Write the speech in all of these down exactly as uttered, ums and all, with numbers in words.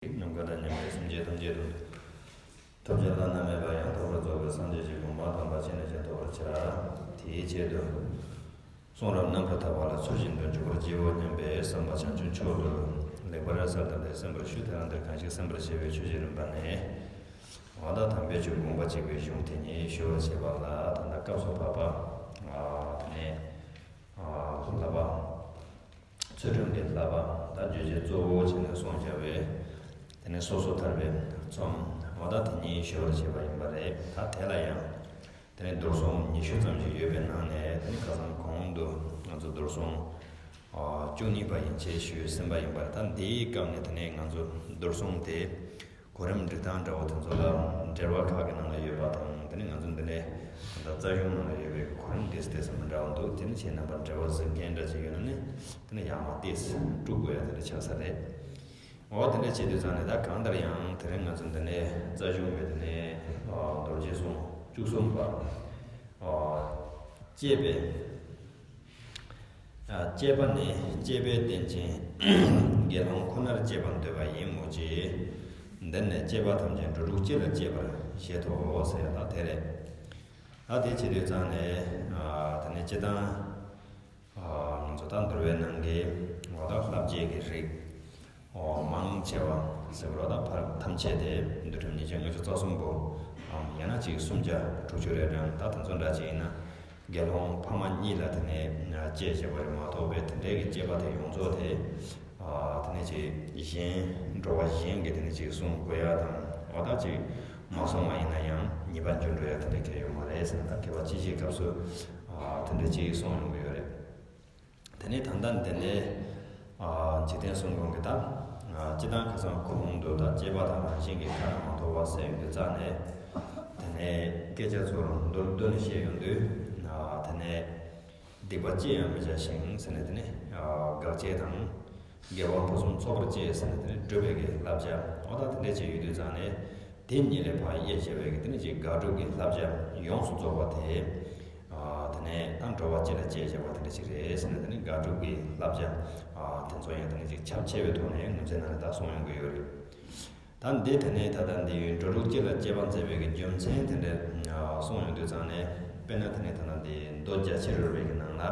ནམ་མཁའ་དང་མཉམ་པའི་སེམས་ཅན་ཐམས་ཅད་དུ། ཐོབ་བྱ་བླ་ན་མེད་པ་ཡང་དག་པར་རྫོགས་པའི་སངས་རྒྱས་ཀྱི་གོ་འཕང་དམ་པ་ཅི་ནས་ཀྱང་ཐོབ་པར་བྱ། དེའི་ཆེད་དུ། གསུང་རབ་རྣམ་པར་དག་པ་ལ་ཚུལ་བཞིན་དུ་འཇུག་པར་བགྱིའོ་སྙམ་པའི་བསམ་པ་བྱང་ཆུབ་མཆོག་ཏུ་ལེགས་པར་གསལ་བཏབ་པའི་གསན་པར་ཞུ། དེ་རང་འདིར་གང་ཞིག་གསན་པར་བྱ་བའི་ཆོས་ཀྱི་རིམ་པ་ནི། འོ་ད་དམ་པའི་ཆོས་དགོངས་པ་གཅིག་པའི་གཞུང་དེ་ཉིད་ཞུ་བར་བྱེད་པ་ལ། ད་ལྟ་སྐབས་སུ་བབ་པ། ཨ་དེ་ནས་ཨ་བསླབ་པ། ཚུལ་ཁྲིམས་ཀྱི་བསླབ་པ་དང་བརྗོད་བྱའི་གཙོ་བོ་བྱས་ནས་གསུངས་བཞག་པའི། དེ་ནས་སོ་སོ་ཐར་པའི་ཚོམས། འོ་ད་དེ་ཉིད་ཞུ་བར་བྱེད་པ་ཡིན་པ་རེད། ད་དེ་ལ་ཡང་། དེ་ནས་བསྡུར་གསུམ་ཉི་ཤུ་ཙམ་ཞིག་ཡོད་པའི་ནང་ནས། དེ་ནས་ཁ་སང་གོང་དུ་ང་ཚོ་བསྡུར་གསུམ་ཨ་བཅུ་གཉིས་པ་ཡན་ཆད་ཞུས་ཟིན་པ་ཡིན་པ་རེད། ད་འདིའི་སྐབས་ནས་དེ་ནས་ང་ཚོ་བསྡུར་གསུམ་དེ་གོ་རིམ་སྒྲིག་སྟངས་འདྲ་བོ་དེ་ཚོ་ལ་འགྲེལ་པ་ཁག་གི་ནང་ལ་ཡོད་པ་དང་། དེ་ནས་ང་ཚོ་འདི་ནས་ད་ལྟ་རྩ་གཞུང་ནང་ལ་ཡོད་པའི་གོ་རིམ་དེ་དེ་ཚོ་མི་འདྲ་བ་འདུག་དེ་ནས་ཁྱེད་རྣམ་པར་འགྲེལ་པ་གཟིགས་མཁན་འདྲ་ཅིག་ཡོད་ན་ནི། དེ་ནས་ཡར་མར་ཏོག་ཙམ་དཀྲུག་དགོས་ཡ་དེ་འདྲ་ཆགས་ས་རེད། འོ་དེ་འདྲ་བྱེད་དུས་ཙང་ནས། ད་གང་ལྟར་ཡང་དེ་རིང་ང་ཚོ་འདི་ནས་རྩ་གཞུང་གི་དེ་ནས་ཨ་རྡོ་རྗེ་གསུང་བཅུ་གསུམ་པ། ཨ་བསྐྱེད་པའི། ཨ་བསྐྱེད་པ་ནི་བསྐྱེད་པའི་རྟེན་ཅན་དགེ་སློང་ཁོ་ནར་བསྐྱེད་པར་འདོད་པ་ཡིན་མོད་ཀྱི། འདིར་ནི་བསྐྱེད་པ་ཐམས་ཅད་འགྲོ་དྲུག་སྤྱི་ལ་བསྐྱེད་པར་བཞེད་དོ་ཟེར་ཡ་ད་དེ་རེད། ད་དེ་བྱེད་དུས་ཙང་ནས་ཨ་དེ་ནས་སྤྱིར་བཏང་ང་ཚོ་ད་འདུལ་བའི་ནང་གི་འོ་ད་བསླབ་བྱའི་གི་རིགས་འོ་མང་ཆེ་བ་ཟེར་བ་ད་ཕར་ཐམས་ཅད་དེ་འདུལ་ཁྲིམས་ཉིས་བརྒྱ་ལྔ་བཅུ་རྩ་གསུམ་པོ། ཡང་ན་ཅིག་སུམ་བརྒྱ་དྲུག་ཅུ་རེ་གྲངས། ད་དེ་ཚོ་འདྲ་ཅིག་ཡིན་ན། དགེ་སློང་ཕ་མ་གཉིས་ལ་དེ་ནས་བསྐྱེད་བྱས་པ་རེད་མ་གཏོགས་པའི་དེ་འདྲའི་གི་བསྐྱེད་པ་དེ་ཡོངས་རྫོགས་དེ། ཨ་དེ་ནས་ཅིག་གཞན་འགྲོ་བ་གཞན་གྱིས་དེ་ནས་ཅིག་བསྲུང་དགོས་ཡ་དང་། འོ་ད་ཅིག་མ་བསྲུང་བ་ཡིན་ན་ཡང་ཉེས་པ་འབྱུང་འགྲོ་ཡ་དེ་འདྲ་གང་ཡང་ཡོད་མ་རེད་ཟེར་ན། ད་མཁས་པ་སྤྱི་བྱེའི་སྐབས་སུ་ཨ་དེ་འདྲ་ཅིག་གསུངས་ཡོང་གི་ཡོད་རེད། དེ་ནས་ད་ལྟ་འདི་ནས་ཨ་འཇིག་རྟེན་གསུམ་མགོན་གྱི་ད་ཨ་སྤྱིར་བཏང་ཁ་སང་གོང་དུ་ད་བསྐྱེད་པ་དང་རང་བཞིན་གྱིས་ཁ་ན་མ་ཐོ་བ་ཟེར་ཡོང་དུས་ཙང་ནས། དེ་ནས་སྐད་ཆ་ཚུར་མདོར་བསྡུས་ནས་བཤད་ཡོང་དུས། ཨ་དེ་ནས་སྡིག་པ་ཅི་ཡང་མི་བྱ་ཞིང་ཟེར་ནས། དེ་ནས་ཨ་དགག་བྱ་དང་། དགེ་བ་ཕུན་སུམ་ཚོགས་པར་སྤྱད་ཟེར་ནས། དེ་ནས་སྒྲུབ་པའི་གི་བསླབ་བྱ། འོ་ད་དེ་འདྲ་བྱས་ཡོད་དུས་ཙང་ནས། དེ་ཉིད་ལས་ཕར་དབྱེ་བྱས་པའི་གི་དེ་ནས་ཅིག་དགག་སྒྲུབ་ཀྱི་བསླབ་བྱ་ཡོངས་སུ་རྫོགས་པ་དེ། ཨ་དེ་ནས་ད་འགྲོ་བ་སྤྱི་ལ་སྤྱད་བྱ་བ་དེ་འདྲ་ཞིག་རེད་ཟེར་ནས། དེ་ནས་དགག་སྒྲུབ་ཀྱི་བསླབ་བྱ་ཨ་དེ་ཚོ་ཡང་དེ་ནས་ཅིག་ཁྱབ་ཆེ་བའི་ཐོག་ནས་ངོས་འཛིན་གནང་ནས་ད་གསུང་ཡོང་གི་ཡོད་རེད། ད་འདི་དེ་ནས་ད་ལྟ་འདི་འགྲོ་དྲུག་སྤྱི་ལ་སྤྱད་པར་མཛད་པའི་གི་རྒྱུ་མཚན་དེ་འདྲ་གསུང་ཡོང་དུས་ཙང་ནས། དཔེར་ན་དེ་ནས་ད་ལྟ་འདི་མདོ་རྒྱ་ཆེར་རོལ་པའི་གི་ནང་ལ།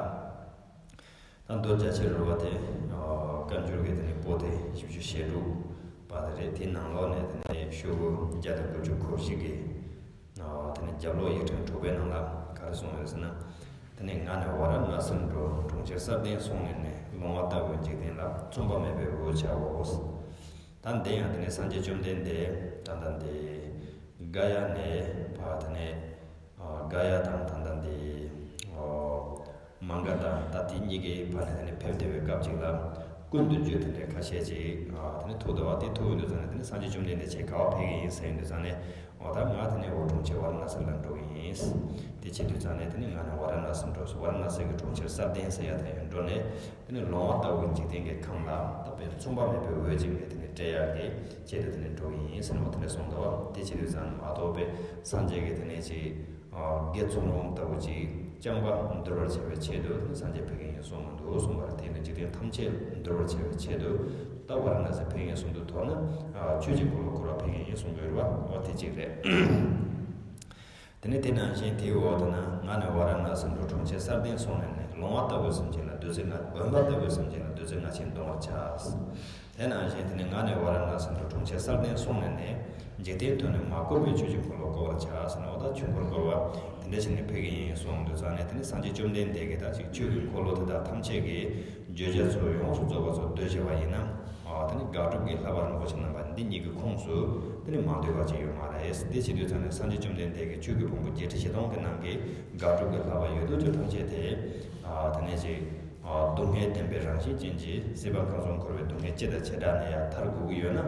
ད་མདོ་རྒྱ་ཆེར་རོལ་པ་དེ་ཨ་བཀའ་འགྱུར་གྱི་དེ་ནས་པོ་ཏི་བཞི་བཅུ་ཞེ་དྲུག་པ་དེ་རེད། དེའི་ནང་ལོགས་ནས་དེ་ནས་ཤོག་གུ་བརྒྱ་དང་དགུ་བཅུ་གོ་བཞི་གི་ཨ་དེ་ནས་རྒྱབ་ལོགས་ཡིག་ཕྲེང་དྲུག་པའི་ནང་ལ་ག་རེ་གསུངས་ཡོད་ཟེར་ན། དེ་ནས་ང་ནི་ཝཱ་ར་ཎཱ་སིར་འགྲོ། གྲོང་ཁྱེར་སྲ་བརྟན་སོང་ནས་ནི། ལོང་བ་ལྟ་བུའི་འཇིག་རྟེན་ལ། མཚུངས་པ་མེད་པའི་འོས་བྱའོ། ད་འདི་ཡང་དེ་ནས་སངས་རྒྱས་བཅོམ་ལྡན་འདས་ད་ལྟ་འདི་ག་ཡ་ནས་ཕར་དེ་ནས། ཨ་ག་ཡ་དང་ད་ལྟ་འདི་ཨ་མ་ག་དྷ། ད་དེ་གཉིས་ཀའི་བར་ནས་དེ་ནས་ཕེབས་བསྡད་པའི་སྐབས་ཅིག་ལ། ཀུན་ཏུ་རྒྱུ་དེ་འདྲའི་ཁ་ཤས་ཅིག་ཨ་དེ་ནས་ཐུག་འདུག་པ། དེ་ཐུག་ཡོང་དུས་ཙང་ནས། དེ་ནས་སངས་རྒྱས་བཅོམ་ལྡན་འདས་ཁྱེད་ག་པར་ཕེབས་ཀྱི་ཡིན་ཟེར་ཡོང་དུས་ཙང་ནས། འོ་ད་ང་དེ་ནས་འོ་གྲོང་ཁྱེར་ཝཱ་ར་ཎཱ་སི་ལ་འགྲོ་གི་ཡིན། དེ་བྱེད་དུས་ཙང་ནས་དེ་ནས་ང་ནི་ཝཱ་ར་ཎཱ་སིར་འགྲོ། ཝཱ་ར་ཎཱ་སི་གི་གྲོང་ཁྱེར་སྲ་བརྟན་ཟེར་ཡ་དེར་འགྲོ་ནས། དེ་ནས་ལོང་བ་ལྟ་བུའི་འཇིག་རྟེན་གྱི་ཁམས་ལ་ད་དཔེ་མཚུངས་པ་མེད་པའི་འོས་ཅིག་ནས་དེ་ནས་སྤྲད་ཡག་གི་ཆེད་དུ་དེ་ནས་འགྲོ་གི་ཡིན་ཟེར་ནས་འོ་དེ་འདྲ་གསུངས་འདུག་པ། དེ་བྱེད་དུས་ཙང་ནས་མ་གཏོགས་པའི་སངས་རྒྱས་ཀྱི་དེ་ནས་ཅིག་ཨ་དགེ་ཚུལ་སློང་ལྟ་བུ་ཅིག་རྐྱང་པ་འདུལ་བར་བྱ་བའི་ཆེད་དུ་དེ་ནས་སངས་རྒྱས་ཕེབས་ཀྱི་ཡིན་གསུངས་མི་འདུག་གསུངས་པ་རེད། དེ་ནི་འཇིག་རྟེན་ཐམས་ཅད་འདུལ་བར་བྱ་བའི་ཆེད་དུ་ད་ཝཱ་ར་ཎཱ་སི་ཕེབས་ཀྱི་ཡིན་གསུངས་འདུག། མདོར་ན་ཨ་ཆོས་ཀྱི་འཁོར་ལོ་བསྐོར་བར་ཕེབས་ཀྱི་ཡིན་གསུངས་ཀྱི་ཡོད་རེད་པ། འོ་དེ་གཅིག་རེད། དེ་ནས་དེ་ནང་བཞིན་དེའི་འོག་ཏུ་ན། ང་ནི་ཝཱ་ར་ཎཱ་སིར་འགྲོ། གྲོང་ཁྱེར་སྲ་བརྟན་སོང་ནས་ནི། ལོང་བ་ལྟ་བུའི་སེམས་ཅན་ལ་བདུད་རྩི་ལྔ། བུམ་པ་ལྟ་བུའི་སེམས་ཅན་ལ་བདུད་རྩི་ལྔ་ཆེན་བརྡུང་བར་བྱ། དེ་ནང་བཞིན་དེ་ནས་ང་ནི་ཝཱ་ར་ཎཱ་སིར་འགྲོ། གྲོང་ཁྱེར་སྲ་བརྟན་སོང་ནས་ནི། འཇིག་རྟེན་དུ་ནི་མ་བསྐོར་བའི་ཆོས་ཀྱི་འཁོར་ལོ་བསྐོར་བར་བྱ་ཟེར་ནས། འོ་ད་ཆོས་འཁོར་བསྐོར་བ་དེ་འདྲ་བྱས་ནས་ཕེབས་ཀྱི་ཡིན་གསུངས་དུས་ཙང་ནས། དེ་ནས་སངས་རྒྱས་བཅོམ་ལྡན་འདས་ཀྱིས་ད་ཅིག་ཆོས་ཀྱི་འཁོར་ལོ་དེ་དག་ཐམས་ཅད་ཀྱི་བརྗོད་བྱ་ཚུལ་ཡོངས་སུ་རྫོགས་པ་ཚུར་བསྡུས་བྱས་པ་ཡིན་ན། ཨ་དེ་ནི་དགག་སྒྲུབ་ཀྱི་བསླབ་པ་རིན་པོ་ཆེ་རྣམ་པ་འདི་གཉིས་ཀྱི་ཁོངས་སུ་དེ་ནི་མ་འདུས་པ་ཅིག་ཡོད་མ་རེད། དེ་བྱེད་དུས་ཙང་ནས་སངས་རྒྱས་བཅོམ་ལྡན་འདས་ཀྱིས་ཆོས་ཀྱི་ཕུང་པོ་བརྒྱད་ཁྲི་བཞི་སྟོང་གི་ནང་གི་དགག་སྒྲུབ་ཀྱི་བསླབ་པ་ཡོད་དོ་ཅོག་ཐམས་ཅད་དེ། ཨ་དེ་ནས་ཅིག་ཨ་སྡུག་བསྔལ་བདེན་པའི་རང་བཞིན་ཅན་གྱི་སྲིད་པ་ཁམས་གསུམ་འཁོར་བའི་སྡུག་བསྔལ་སྤྱི་དང་བྱེ་བྲག་ནས་ཡང་ཐར་དགོས་ཀྱི་ཡོད་ན།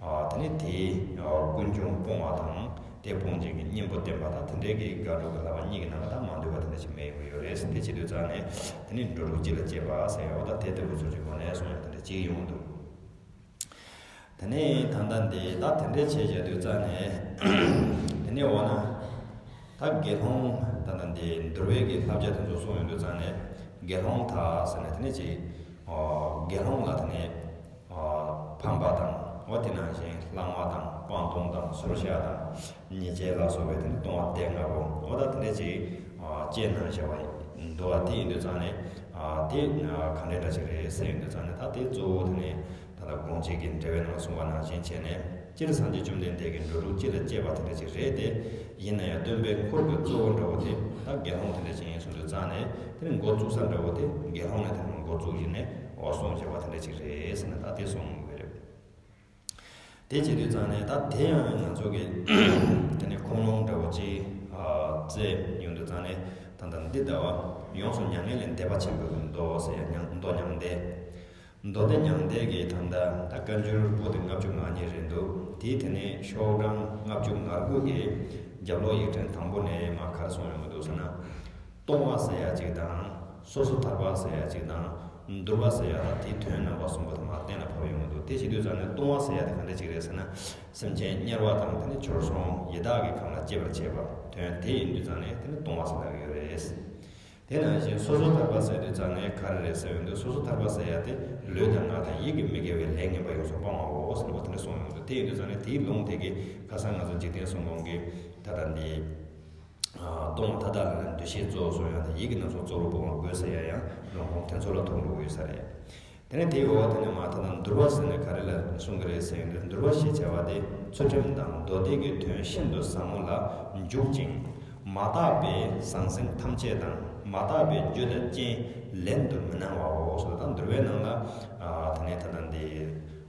ཨ་དེ་ནི་དེའི་ཨ་ཀུན་འབྱུང་སྤོང་བ་དང་། དེ་སྤོང་བྱེད་ཀྱི་གཉེན་པོ་བསྟེན་པ་དང་། དེ་འདྲའི་གི་དགག་སྒྲུབ་ཀྱི་བསླབ་པ་གཉིས་ཀྱི་ནང་ལ་ད་མ་འདུས་པ་དེ་འདྲ་ཞིག་མེད་ཡོང་གི་ཡོད་རེད། དེ་བྱེད་དུས་ཙང་ནས་དེ་ནི་འགྲོ་དྲུག་སྤྱི་ལ་སྤྱད་པ་ཟེར་ཡ། འོ་ད་དེ་ལྟ་བུ་ཚོ་གི་སྒོ་ནས་གསུངས་ཡ་དེ་འདྲ་ཅིག་ཡོང་འདུག། དེ་ནས་ད་ལྟ་འདི་ད་དེ་འདྲའི་བྱས་བྱས་དུས་ཙང་ནས། དེ་ནས་འོ་ན་ད་དགེ་སློང་ད་ལྟ་འདི་འདུལ་བའི་གི་བསླབ་བྱ་དེ་ཚོ་གསུངས་ཡོང་དུས་ཙང་ནས། དགེ་སློང་དག་ཟེར་ནས་དེ་ནས་ཅིག་ཨོ་དགེ་སློང་ལ་དེ་ནས་ཨོ་ཕམ་པ་དང་། འོ་དེ་ནང་བཞིན་ལྷག་མ་དང་སྤང་ལྟུང་དང་ཟུར་བཞག་དང་ཉེས་བྱས་ལ་སོགས་པའི་དེ་ནི་ལྟུང་བ་སྡེ་ལྔ་པོ་འོ་ད་དེ་འདྲ་ཅིག་ཨ་སྤྱད་གནང་བཞག་པ་འདུག་བ། དེ་ཡིན་དུས་ཙང་ནས་ཨ་དེ་ཨ་ག་འདྲ་འདྲ་ཅིག་རེད་ཟེར་ཡོང་དུས་ཙང་ནས་ད་དེ་གཙོ་བོ་དེ་ནི་ད་ལྟ་དགོངས་གཅིག་གི་འགྲེལ་པའི་ནང་གསུངས་པ་ནང་བཞིན་བྱས་ནས་སྤྱིར་སངས་རྒྱས་བཅོམ་ལྡན་འདས་ཀྱི་འགྲོ་དྲུག་སྤྱི་ལ་གཅེས་པ་དེ་འདྲ་ཅིག་རེད་དེ། ཡིན་ན་ཡང་སྟོན་པའི་འཁོར་གྱི་གཙོ་བོ་འདྲ་བོ་དེ་ད་དགེ་སློང་དེ་འདྲ་ཅིག་ཡིན་གསུངས་དུས་ཙང་ནས་དེ་ནི་འགོ་བཙུགས་ས་འདྲ་བོ་དེ་དགེ་སློང་ནས་དེ་ནི་འགོ་བཙུགས་བཞིན་ནས་འོ་གསུངས་བཞག་པ་དེ་འདྲ་ཅིག་རེད་ཟེར་ནས་ད་དེ་གསུངས་ཡོང་གི་རེད། དེ་བྱེད་དུས་ཙང་ནས་ད་དེ་ཡང་ང་ཚོ་གི་དེ་ནས་ཁུངས་ལུང་འདྲ་བོ་ཅིག་ཨ་བཙལ་ཡོང་དུས་ཙང་ནས་ད་ལྟ་འདི་ལྟ་བ་ཡོངས་སུ་མྱ་ངན་ལས་འདས་པ་ཆེན་པོའི་མདོ་ཟེར་ཡ་མདོ་མྱང་འདས། མདོ་སྡེ་མྱང་འདས་ཀྱི་ད་ལྟ་ད་བཀའ་འགྱུར་པོ་ཏི་ལྔ་བཅུ་ང་གཉིས་རེད་འདུག་དེའི་དེ་ནས་ཤོག་གྲངས་ལྔ་བཅུ་ང་དགུ་གི་རྒྱབ་ལོགས་ཡིག་ཕྲེང་དང་པོ་ནས་མར་ག་རེ་གསུངས་ཡོང་གི་འདུག་ཟེར་ན། ལྟུང་བ་ཟེར་ཡ་གཅིག་དང་། སོ་སོ་ཐར་པ་ཟེར་ཡ་གཅིག་དང་། འདུལ་བ་ཟེར་ཡ་དང་དེའི་དོན་རྣམ་པ་གསུམ་པོ་དེ་མར་གཏན་ལ་ཕབ་ཡོང་གི་འདུག་དེ་བྱེད་དུས་ཙང་ནས་ལྟུང་བ་ཟེར་ཡ་དེ་ག་འདྲ་གཅིག་རེད་ཟེར་ན། སེམས་ཅན་དམྱལ་བ་དང་དེ་ནས་བྱོལ་སོང་ཡི་དྭགས་ཀྱི་ཁམས་ལ་སྐྱེ་བར་བྱེད་པ་དོན་དེ་ཡིན་དུས་ཙང་ནས་དེ་ནི་ལྟུང་བ་ཟེར་ལབ་ཀྱི་ཡོད་རེད། དེ་ནང་བཞིན་སོ་སོ་ཐར་པ་ཟེར་དུས་ཙང་ནས་ག་རེ་རེད་ཟེར་ཡོང་དུས་སོ་སོ་ཐར་པ་ཟེར་ཡ་དེ་ལུས་དང་ངག་དང་ཡིད་ཀྱིས་མི་དགེ་བའི་ལས་ངན་པ་ཡོངས་སུ་སྤང་བའོ་ཟེར་བ་དེ་འདྲ་གསུངས་ཡོང་དུས་དེ་ཡིན་དུས་ཙང་ནས་དེའི་ལུང་དེ་གི་ཁ་སང་ང་ཚོ་འཇིག་རྟེན་གསུམ་མགོན་གྱི་ད་ལྟ་འདི་ལྟུང་བ་མཐའ་དག་ལ་ནི་འདུ་ཤེས་གཙོ་བོར་གསུངས་ཡང་དང་ཡིད་ཀྱི་རྣམ་གཞག་གཙོ་བོར་སྤོང་བ་དགོས་ཟེར་ཡ་ཡང་ལུང་ཁུངས་དེ་ཚོ་ལ་ཐུག་འགྲོ་གི་ཡོད་ས་རེད། དེ་ནས་དེའི་འོག་དེ་ནས་མ་ད་ལྟ་འདུལ་བ་ཟེར་ནས་ག་རེ་ལ་གསུང་གི་རེད་ཟེར་ཡོང་དུས་འདུལ་བ་ཞེས་བྱ་བ་དེ་ཚུལ་ཁྲིམས་དང་མདོ་སྡེ་གི་དོན་ཤིན་ཏུ་ཟབ་མོ་ལ་འཇུག་ཅིང་། མ་དག་པའི་ཟང་ཟིང་ཐམས་ཅད་དང་མ་དག་པའི་རྒྱུ་དང་རྐྱེན་ལན་དུ་མི་སྣང་བའོ། སོ་ད་འདུལ་བའི་ནང་ལ་དེ་ནས་ད་ལྟ་འདི་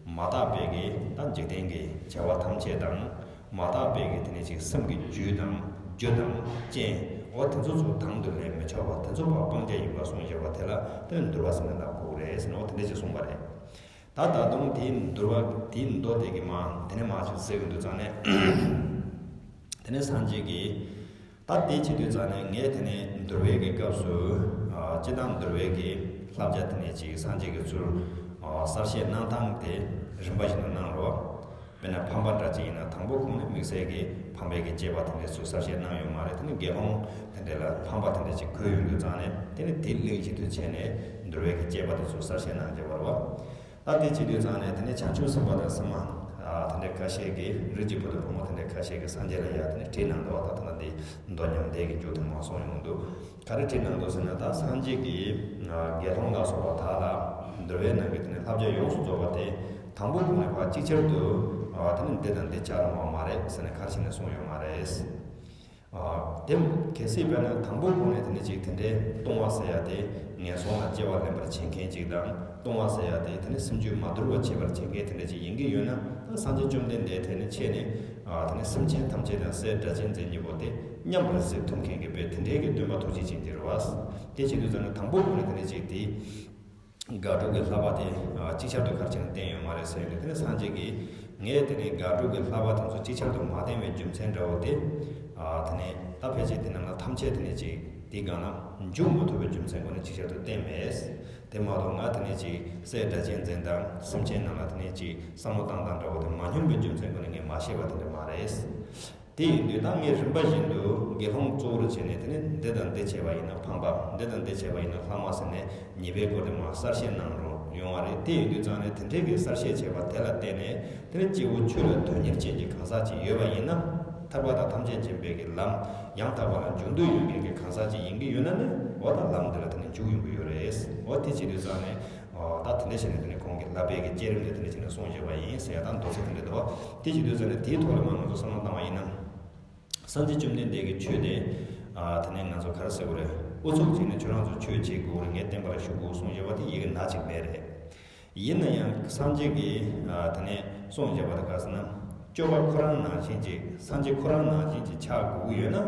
མ་དག་པའི་གི་ད་འཇིག་རྟེན་གྱི་བྱ་བ་ཐམས་ཅད་དང་། མ་དག་པའི་གི་དེ་ནས་ཅིག་སེམས་ཀྱི་རྒྱུ་དང་རྒྱུ་དང་རྐྱེན་འོ་དེ་ཚོ་ཚུར་དང་དུ་ལེན་མི་ཆོག་པ་དེ་ཚོ་ཕར་སྤང་བྱ་ཡིན་པ་གསུངས་བཞག་པ་དེ་ལ་དེ་འདུལ་བ་ཟེར་ནས་ལབ་དགོས་རེད་ཟེར་ནས་འོ་དེ་འདྲ་ཅིག་གསུངས་པ་རེད། ད་ད་དུང་དེའི་འདུལ་བ་དེའི་མདོ་དེ་གི་མ་དེ་ནས་མ་ཅིག་ཟེར་གི་འདུག་ཙང་ནས་དེ་ནས་སངས་རྒྱས་ཀྱིས་ད་དེ་བྱེད་དུས་ཙང་ནས་ངས་དེ་ནས་འདུལ་བའི་གི་སྐབས་སུ་སྤྱི་བཏང་འདུལ་བའི་གི་བསླབ་བྱ་དེ་ནས་ཅིག་སངས་རྒྱས་ཀྱིས་ཚུར་གསལ་བཤད་གནང་སྟངས་དེ་རིམ་པ་བཞིན་དུ་གནང་རོགས། དཔེར་ན་ཕམ་པ་འདྲ་ཅིག་ཡིན་ན་དང་པོ་ཁོང་ནས་དམིགས་བསལ་གྱི་ཕམ་པའི་གི་དཔྱད་པ་དེ་འདྲ་ཚོ་གསལ་བཤད་གནང་ཡོད་མ་རེད། དེ་ནི་དགེ་སློང་དེ་འདྲ་ལ་ཕམ་པ་དེ་འདྲ་ཅིག་གོ་ཡོང་དུས་ཙང་ནས་དེ་ནི་དེ་གླེང་གཞི་དུ་བྱས་ནས་འདུལ་བའི་གི་དཔྱད་པ་དེ་ཚོ་གསལ་བཤད་གནང་བྱས་པ་རེད་བ། ད་དེ་བྱེད་དུས་ཙང་ནས་དེ་ནི་བྱང་ཆུབ་སེམས་དཔའ་དང་སེམས་མ་དེ་འདྲ་ཁ་ཤས་ཀྱིས་རིགས་ཀྱི་བུ་དང་བུ་མོ་དེ་འདྲ་ཁ་ཤས་ཀྱིས་སངས་རྒྱས་ལ་ཡ་དེ་ནི་དྲིས་གནང་འདུག་བ། ད་ད་ལྟ་འདི་མདོ་མྱང་འདས་ཀྱི་མཇུག་ཏུ་མ་གསུངས་ཡོང་འདུག་ག་རེ་དྲིས་གནང་འདུག་ཟེར་ན། ད་སངས་རྒྱས་ཀྱིས་དགེ་སློང་ལ་སོགས་པ་དག་ལ་འདུལ་བའི་ནང་གི་དེ་ནས་བསླབ་བྱ་ཡོངས་སུ་རྫོགས་པ་དེ་དང་པོ་གོང་ནས་ཕར་ཅིག་ཆར་དུ་དེ་ནས་འདི་དང་འདི་བྱ་རུང་བ་མ་རེད་ཟེར་ནས་ག་རེ་བྱས་ནས་གསུངས་ཡོད་མ་རེད། དེ་གལ་སྲིད་དཔེར་ན་དང་པོ་གོང་ནས་དེ་ནས་ཅིག་དེ་འདྲའི་ལྟུང་བ་ཟེར་ཡ་དེ་ངན་སོང་ལ་སྐྱེ་བ་ལེན་པར་བྱེད་མཁན་ཅིག་དང་ལྟུང་བ་ཟེར་ཡ་དེ་དེ་ནས་སེམས་རྒྱུད་མ་དུལ་བར་བྱེད་པར་བྱེད་མཁན་དེ་འདྲ་ཅིག་ཡིན་གྱི་ཡོད་ན་ད་སངས་རྒྱས་བཅོམ་ལྡན་འདས་དེ་ནས་ཆེད་ནས་དེ་ནས་སེམས་ཅན་ཐམས་ཅད་དང་སྲས་སྒྲ་གཅན་འཛིན་གཉིས་པོ་དེ་མཉམ་པར་གཟིགས་ཐུབ་མཁན་གྱི་དཔེ་དེ་འདྲའི་གི་སྟོན་པ་ཐུགས་རྗེ་ཅན་དེ་རེད་བ། དེ་བྱེད་དུས་ཙམ་ནས་དང་པོ་གོང་ནས་དེ་ནས་ཅིག་དེ་དགག་སྒྲུབ་ཀྱི་བསླབ་པ་དེ་ཅིག་ཆར་དུ་ག་རེ་བྱས་ནས་བསྟན་ཡོད་མ་རེད་ཟེར་ཡོད་དེ་ནས་སངས་རྒྱས་ཀྱིས་ངས་དེ་ནས་དགག་སྒྲུབ་ཀྱི་བསླབ་པ་དེ་ཚོ་ཅིག་ཆར་དུ་མ་བསྟན་པའི་རྒྱུ་མཚན་འདྲ་བོ་དེ་དེ་ནས་ད་ཕལ་ཆེར་དེ་རྣམས་ལ་ཐམས་ཅད་དེ་ནས་ཅིག་དེའི་སྒང་ལ་འཇུག་མ་ཐུབ་པའི་རྒྱུ་མཚན་སྒོ་ནས་ཅིག་ཆར་དུ་བསྟན་མེད། དེ་མ་གཏོགས་ང་དེ་ནས་ཅིག་སྲས་སྒྲ་གཅན་འཛིན་དང་སེམས་ཅན་རྣམས་ལ་དེ་ནས་ཅིག་བསམ་བློ་བཏང་སྟངས་འདྲ་བོ་དེ་མ་སྙོམས་པའི་རྒྱུ་མཚན་སྒོ་ནས་ངས་མ་བཤད་པ་དེ་འདྲ་མ་རེད། དེ་ཡིན་དུས་ད་ངས་རིམ་པ་བཞིན་དུ་དགེ་སློང་གཙོ་བོར་བྱས་ནས་དེ་ནས་འདི་དང་འདི་བྱས་པ་ཡིན་ན་ཕམ་པ། འདི་དང་འདི་བྱས་པ་ཡིན་ན་ལྷག་མ་ཟེར་ནས་ཉེས་པའི་སྐོར་དེ་མར་གསལ་བཤད་གནང་རོགས་ཡོང་བ་རེད། དེ་ཡིན་དུས་ཙང་ནས་དེ་འདྲའི་གི་གསལ་བཤད་བྱས་པ་དེ་ལ་བརྟེན་ནས་དེ་ནས་སྐྱེ་བོ་ཆོས་ལ་དོན་གཉེར་ཅན་གྱི་གང་ཟག་ཅིག་ཡོད་པ་ཡིན་ན་ཐར་པ་དང་ཐམས་ཅད་མཁྱེན་པའི་གི་ལམ་ཡང་དག་པ་ལ་འཇུག་འདོད་ཡོད་མཁན་གྱི་གང་ཟག་ཅིག་ཡིན་གྱི་ཡོད་ན་ནི་འོ་ད་ལམ་འདི་ལ་དེ་ནས་འཇུག་ཡོང་གི་ཡོད་རེད། འོ་དེ་བྱེད་དུས་ཙང་ནས། ཨོ། ད་དེ་འདྲ་བྱས་ནས་དེ་ནས་ཁོང་གི་བསླབ་པའི་གི་བསྐྱེད་རིམ་དེ་དེ་འདྲ་བྱས་ནས་གསུངས་བཞག་པ་ཡིན་ཟེར་ཡ་དང་མདོ་ཚིག་དེ་འདྲ་འདུག་བ། དེ་བྱེད་དུས་ཙམ་ནས་དེའི་ཐོག་ལ་མར་ང་ཚོ་བསམ་བློ་བཏང་བ་ཡིན་ན། སངས་རྒྱས་བཅོམ་ལྡན་འདས་ཀྱི་ཆོས་དེ། ཨ། དེ་ནས་ང་ཚོ་ག་རེ་ཟེར་དགོས་རེད། ཨུ་ཚུགས་བྱས་ནས་ཁྱོད་རང་ཚོ་ཆོས་བྱེད་དགོས་རེད། ངས་བསྟན་པ་ལ་ཞུགས་དགོས་གསུངས་བཞག་པ་དེ་ཡི་གེ་ནག་ཅིག་མེད་རེད། ཡིན་ན་ཡང་སངས་རྒྱས་ཀྱིས་ཨ་དེ་ནས་གསུངས་བཞག་པ་དེ་ག་རེ་ཟེར་ན། སྤྱོད་པ་ཁོ་རང་ནང་བཞིན་ཅིག་སངས་རྒྱས་ཁོ་རང་ནང་བཞིན་ཅིག་ཆགས་དགོས་ཀྱི་ཡོད་ན།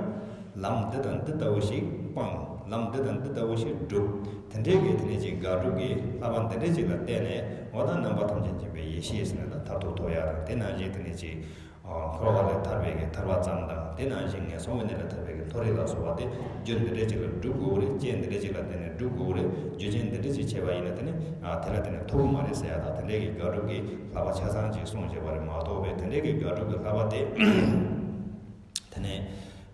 ལམ་འདི་དང་འདི་ལྟ་བུ་ཞིག་སྤང་། ལམ་འདི་དང་འདི་ལྟ་བུ་ཞིག་སྒྲུབ། དེ་འདྲའི་གི་དེ་ནས་ཅིག་དགག་སྒྲུབ་ཀྱི་བསླབ་པ་འདི་འདྲའི་ཅིག་ལ་བརྟེན་ནས་འོ་ད་རྣམ་པ་ཐམས་ཅད་མཁྱེན་པའི་ཡེ་ཤེས་ཟེར་ནས་ད་མཐར་ཐུག་ཐོབ་ཡ་དང་དེ་ནང་བཞིན་དེ་ནས་ཅིག་འཁོར་བ་ལས་ཐར་བའི་གི་ཐར་པ་ཙམ་དང་དེ་ནང་བཞིན་ངན་སོང་གི་གནས་ལས་ཐར་བའི་གི་མཐོ་རིས་ལ་སོགས་པ་དེ་རྒྱུ་འདི་འདྲའི་ཅིག་ལ་སྒྲུབ་དགོས་རེད། རྐྱེན་འདི་འདྲའི་ཅིག་ལ་བརྟེན་ནས་སྒྲུབ་དགོས་རེད། རྒྱུ་རྐྱེན་འདི་འདྲའི་ཅིག་བྱས་པ་ཡིན་ན་དེ་ནི་ཨ་དེ་ལ་བརྟེན་ནས་ཐོབ་ཀྱི་མ་རེད་ཟེར་ཡ་དང་དེ་འདྲའི་གི་དགག་སྒྲུབ་ཀྱི་བསླབ་པ་ཆ་ཚང་ཅིག་གསུངས་བྱས་པ་རེད་མ་གཏོགས་པའི་དེ་འདྲའི་གི་དགག་སྒྲུབ་ཀྱི་བསླབ་པ་དེ་དེ་ནས་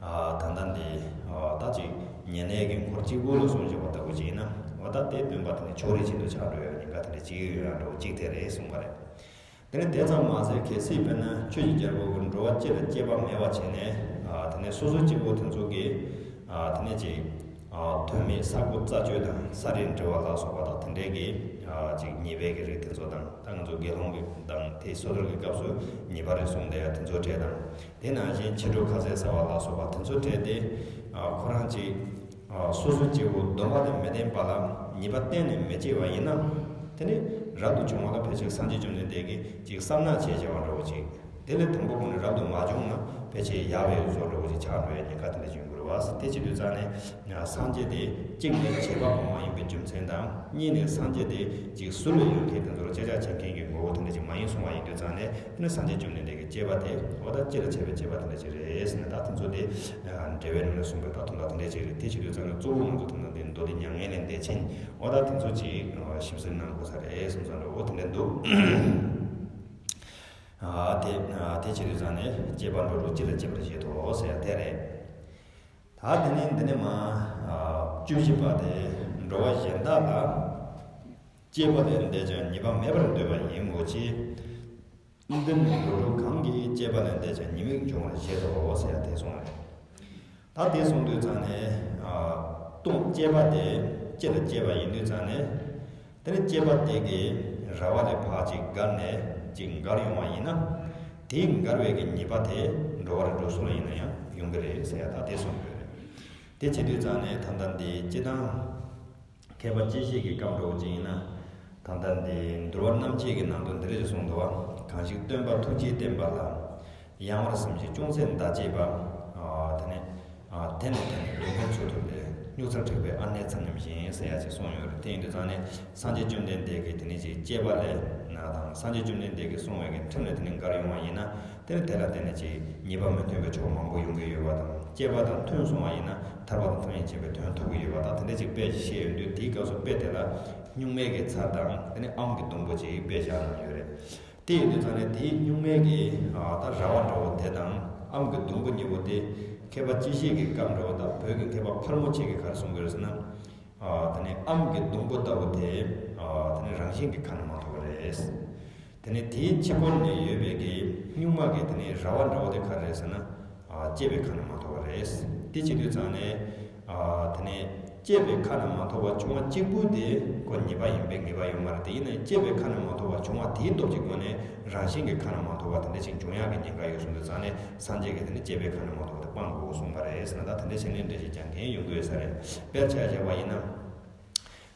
ཨ་ད་ལྟ་འདི་ཨ་ད་ཅིག་ཉེ་གནས་ཀྱི་འཁོར་གཅིག་པོ་ལ་གསུངས་བྱས་པ་ལྟ་བུ་ཅིག་ཡིན་ན་འོ་ད་དེ་སྟོན་པ་དེ་ནི་ཕྱོགས་རིས་གཅིག་ཏུ་ཆགས་འགྲོ་ཡ་ཉེན་ཁ་དེ་འདྲ་ཅིག་ཡོད་ཡ་འགྲོ་གཅིག་དེ་རེད་གསུངས་པ་རེད། དེ་ནས་དེ་ཙམ་མ་ཟད། གལ་སྲིད་དཔེར་ན་ཆོས་ཀྱི་རྒྱལ་པོ་གི་འགྲོ་བ་སྤྱི་ལ་སྐྱེས་པ་མེད་པ་བྱས་ནས། ཨ། དེ་ནས་སོ་སོ་གཅིག་པོ་དེ་ཚོ་གིས། ཨ། དེ་ནས་ཅིག་ཨ། དོན་མེད་ས་རྐོ་རྩྭ་གཅོད་དང་ས་རིན་འདྲི་བ་ལ་སོགས་པ་དང་། དེ་འདྲའི་གི། ཨ། ཅིག་ཉེས་པའི་གི་རིགས་དེ་ཚོ་དང་། ད་ང་ཚོ་དགེ་སློང་གི་དང་དེ་སོ་ཐར་གྱི་སྐབས་སུ་ཉེས་པ་རེད་གསུངས་བསྡད་ཡ་དེ་ཚོ་འདྲ་དང་། དེ་ནང་བཞིན་ཕྱི་དྲོ་ཁ་ཟས་ཟ་བ་ལ་སོགས་པ་དེ་ཚོ་འདྲ་དེ། ཨ། ཁོ་རང་ཅིག་ཨ། སོ་སོ་སྐྱེ་བོ་སྡོམ་པ་དང་མི་ལྡན་པ་ལ་ཉེས་པ་གཏན་ནས་མི་བྱེད་པ་ཡིན་ན། དེ་ནི་རབ་ཏུ་བྱུང་བ་ལ་ཕལ་ཆེར་སངས་རྒྱས་བཅོམ་ལྡན་འདས་ཀྱིས་ཅིག་བསམ་ནག་བྱས་བྱས་པ་འདྲ་བོ་ཅིག་དེ་ལས་དང་པོ་ཁོ་ནས་རབ་ཏུ་མ་བྱུང་ན་ཕལ་ཆེར་ཡལ་བའི་བཟོ་འདྲ་བོ་ཅིག་ཆགས་འགྲོ་ཡ་ཉེན་ཁ་དེ་འདྲ་ཅིག་ཡོང་གི་རེད་བ། དེ་བྱེད་དུས་ཙང་ནས་སངས་རྒྱས་དེ་གཅིག་ནས་བྱེད་པ་པོ་མ་ཡིན་པའི་རྒྱུ་མཚན་དང་། གཉིས་ནས་སངས་རྒྱས་དེ་ཅིག་ཟུར་ལ་ཡོད་མཁན་དེ་ཚོར་ཅག་ཅག་བྱེད་མཁན་གྱི་ངོ་བོ་དེ་འདྲ་ཅིག་མ་ཡིན་གསུངས་པ་ཡིན་དུས་ཙང་ནས། དེ་ནི་སངས་རྒྱས་བཅོམ་ལྡན་འདས་ཀྱི་སྤྱད་པ་དེ། འོ་ད་སྤྱི་ལ་བྱས་པའི་སྤྱད་པ་དེ་འདྲ་ཅིག་རེད་ཟེར་ནས། ད་དེ་ཚོ་དེ་འགྲེལ་པའི་ནང་ནས་གསུངས་པའི་ད་དུང་ད་དེ་འདྲ་ཅིག་རེད། དེ་བྱེད་དུས་ཙང་ནས་གཙོ་བོ་ང་ཚོ་དེ་ནང་དེ་མདོ་སྡེ་མྱ་ངན་ལས་འདས་ཕྱིན། འོ་ད་དེ་ཚོ་ཅིག་ཞིབ་གསལ་གནང་དགོས་ས་རེད་གསུངས་ཙང་། འོ་དེ་འདྲ་འདུག་ཨ། དེ་ཨ། དེ་བྱེད་དུས་ཙང་ནས་སྐྱེས་པ་འགྲོ་དྲུག་སྤྱི་ལ་སྐྱེ་བར་བཞེད་དོ་ཟེར་ཡ་དེ་རེད། ད་དེ་ནས་འདི་ནས་མ། ཨ། བཅུ་བཞི་པ་དེ། འགྲོ་བ་གཞན་དག་ལ། སྐྱེས་པ་ལས་འདས་ཀྱང་ཉེས་པ་མེད་པར་འདོད་པ་ཡིན་མོད་ཀྱི། འདི་ནི་འགྲོ་དྲུག་གང་གིས་སྐྱེས་པ་ལས་འདས་ཀྱང་ཉེས་དམིགས་འབྱུང་བར་བཞེད་དོ་ཟེར་ཡ་དེ་གསུངས་རེད། ད་དེ་གསུངས་དུས་ཙང་ནས། ཨ། ལྟུང་སྐྱེས་པ་དེ་སྤྱི་ལ་སྐྱེས་པ་ཡིན་དུས་ཙང་ནས། དེ་ནི་སྐྱེས་པ་དེ་གི་ར་བ་ལས་ཕར་ཅིག་བརྒལ་ནས་ཅིག་འགར་ཡོང་བ་ཡིན་ན། དེའི་འགར་བའི་གི་ཉེས་པ་དེ་འགྲོ་བ་རིགས་དྲུག་སུ་ལ་ཡིན་ན་ཡང་ཡོང་གི་རེད་ཟེར་ཡ་ད་དེ་གསུངས་ཡོད་རེད། དེ་བྱེད་དུས་ཙང་ནས་ད་ལྟ་འདི་སྤྱི་དང་། མཁས་པ་སྤྱི་བཤད་ཀྱི་སྐབས་འགྲོ་བ་ཅིག་ཡིན་ན། ད་ལྟ་འདི་འདུལ་བ་རྣམ་འབྱེད་ཀྱི་ནང་དུ་འདི་འདྲ་ཞིག་གསུངས་འདུག་བ། གང་ཞིག་སྟོན་པ་ཐུགས་རྗེའི་བསྟན་པ་ལ། ཡང་བར་སེམས་ཤིང་ཅུང་ཟད་འདའ་བྱེད་པ། ཨ། དེ་ནས། ཨ། དེ་ནས་དེ་ནས་ལུང་ཁུག་ཚུར་ཐུབ་སྟེ། སྨྱུག་རྩར་འཁྲིགས་པའི་ཨ་ནེ་ཚ་ནེམ་བཞིན་ཟེར་ཡ་ཅིག་གསུངས་ཡོད་རེད། དེ་ཡིན་དུས་ཙང་ནས་སངས་རྒྱས་བཅོམ་ལྡན་འདས་ཀྱིས་དེ་ནས་ཅིག་སྐྱེས་པ་ལས་ན་དང་། སངས་རྒྱས་བཅོམ་ལྡན་འདས་ཀྱིས་གསུངས་པའི་གི་ཁྲིམས་ལ་དེ་ནས་འགལ་ཡོང་བ་ཡིན་ན། དེ་ནི་དེ་ལ་བརྟེན་ནས་ཅིག་ཉེས་པ་མི་མཐུན་པའི་ཕྱོགས་མང་པོ་ཡོང་གི་ཡོད་པ་དང་། སྐྱེས་པ་དང་མཐུན་སོང་བ་ཡིན་ན་ཐར་པ་དང་ཐམས་ཅད་མཁྱེན་པའི་དོན་ཐོབ་ཀྱི་ཡོད་པ་དང་། དེ་འདྲ་ཅིག་དཔེ་ཞིག་བཤད་ཡོང་དུས། དེའི་སྐབས་སུ་དཔེ་དེ་ལ་སྨྱུག་མའི་གི་ཚར་དང་། དེ་ནི་ཨམ་གྱི་སྡོང་པོ་ཅིག་དཔེ་བཞག་གནང་ཡོད་རེད། དེ་ཡིན་དུས་ཙང་ནས་དེའི་སྨྱུག་མའི་གི། ཨ། ད་ར་བ་འདྲ་བོ་དེ་དང་ཨམ་གྱི་སྡོང་པོ་གཉིས་པོ་དེ། མཁས་པ་སྤྱི་བཤད་ཀྱི་སྐབས་འདྲ་བོ་དང་། བོད་ཀྱི་མཁས་པ་ཕལ་མོ་ཆེ་གིས་ག་རེ་གསུང་གི་རེད་ཟེར་ན། ཨ། དེ་ནས་ཨམ་གྱི་སྡོང་པོ་ལྟ་བུ་དེ། ཨ། དེ་ནས་རང་བཞིན་གྱིས་ཁ་ནས་མ་ཐོ་བ་རེད། དེ་ནས་དེའི་ཕྱི་སྐོར་ནས་ཡོད་པའི་གི་སྨྱུག་མ་གི་དེ་ནས་ར་བ་འདྲ་བོ་དེ་ག་རེ་རེད་ཟེར་ན། ཨ། སྐྱེས་པའི་ཁ་ནས་མ་ཐོ་བ་རེད། དེ་བྱེད་དུས་ཙང་ནས། ཨ། དེ་ནས་སྐྱེས་པའི་ཁ་ནས་མ་ཐོ་བ་བྱུང་བ་གཅིག་པུ་དེ་ཁོ་ཉེས་པ་ཡིན་པའི་ངེས་པ་ཡོད་མ་རེད། དེ་ཡིན་ན་སྐྱེས་པའི་ཁ་ནས་མ་ཐོ་བ་བྱུང་བ་དེའི་སྟོབས་ཀྱི་སྒོ་ནས་རང་བཞིན་གྱིས་ཁ་ནས་མ་ཐོ་བ་དེ་འདྲ་ཞིག་འབྱུང་ཡག་གི་ཉེན་ཁ་ཡོད་གསུངས་དུས་ཙང་ནས། སངས་རྒྱས་ཀྱིས་དེ་ནི་སྐྱེས་པའི་ཁ་ནས་མ་ཐོ་བ་དེ་སྤང་དགོས་གསུངས་པ་རེད་ཟེར་ན། ད་དེ་འདྲ་བྱས་ནས་འགྲེལ་བཤད་རྒྱག་མཁན་ཡོང་གི་ཡོད་ས་རེད། དཔེར་ཆ་བཞག་པ་ཡིན་ན།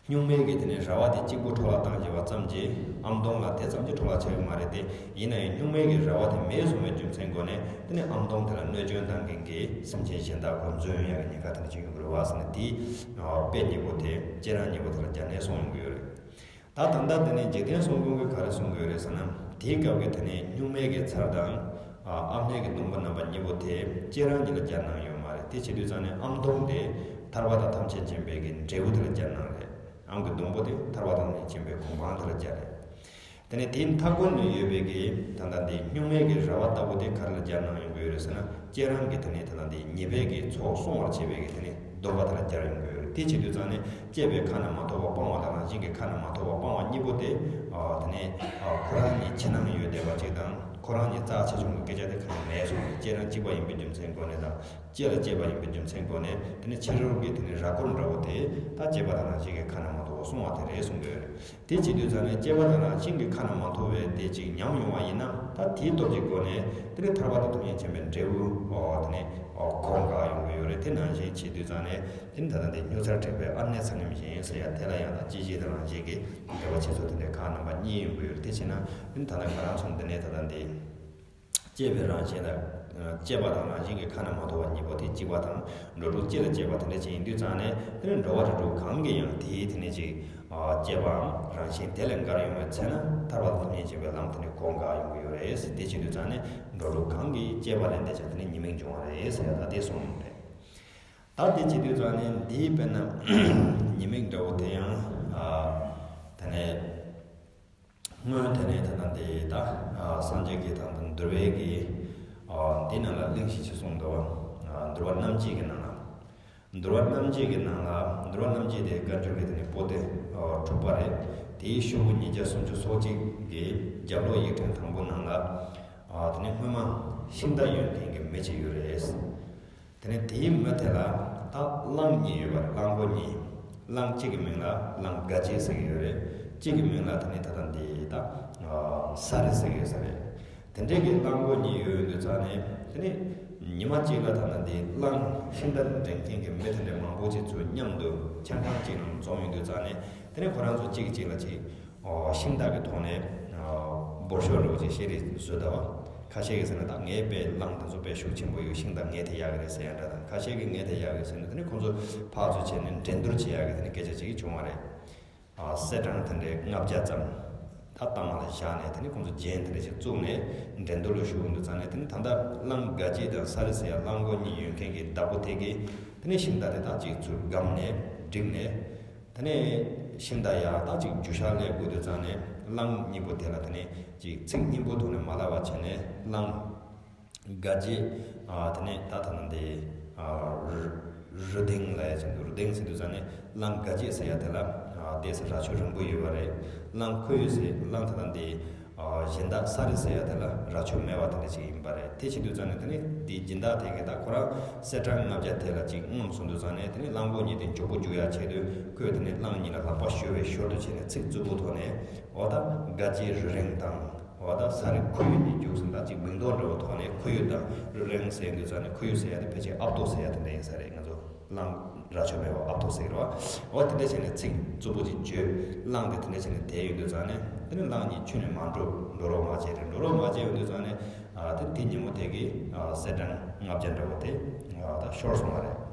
སྨྱུག་མའི་གི་དེ་ནས་ར་བ་དེ་གཅིག་པུ་འཕྲོ་བརླག་བཏང་བྱས་པ་ཙམ་གྱིས་ཨམ་སྡོང་ལ་དེ་ཙམ་གྱིས་འཕྲོ་བརླག་ཆགས་ཀྱི་མ་རེད་དེ། ཡིན་ན་ཡང་སྨྱུག་མའི་གི་ར་བ་དེ་མེད་སོང་བའི་རྒྱུ་མཚན་སྒོ་ནས། དེ་ནས་ཨམ་སྡོང་དེ་ལ་གནོད་སྐྱོན་བཏང་མཁན་གྱི་སེམས་ཅན་གཞན་དག་ཁོ་འཛུལ་ཡོང་ཡག་གི་ཉེན་ཁ་དེ་འདྲ་ཅིག་ཡོང་གི་རེད་བ་ཟེར་ནས། དེའི་དཔེ་གཉིས་པོ་དེ། ཁྱེད་རང་གཉིས་པོ་དེ་ལ་སྦྱར་ནས་གསུངས་ཡོང་གི་ཡོད་རེད། ད་ད་ལྟ་དེ་ནས་འཇིག་རྟེན་གསུམ་མགོན་གྱིས་ག་རེ་གསུང་གི་ཡོད་རེད་ཟེར་ན། དེའི་སྐབས་ཀྱི་དེ་ནས་སྨྱུག་མའི་གི་ཚར་དང་། ཨ། ཨམ་ལྷའི་གི་སྡོང་པོ་རྣམ་པ་གཉིས་པོ་དེ་ཁྱེད་རང་གཉིས་ལ་སྦྱར་གནང་ཡོད་མ་རེད། དེ་བྱེད་དུས་ཙང་ནས་ཨམ་སྡོང་དེ་ཐར་པ་དང་ཐམས་ཅད་མཁྱེན་པའི་གི་འབྲས་བུ་དེ་ལ་སྦྱར་གནང་རེད། ཨམ་གྱི་སྡོང་པོ་དེ་ཐར་པ་དང་ཐམས་ཅད་མཁྱེན་པའི་གོ་འཕང་དེ་ལ་སྦྱར་རེད། དེ་ནས་དེའི་མཐའ་སྐོར་ནས་ཡོད་པའི་གི་ད་ལྟ་འདི་སྨྱུག་མའི་གི་ར་བ་ལྟ་བུ་དེ་ག་རེ་ལ་སྦྱར་གནང་ཡོང་གི་ཡོད་རེད་ཟེར་ན། ཁྱེད་རང་གི་དེ་ནས་ད་ལྟ་འདི་ཉེས་པའི་གི་ཚོགས་སྲུང་བར་བྱེད་པའི་གི་དེ་ནས་སྡོམ་པ་དེ་ལ་སྦྱར་ཡོང་གི་ཡོད་རེད། དེ་བྱེད་དུས་ཙང་ནས་སྐྱེས་པའི་ཁ་ནས་མ་ཐོ་བ་སྤང་བ་དང་། རང་བཞིན་གྱི་ཁ་ནས་མ་ཐོ་བ་སྤང་བ་གཉིས་པོ་དེ། ཨ། དེ་ནས། ཨ། ཁོ་རང་གཉིས་ཕྱི་ནང་ཡོད་བསྡད་པ་ཅིག་དང་། ཁོ་རང་གཉིས་རྩ་ཆེ་ཆུང་གི་སྐད་ཆ་དེ་གང་ཡང་མེད་སོང་། ཁྱེད་རང་གཅིག་པ་ཡིན་པའི་རྒྱུ་མཚན་སྒོ་ནས་དང་། སྐྱེས་ལ་སྐྱེས་པ་ཡིན་པའི་རྒྱུ་མཚན་སྒོ་ནས། དེ་ནས་ཕྱི་རོལ་གྱི་དེ་ནས་ར་སྐོར་འདྲ་བོ་དེ་ད་སྐྱེས་པ་དང་རང་བཞིན་གྱི་ཁ་ནས་མ་ཐོ་བ་སྲུང་བ་དེ་རེད་གསུང་གི་ཡོད་རེད། དེ་བྱེད་དུས་ཙང་ནས་སྐྱེས་པ་དང་རང་བཞིན་གྱི་ཁ་ནས་མ་ཐོ་བའི་དེ་ཅིག་ཉམས་ཡོང་བ་ཡིན་ན། ད་དེའི་སྟོབས་ཀྱི་སྒོ་ནས་དེ་ནས་ཐར་པ་དང་ཐམས་ཅད་མཁྱེན་པའི་འབྲས་བུ། ཨོ། དེ་ནས། ཨོ། གོ་འགག་ཡོང་གི་ཡོད་རེད། དེ་ནང་བཞིན་བྱེད་དུས་ཙང་ནས། དེ་ནི་ད་ལྟ་འདི་སྨྱུག་རྩར་འཁྲིགས་པའི་ཨ་ནེ་ཚ་ནེམ་བཞིན་ཟེར་ཡ་དེ་ལ་ཡང་ད་སྤྱི་བཤད་དང་རང་བཞིན་གྱི་འགྲེལ་པ་ཆེ་ཚོ་དེ་འདྲའི་ཁག་རྣམ་པ་གཉིས་ཡོང་གི་ཡོད་རེད། དེ་བྱས་ན་དེ་ནི་ད་ལྟ་ང་རང་ཚོ་འདི་ནས་ད་ལྟ་འདི་སྐྱེས་པའི་རང་བཞིན་དང་། སྐྱེས་པ་དང་རང་བཞིན་གྱི་ཁ་ནས་མ་ཐོ་བ་གཉིས་པོ་དེ་གཅིག་པ་དང་། འགྲོ་དྲུག་སྤྱི་ལ་སྐྱེས་པ་དེ་འདྲ་ཅིག་ཡིན་དུས་ཙང་ནས། དེ་ནི་འགྲོ་བ་རིགས་དྲུག་གང་གིས་ཡང་དེའི་དེ་ནས་ཅིག་སྐྱེས་པའམ་རང་བཞིན་དེ་ལས་འགལ་ཡོང་བའི་ཚེ་ན། ཐར་པ་དང་ཐམས་ཅད་མཁྱེན་པའི་ལམ་དེ་ནི་གོ་འགག་ཡོང་གི་ཡོད་རེད། དེ་བྱེད་དུས་ཙང་ནས་འགྲོ་དྲུག་གང་གིས་སྐྱེས་པ་ལས་འདས་ཀྱང་དེ་ནི་ཉེས་དམིགས་འབྱུང་བ་རེད་ཟེར་ཡ་ད་དེ་གསུངས་ཡོད་རེད། ད་དེ་བྱེད་དུས་ཙང་ནས་འདིའི་དཔེར་ན་ཉེས་དམིགས་འདྲ་བོ་དེ་ཡང་། ཨ། དེ་ནས་སྔོན་དེ་ནས་ད་ལྟ་འདི་ད། ཨ། སངས་རྒྱས་ཀྱིས་ད་ལྟ་འདུལ་བའི་གི། ཨ། འདི་ནང་ལ་གླེང་གཞི་ཅིག་གསུངས་འདུག་ཨ། འདུལ་བ་རྣམ་འབྱེད་ཀྱི་ནང་ལ། འདུལ་བ་རྣམ་འབྱེད་ཀྱི་ནང་ལ། འདུལ་བ་རྣམ་འབྱེད་དེ་བཀའ་འགྱུར་གྱི་དེ་ནས་པོ་ཏི། ཨ། དྲུག་པ་རེད། དེའི་ཤོག་བུ་ཉིས་བརྒྱ་སུམ་ཅུ་སོ་གཅིག་གི་རྒྱབ་ལོགས་ཡིག་ཕྲེང་དང་པོ་ནང་ལ། ཨ། དེ་ནས་སྔོན་མ་ཤིང་རྟ་གཡོན་མཁན་གྱི་མི་ཅིག་ཡོད་རེད། དེ་ནས་དེའི་མི་དེ་ལ་ད་གླང་གཉིས་ཡོད་པ་རེད། གླང་པོ་གཉིས། གླང་གཅིག་གི་མིང་ལ་གླང་དགའ་སྐྱིད་ཟེར་གྱི་ཡོད་རེད། གཅིག་གི་མིང་ལ་དེ་ནས་ད་ལྟ་འདི་ད་ཨ་ས་རི་ཟེར་གྱི་ཡོད་ས་རེད། དེ་འདྲའི་གི་གླང་པོ་གཉིས་ཡོད་ཡོད་དུས་ཙང་ནས། དེ་ནས་ཉི་མ་གཅིག་ལ་ད་ལྟ་འདི་གླང་ཤིང་རྟ་འདྲེན་མཁན་གྱི་མི་དེ་འདྲ་མང་པོ་ཅིག་ཚུར་མཉམ་དུ་ཆང་ཁང་གཅིག་ནང་འཛོམས་ཡོང་དུས་ཙང་ནས། དེ་ནས་ཁོ་རང་ཚོ་གཅིག་གིས་གཅིག་ལ་གཅིག་ཨོ། ཤིང་རྟ་གི་ཐོག་ནས། ཨོ། འབོར་ཤོག་འདྲ་བོ་ཅིག་བཤད་རེས་བཟོས་འདུག་པ། ཁ་ཤས་ཀྱིས་ཟེར་ན་ད་ངའི་དཔེ་གླང་དེ་ཚོ་དཔེ་ཤུགས་ཆེན་པོ་ཡོད། ཤིང་རྟ་ངས་དེད་ཡག་གི་རེད་ཟེར་ཡ་འདྲ་དང་། ཁ་ཤས་ཀྱིས་ངས་དེད་ཡག་གི་རེད་ཟེར་ནས། དེ་ནས་ཁོང་ཚོ་ཕར་ཚུར་བྱས་ནས་འགྲན་བསྡུར་བྱེད་ཡག་གི་དེ་ནས་སྐད་ཆ་ཅིག་བྱུང་བ་རེད། ཨ། གསེར་སྲང་དེ་འདྲའི་ལྔ་བརྒྱ་ཙམ་ད་གཏའ་མ་ལ་བཞག་ནས། དེ་ནས་ཁོང་ཚོ་རྒྱན་དེ་འདྲ་ཞིག་བཙུགས་ནས་འགྲན་བསྡུར་ལ་ཞུགས་འདུག་ཙང་ནས། དེ་ནས་ད་ལྟ་གླང་དགའ་སྐྱིད་དང་ས་རི་ཟེར་ཡ་གླང་པོ་གཉིས་ཡོད་མཁན་གྱི་བདག་པོ་དེ་གིས་དེ་ནས་ཤིང་རྟ་དེ་ད་ཅིག་ཚུར་སྒམ་ནས་བསྒྲིགས་ནས། དེ་ནས་ཤིང་རྟ་ཡར་ད་ཅིག་རྒྱུག་ཤར་སླེབས་དགོས་དུས་ཙང་ནས། གླང་གཉིས་པོ་དེ་ལ་དེ་ནས་ཅིག་ཚིག་སྙན་པོ་ཐོག་ནས་མ་ལབ་པ་བྱས་ནས། གླང་དགའ་སྐྱིད། ཨ། དེ་ནས་ད་ད་ནང་དེ། ཨ། རུ་རུ་ལྡིང་ལབ་ཡ་ཅིག་འདུག་རུ་ལྡིང་ཟེར་དུས་ཙང་ནས། གླང་དགའ་སྐྱིད་ཟེར་ཡ་དེ་ལ། ཨ། ཏོག་ཙམ་རྭ་ཅོ་རིང་པོ་ཡོད་པ་རེད། གླང་ཁོར་ཡུག་ཟེར། གླང་ད་ད་འདི། ཨ། གཞན་དག་ས་རི་ཟེར་ཡ་དེ་ལ་རྭ་ཅོ་མེད་པ་དེ་འདྲ་ཞིག་ཡིན་པ་རེད། དེ་བྱེད་དུས་ཙང་ནས། དེ་ནས་དེའི་སྦྱིན་བདག་དེ་གིས་ད་ཁོ་རང་གསེར་སྲང་ལྔ་བརྒྱ་དེ་ལ་ཅིག་རྔམ་སོང་དུས་ཙང་ནས། དེ་ནས་གླང་པོ་གཉིས་དེ་མགྱོགས་པོ་རྒྱུག་ཡ་ཆེད་དུ། ཁོས་དེ་ནས་གླང་གཉིས་ལ་ལག་པ་གཞུ་བའི་ཞོར་དུ་བྱས་ནས་ཚིག་རྩུབ་པོ་ཐོག་ནས། འོ་ད་དགའ་སྐྱིད་རུ་རིང་དང་། འོ་ད་ས་རི་ཁོར་ཡུག་གཉིས་རྒྱུགས་ཟིན། ད་ཅིག་མིང་འདོགས་འདྲ་བོ་ཐོག་ནས། ཁོར་ཡུག་དང་རུ་རིང་ཟེར་དུས་ཙང་ནས། ཁོར་ཡུག་ཟེར་ཡ་དེ་ཕལ་ཆེར་ཨབ་ཏོ་ཟེར་ཡ་དེ་འདྲ་ཡིན་ས་རེད། ང་ཚོ་གླང་རྭ་ཅོ་མེད་པ་ཨབ་ཏོ་ཟེར་གི་རེད་པ། འོ་དེ་འདྲ་བྱས་ནས་ཚིག་རྩུབ་པོ་ཅིག་བརྗོད། གླང་དེ་དེ་འདྲ་བྱས་ནས་དེད་ཡོང་དུས་ཙང་ནས། དེ་ནས་གླང་གཉིས་ཁྱོན་ནས་མ་འགྲོ། འགྲོ་རོགས་མ་བྱེད་རེད། འགྲོ་རོགས་མ་བྱེད་ཡོང་དུས་ཙང་ནས། ཨ། དེ་དེ་ཉིན་མོ་དེ་གི། ཨ། གསེར་སྲང་ལྔ་བརྒྱ་འདྲ་བོ་དེ། ཨ། ད་ཤོར་སོང་བ་རེད།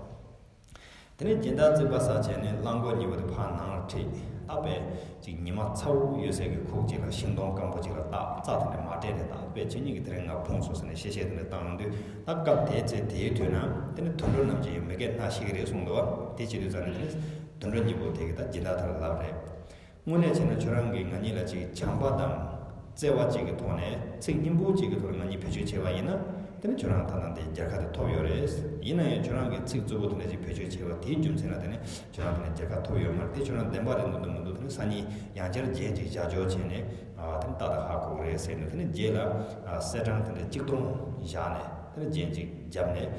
དེ་ནས་སྦྱིན་བདག་རྩིག་པ་ཟ་བྱས་ནས་གླང་པོ་གཉིས་པོ་དེ་ཕར་ནང་ལ་ཁྲིད། ད་དཔེ་ཅིག་ཉི་མ་ཚ་བོ་ཡོད་སའི་གི་ཁུག་ཅིག་ལ་ཤིང་སྡོང་སྐམ་པོ་ཅིག་ལ་བཏགས། རྩྭ་དེ་འདྲ་མ་སྤྲད་ནས། ད་དཔེ་ཁྱེད་གཉིས་ཀྱིས་དེ་རིང་ང་ཕུང་སོང་ཟེར་ནས་གཤེ་གཤེ་དེ་འདྲ་བཏང་ཡོང་དུས། ད་སྐབས་དེའི་ཚེ་དེའི་དུས་ན། དེ་ནས་དུད་འགྲོ་རྣམས་ཀྱིས་མི་སྐད་སྣ་ཤེས་ཀྱི་རེད་གསུངས་འདུག་པ། དེ་བྱེད་དུས་ཙང་ནས། དེ་ནས་དུད་འགྲོ་གཉིས་པོ་དེ་གིས་ད་སྦྱིན་བདག་དེ་ལ་ལབ་རེད། དངོས་གནས་བྱས་ན་ཁྱོད་རང་གིས་ང་གཉིས་ལ་ཅིག་བྱམས་པ་དང་བརྩེ་བ་ཅིག་གི་ཐོག་ནས། ཚིག་སྙན་པོ་ཅིག་གི་ཐོག་ནས་ང་གཉིས་བེད་སྤྱོད་བྱས་པ་ཡིན་ན། དེ་ནི་ཁྱོད་རང་ད་ལྟ་འདི་རྒྱལ་ཁ་དེ་ཐོབ་ཡོད་རེད། ཡིན་ན་ཡང་ཁྱོད་རང་གིས་ཚིག་རྩུབ་པོ་དེ་འདྲ་ཅིག་བེད་སྤྱོད་བྱས་པ་དེའི་རྒྱུ་མཚན་ལ་དེ་ནི་ཁྱོད་རང་དེ་ནི་རྒྱལ་ཁ་ཐོབ་ཡོད་མ་རེད། དེ་ཁྱོད་རང་བདེན་པ་རེད་འདུག་འདུག་མི་འདུག་དེ་ནི་སང་ཉིན་ཡང་བསྐྱར་རྒྱན་ཅིག་བཞག་འཇོག་བྱས་ནས། ཨ། དེ་ནི་ཏག་ཏག་ཧ་གོ་གི་རེད་ཟེར་ནས། དེ་ནི་རྗེས་ལ། ཨ། གསེར་སྲང་དེ་འདྲ་ཆིག་སྟོང་བཞག་ནས། དེ་ནི་རྒྱན་ཅིག་བརྒྱབ་ནས།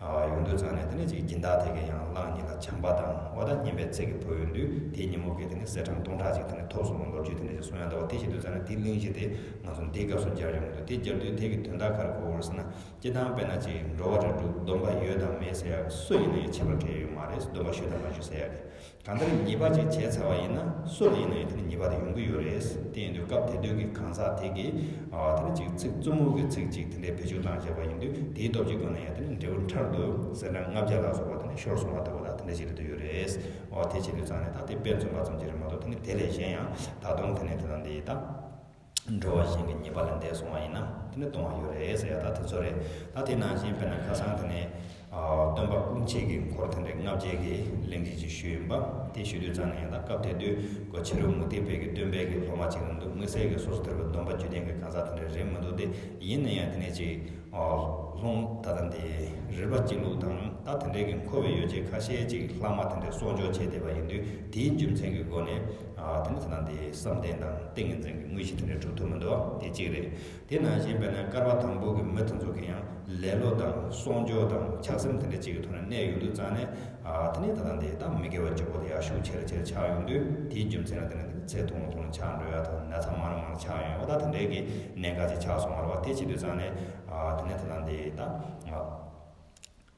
ཨ། ཡོང་དུས་ཙང་ནས། དེ་ནས་ཅིག་སྦྱིན་བདག་དེ་གིས་ཡང་གླང་གཉིས་ལ་བྱམས་པ་དང་། འོ་ད་སྙན་པའི་ཚིག་གིས་བོས་ཡོང་དུས། དེའི་ཉིན་མོ་གི་དེ་ནས་གསེར་སྲང་སྟོང་ཕྲག་ཅིག་དེ་ནས་ཐོབ་སོང་བའི་ལོ་རྒྱུས་དེ་འདྲ་ཞིག་གསུང་ཡ་འདུག་པ། དེ་བྱེད་དུས་ཙང་ནས་དེའི་གླེང་གཞི་དེ་ང་ཚོ་འདིའི་སྐབས་སུ་སྦྱར་ཡོང་གི་འདུག་དེ་སྦྱར་དུས་དེ་གི་དོན་དག་ག་རེ་གོ་དགོས་ཟེར་ན། སྤྱིར་བཏང་དཔེར་ན་ཅིག་འགྲོ་བ་རིགས་དྲུག་སྡོམ་པ་ཡོད་དང་མེད་ཟེར་ཡ། སུ་ཡིན་ན་ཡང་ཁྱད་པར་གང་ཡང་ཡོད་མ་རེད། སྡོམ་པ་ཞུས་དང་མ་ཞུས་ཟེར་ཡ་གི། གང་ལྟར་ཉེས་པ་ཅིག་བྱས་ཚར་བ་ཡིན་ན། སུ་ལ་ཡིན་ན་ཡང་དེ་ནི་ཉེས་པ་དེ་ཡོང་གི་ཡོད་རེད། དེ་ཡིན་དུས་སྐབས་དེ་དུས་ཀྱི་གང་ཟག་དེ་གིས། ཨ། དེ་ནི་ཅིག་ཚིག་རྩུབ་མོ་གི་ཚིག་ཅིག་དེ་འདྲའི་བེད་སྤྱོད་བཏང་བཞག་པ་ཡིན་དུས། དེའི་སྟོབས་ཀྱི་སྒོ་ནས་ཡང་དེ་ནི་འབྲས་བུ་ཕྲག་དུ་གསེར་སྲང་ལྔ་བརྒྱ་ལ་སོགས་པ་དེ་ནི་ཤོར་སོང་བ་ལྟ་བུ་ལ་དེ་འདྲ་ཞིག་རེད་འདོད་ཡོད་རེད། འོ། དེ་བྱེད་དུས་ཙང་ནས་ད་དེ་དཔེ་མཚོན་པ་ཙམ་ཞིག་རེད་མ་གཏོགས། དེ་ནི་དེ་ལས་གཞན་ཡང་ད་དུང་དེ་ནི་དེ་དང་དེ་ད། འགྲོ་བ་གཞན་གྱི་ཉེས་པ་ལས་འདས་སོང་བ་ཡིན་ན། དེ་ནི་གཏོང་བ་ཡོད་རེད་ཟེར་ཡ་ད་དེ་ཚོ་རེད། ད་དེ་ནང་བཞིན་དཔེར་ན་ཁ་སང་དེ་ནས། ཨ། སྟོན་པ་ཀུན་མཁྱེན་གྱི་འཁོར་དེ་འདྲའི་ལྔ་བརྒྱའི་གི་གླེང་གཞི་ཅིག་ཞུས་ཡིན་པ། དེ་ཞུ་དུས་ཙང་ནས་ཡང་ད་སྐབས་དེ་དུས་ཁོ་ཕྱི་རོལ་མུ་སྟེགས་པའི་གི་སྟོན་པའི་གི་སློབ་མ་ཅིག་རེད་འདུག་དམིགས་བསལ་གྱི་སོ་སོ་དེ་རུ་སྡོམ་པ་རྒྱུད་ལྡན་གྱི་གང་ཟག་དེ་འདྲ་རེད་མི་འདུག་དེ་ཡིན་ན་ཡང་དེ་ནས་ཅིག་ཨ། ལྷུང་ད་ལྟ་འདི་རིལ་པ་སྤྱི་བླུགས་དང་། ད་དེ་འདྲའི་གི་མཁོ་བའི་ཡོ་བྱད་ཁ་ཤས་ཅིག་ལྷག་མ་དེ་འདྲའི་གསོག་འཇོག་བྱས་བསྡད་པ་ཡིན་དུས། དེའི་རྒྱུ་མཚན་གྱི་སྒོ་ནས། ཨ། དེ་ནི་ད་ལྟ་འདི་བསམ་གཏན་དང་ཏིང་ངེ་འཛིན་གྱི་དངོས་གཞི་དེ་འདྲ་གྲུབ་ཐུབ་མི་འདུག་དེ་གཅིག་རེད། དེ་ནང་བཞིན་དཔེར་ན་སྐལ་བ་དང་པོ་གི་མི་དེ་ཚོ་གི་ཡང་ལེ་ལོ་དང་གསོག་འཇོག་དང་ཆགས་སེམས་དེ་འདྲ་ཅིག་གི་ཐོག་ནས་གནས་ཡོང་དུས་ཙང་ནས། ཨ། དེ་ནི་ད་ལྟ་འདི་ད་མི་དགེ་བ་བཅུ་པོ་དེ་ཡར་ཤུགས་ཆེ་རུ་ཆེ་རུ་ཆགས་ཡོང་དུས། དེའི་རྒྱུ་མཚན་ལ་དེ་ནི་ཚེ་ཐུང་ངུ་ཐུང་ངུ་ཆགས་འགྲོ་ཡ་དང་། ན་ཚ་མང་རུ་མང་རུ་ཆགས་ཡོང་ཡ། འོ་ད་དེ་འདྲའི་གི་གནད་འགག་ཅིག་ཆགས་སོང་བ་རེད་པ། དེ་བྱེད་དུས་ཙང་ནས། ཨ། དེ་ནི་ད་ལྟ་འདི་ད། ཨ།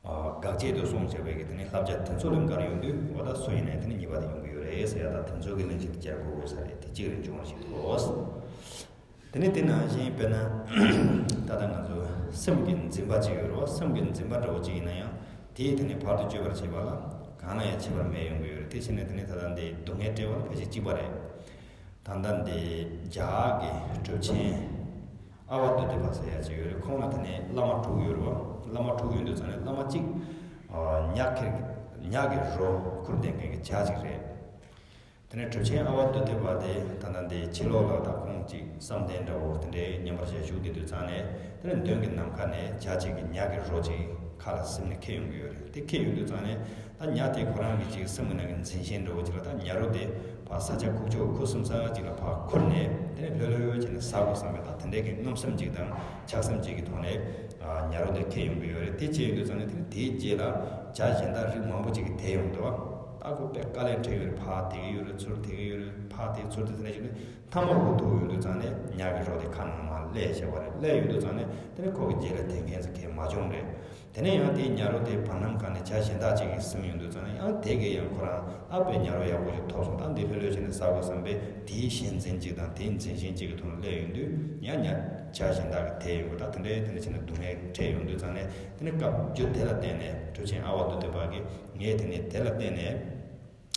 ཨ། དགག་བྱ་དུ་གསུངས་བྱས་པའི་གི་དེ་ནི་བསླབ་བྱ་དེ་ཚོ་ལ་འགལ་ཡོང་དུས། འོ་ད་སུ་ཡིན་ནའི་དེ་ནི་ཉེས་པ་དེ་ཡོང་གི་ཡོད་རེད་ཟེར་ཡ། ད་དེ་ཚོ་གི་གླེང་གཞི་དེ་སྦྱར་དགོས་དགོས་ས་རེད། དེ་གཅིག་རེད། འབྱུང་བ་ཞིག་འདུག་དེ་ནི་དེ་ནང་བཞིན་དཔེར་ན་ད་ལྟ་ང་ཚོ་སེམས་ཀྱི་འཛིན་པ་ཅིག་ཡོད་རེད་པ། སེམས་ཀྱི་འཛིན་པ་འདྲ་བོ་ཅིག་ཡིན་ན་ཡང་། དེས་དེ་ནི་བར་དུ་གཅོད་པར་བྱེད་པ་ལ་གང་ལ་ཡང་ཁྱད་པར་མེད་ཡོང་གི་ཡོད་རེད། དེ་བྱས་ནས་དེ་ནི་ད་ལྟ་འདི་སྡུག་བསྔལ་བྲལ་བ་ལ་ཕལ་ཆེར་གཅིག་པ་རེད། ད་ལྟ་འདི་རྒྱ་གར་གྱི་གྲུབ་ཆེན་ཨ་བ་ཏུ་ཏི་པ་ཟེར་ཡ་ཅིག་ཡོད་རེད། ཁོང་ལ་དེ་ནས་བླ་མ་དྲུག་ཡོད་རེད་པ། བླ་མ་དྲུག་ཡོད་དུས་ཙང་ནས་བླ་མ་གཅིག་ཨ། ཉག་གི་ཉག་གི་རོ་ཁུར་ལྡན་མཁན་གྱི་བྱ་ཅིག་རེད། དེ་ནས་གྲུབ་ཆེན་ཨ་བ་ཏུ་ཏི་པ་དེ་ད་ལྟ་འདི་ཕྱི་ལོགས་ལ་ད་ཁོང་ ཅིག་བསམ་གཏན་འདྲ་བོ་དེ་འདྲའི་མཉམ་པར་བཞག་བཞུགས་བསྡད་དུས་ཙང་ནས། དེ་ནས་མདུན་གྱི་ནམ་མཁའ་ནས་བྱ་གཅིག་གི་ཉ་གི་རོ་ཅིག་ཁ་ལ་ཟིན་ནས་འཁྱེར་ཡོང་གི་ཡོད་རེད། དེ་འཁྱེར་ཡོང་དུས་ཙང་ནས་ད་ཉ་དེ་ཁོ་རང་གི་ཅིག་སེམས་ཀྱི་ནང་གི་འཛིན་ཞེན་འདྲ་བོ་ཅིག་ལ། ད་ཉ་རོ་དེ་ཕར་ས་ཆ་ཁུག་ཀྱོག་ཁུ་སིམ་ས་ཅིག་ལ་ཕར་ཁུར་ནས། དེ་ནས་ལྷོད་ལྷོད་བྱས་ནས་ཟ་དགོས་བསམ་པའི་ད་དེ་འདྲའི་གི་མནོ་བསམ་ཅིག་དང་ཆགས་སེམས་ཅིག་གི་ཐོག་ནས། ཨ། ཉ་རོ་དེ་འཁྱེར་ཡོང་གི་ཡོད་རེད། དེ་འཁྱེར་ཡོང་དུས་ཙང་ནས་དེ་ནས་དེའི་རྗེས་ལ་བྱ་གཞན་དག་རིགས་མང་པོ་ཅིག་གིས་དེད་ཡོང་འདུག་བ། ད་ཁོ་དཔེ་དཀའ་ལས་འཕྲད་ཡོད་རེད། ཕར་དེད་ཀྱི་ཡོད་རེད། ཚུར་དེད་ཀྱི་ཡོད་རེད། ཕར་དེད་ཚུར་དེད། དེ་འདྲ་བྱས་ནས་མཐའ་མ་འགོ་ཐུག་ཡོང་དུས་ཙང་ནས་ཉ་གི་རོ་དེ་ཁ་ནང་མར་སླེབས་བྱས་པ་རེད། སླེབས་ཡོང་དུས་ཙང་ནས་དེ་ནས་ཁོ་གི་རྗེས་ལ་དེད་མཁན་ཟེར་མཁན་མ་བྱུང་རེད། དེ་ནས་ཡང་དེའི་ཉ་རོ་དེ་བར་སྣང་གང་ནས་བྱ་གཞན་དག་ཅིག་གིས་ཟིན་ཡོང་དུས་ཙང་ནས། ཡང་དེ་གིས་ཡང་ཁོ་རང་ཨ་དཔེ་ཉ་རོ་ཡག་པོ་ཞིག་ཐོབ་སོང་། ད་འདི་ལྷོད་ལྷོད་བྱས་ནས་ཟ་དགོས་བསམ་པའི་དེའི་ཞེན་འཛིན་ཅིག་དང་དེའི་འཛིན་ཞེན་ཅིག་གི་ཐོག་ནས་སླེབས་ཡོང་དུས། ཡང་ཉ་བྱ་གཞན་དག་གིས་དེད་ཡོང་གི། ད་དེ་འདྲའི་དེ་འདྲ་བྱས་ནས་སྡུག་བསྔལ་འཕྲད་ཡོང་དུས་ཙང་ནས། དེ་ནས་སྐབས་རྒྱུ་དེ་ལ་བརྟེན་ནས། གྲུབ་ཆེན་ཨ་ཝ་དྷཱུ་ཏི་པ་གིས་ངས་དེ་ནས་དེ་ལ་བརྟེན་ནས་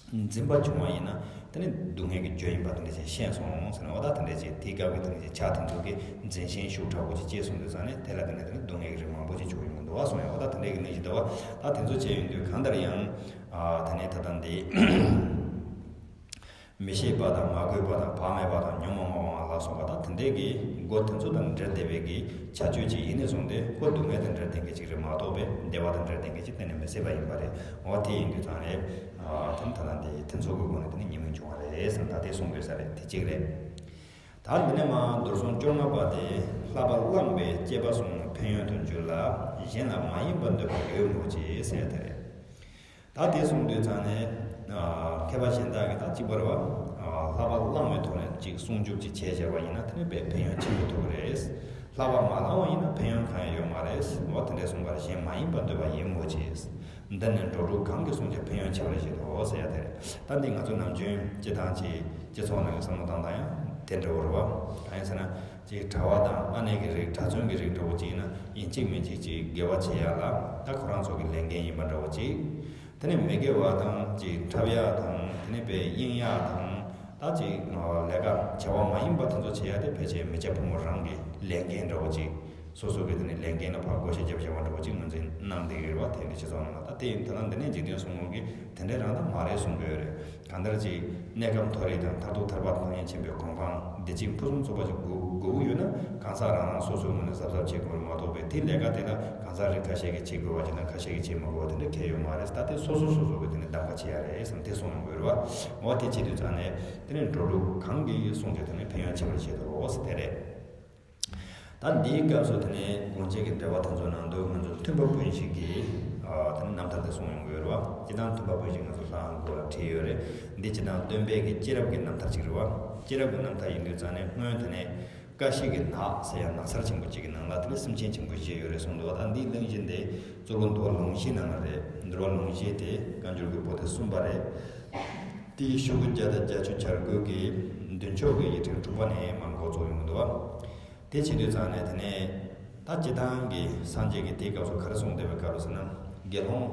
འཛིན་པ་བྱུང་བ་ཡིན་ན། དེ་ནི་སྡུག་བསྔལ་གྱི་རྒྱུ་ཡིན་པ་དེ་འདྲ་ཅིག་ཤེས་སོང་ཟེར་ནས། འོ་ད་དེ་འདྲ་ཅིག་དེའི་སྐབས་ཀྱི་དེ་འདྲ་ཅིག་བྱ་དེ་ཚོ་གིས་འཛིན་ཞེན་ཤུགས་དྲག་པོ་ཅིག་སྐྱེས་སོང་དུས་ཙང་ནས། དེ་ལ་དེ་ནས་དེ་ནི་སྡུག་བསྔལ་གྱི་རིགས་མང་པོ་ཅིག་བྱུང་ཡོང་གི་འདུག་བ་གསུངས་ཡོད། འོ་ད་དེ་འདྲ་གི་གནས་ཤིག་འདུག་བ། ད་དེ་ཚོ་བྱས་ཡོང་དུས་གང་ལྟར་ཡང་། ཨ། དེ་ནས་ད་ལྟ་འདི་མི་ཤེས་པ་དང་། མ་གོས་པ་དང་། བག་མེད་པ་དང་། ཉོན་མོངས་པ་དང་ལ་སོགས་པ། ད་དེ་འདྲའི་གི་སྒོ་དེ་ཚོ་དང་འབྲེལ་བསྡད་པའི་གི་བྱ་སྤྱོད་ཅིག་ཡིན་ནས་བཟུང་སྟེ། ཁོ་སྡུག་བསྔལ་དང་འབྲེལ་ལྡན་མཁན་ཅིག་རེད་མ་གཏོགས་པའི་བདེ་བ་དང་འབྲེལ་ལྡན་མཁན་ཅིག་གཏན་ནས་མི་སྲིད་པ་ཡིན་པ་རེད། འོ་དེ་ཡིན་དུས་ཙང་ནས། ཨ། དེ་ནི་ད་ལྟ་འདི་དེ་ཚོ་གི་སྒོ་ནས་དེ་ནི་ཉེས་དམིགས་འབྱུང་བ་རེད་ཟེར། ད་དེ་གསུང་དགོས་ས་རེད། དེ་གཅིག་རེད། ད་འདི་ནས་མར་མདོར་གསུང་བཅོ་ལྔ་པ་དེ། བསླབ་པ་བླངས་པས་སྤྱད་པ་བསྲུང་། ཕན་ཡོན་དུ་འགྱུར་ལ་གཞན་ལ་མ་ཡིན་པ་འདོད་པ་ཡོད་མོད་ཀྱི་ཟེར་ཡ་དེ་རེད། ད་དེ་གསུང་དུས་ཙང་ནས། ཨ། མཁས་པ་གཞན་དག་གིས་ད་གཅིག་པ་རེད་བ། ཨ། བསླབ་པ་བླངས་པའི་ཐོག་ནས་ཅིག་སྲུང་སྐྱོབ་ཅིག་བྱས་བྱས་པ་ཡིན་ན། དེ་ནི་དཔེ་ཕན་ཡོན་ཆེན་པོ་ཐོབ་ཀྱི་རེད། བསླབ་པ་མ་བླངས་པ་ཡིན་ན་ཕན་ཡོན་གང་ཡང་ཡོད་མ་རེད། འོ་དེ་འདྲ་གསུངས་པར། གཞན་མ་ཡིན་པ་འདོད་པ་ཡིན་མོད་ཀྱི། འདི་ནི་འགྲོ་དྲུག་གང་གིས་བསྲུང་ཀྱང་། ཕན་ཡོན་ཆེ་བར་བཞེད་དོ་ཟེར་ཡ་དེ་རེད། ད་འདི་ང་ཚོ་ནམ་རྒྱུན་སྤྱི་བཏང་ཅིག་སྤྱི་ཚོགས་ནང་གི་བསམ་བློ་བཏང་སྟངས་ཡང་དེ་འདྲ་བོ་རེད་བ། གང་ཡིན་ཟེར་ན། ཅིག་གྲྭ་བ་དང་ཨ་ནེ་གི་རིགས། གྲྭ་བཙུན་གྱི་རིགས་འདྲ་བོ་ཅིག་ཡིན་ན། ཡིན་གཅིག་མིན་གཅིག་ཅིག་དགེ་བ་བྱེད་ཡ་ལ་ད་ཁོ་རང་ཚོ་གི་ལས་འགན་ཡིན་པ་འདྲ་བོ་ཅིག་དེ་ནས་མི་དགེ་བ་དང་ཅིག་འཁྲབ་ཡ་དང་། དེ་ནས་དཔེ་གཡེང་ཡ་དང་། ད་ཅིག་ལས་ཀ་བྱ་བ་མ་ཡིན་པ་དེ་ཚོ་བྱེད་ཡ་དེ་ཕལ་ཆེར་མི་སྐྱ་ཕོ་མོ་རང་གི་ལས་འགན་འདྲ་བོ་ཅིག་སོ་སོ་གི་དེ་ནས་ལས་འགན་ལ་ཕར་བགོ་བཤའ་རྒྱབ་བྱ་བ་འདྲ་བོ་ཅིག་ངོས་འཛིན་གནང་བསྡད་ཀྱི་ཡོད་རེད་བ། དེ་འདྲ་སྤྱི་ཚོགས་ནང་ལ། ད་དེ་ཡིན་དེ་ན། འདི་ནས་འཇིག་རྟེན་གསུམ་མགོན་གྱིས་དེ་འདྲའི་རང་ད་མ་རེད་གསུང་གི་ཡོད་རེད། གང་ལྟར་ཅིག་གནས་སྐབས་མཐོ་རིས་དང་མཐར་ཐུག་ཐར་པ་ཐོབ་ཉིད་ཆེན་པོའི་གོ་འཕང་བདེ་སྐྱིད་ཕུན་སུམ་ཚོགས་པ་ཞིག་དགོས་དགོས་ཀྱི་ཡོད་ན། གང་ཟག་རང་རང་སོ་སོའི་ངོས་ནས་གཟབ་གཟབ་བྱེད་དགོས་རེད་མ་གཏོགས་པའི། དེའི་ལས་ཀ་དེ་ལ་གང་ཟག་རིགས་ཁ་ཤས་ཀྱིས་བྱེད་དགོས་པ་ཅིག་དང་ཁ་ཤས་ཀྱིས་བྱེད་མི་དགོས་པ་དེ་འདྲ་གང་ཡང་ཡོད་མ་རེད། ད་དེ་སོ་སོ་སོ་སོ་གིས་དེ་ནས་གདམ་ག་བྱེད་ཡ་རེད་བསམ། དེ་གསུངས་ཡོང་གི་ཡོད་རེད་བ། འོ་དེ་བྱེད་དུས་ཙང་ནས། དེ་ནས་འགྲོ་དྲུག་གང་གིས་བསྲུང་ཀྱང་། དེ་ནི་ཕན་ཡོན་ཆེ་བར་བཞེད་དོ་ཟེར་དེ་རེད། ད་འདིའི་སྐབས་སུ་དེ་ནས་དགོངས་གཅིག་གི་འགྲེལ་པ་དེ་ཚོ་ནང་དུ་ང་ཚོ་མཐུན་པ་སྤུན་བཞི་གི། ཨ། དེ་ནས་རྣམ་ཐར་དེ་གསུངས་ཡོང་གི་ཡོད་རེད་བ། སྤྱིར་བཏང་མཐུན་པ་སྤུན་བཞི་ང་ཚོ་ལྷག་མགོ་ལ་བྲིས་ཡོད་རེད། འདི་སྤྱིར་བཏང་སྟོན་པའི་གི་སྐྱེས་རབས་ཀྱི་རྣམ་ཐར་ཅིག་རེད་བ། སྐྱེས་རབས་ཀྱི་རྣམ་ཐར་ཡིན་དུས་ཙང་ནས། སྔོན་དེ་ནས་ཀ་ཤི་གི་ནགས་ཟེར་ཡ་ནགས་ཚལ་ཆེན་པོ་གཅིག་གི་ནང་ལ་དེ་ནས་སེམས་ཅན་ཆེན་པོ་བཞི་ཡོད་རེད་གསུངས་འདུག་བ། ད་འདིའི་གླེང་གཞི་འདི་གཙོ་བོ་འདུལ་བ་ལུང་བཞིའི་ནང་ལ་རེད། འདུལ་བ་ལུང་བཞི་དེ་བཀའ་འགྱུར་གྱི་པོ་ཏི་གསུམ་པ་རེད། དེའི་ཤོག་གུ་བརྒྱ་དང་བརྒྱད་ཅུ་གྱ་དགུ་གི་མདུན་ཕྱོགས་ཀྱི་ཡིག་ཕྲེང་དྲུག་པ་ནས་མར་འགོ་བཙུགས་ཡོང་གི་འདུག་བ། དེ་བྱེད་དུས་ཙང་ནས་དེ་ནས་ད་སྤྱིར་བཏང་གི་སངས་རྒྱས་ཀྱིས་དེའི་སྐབས་སུ་ག་རེ་གསུངས་བསྡད་པའི་སྐབས་ལ་ཟེར་ན། དགེ་སློང་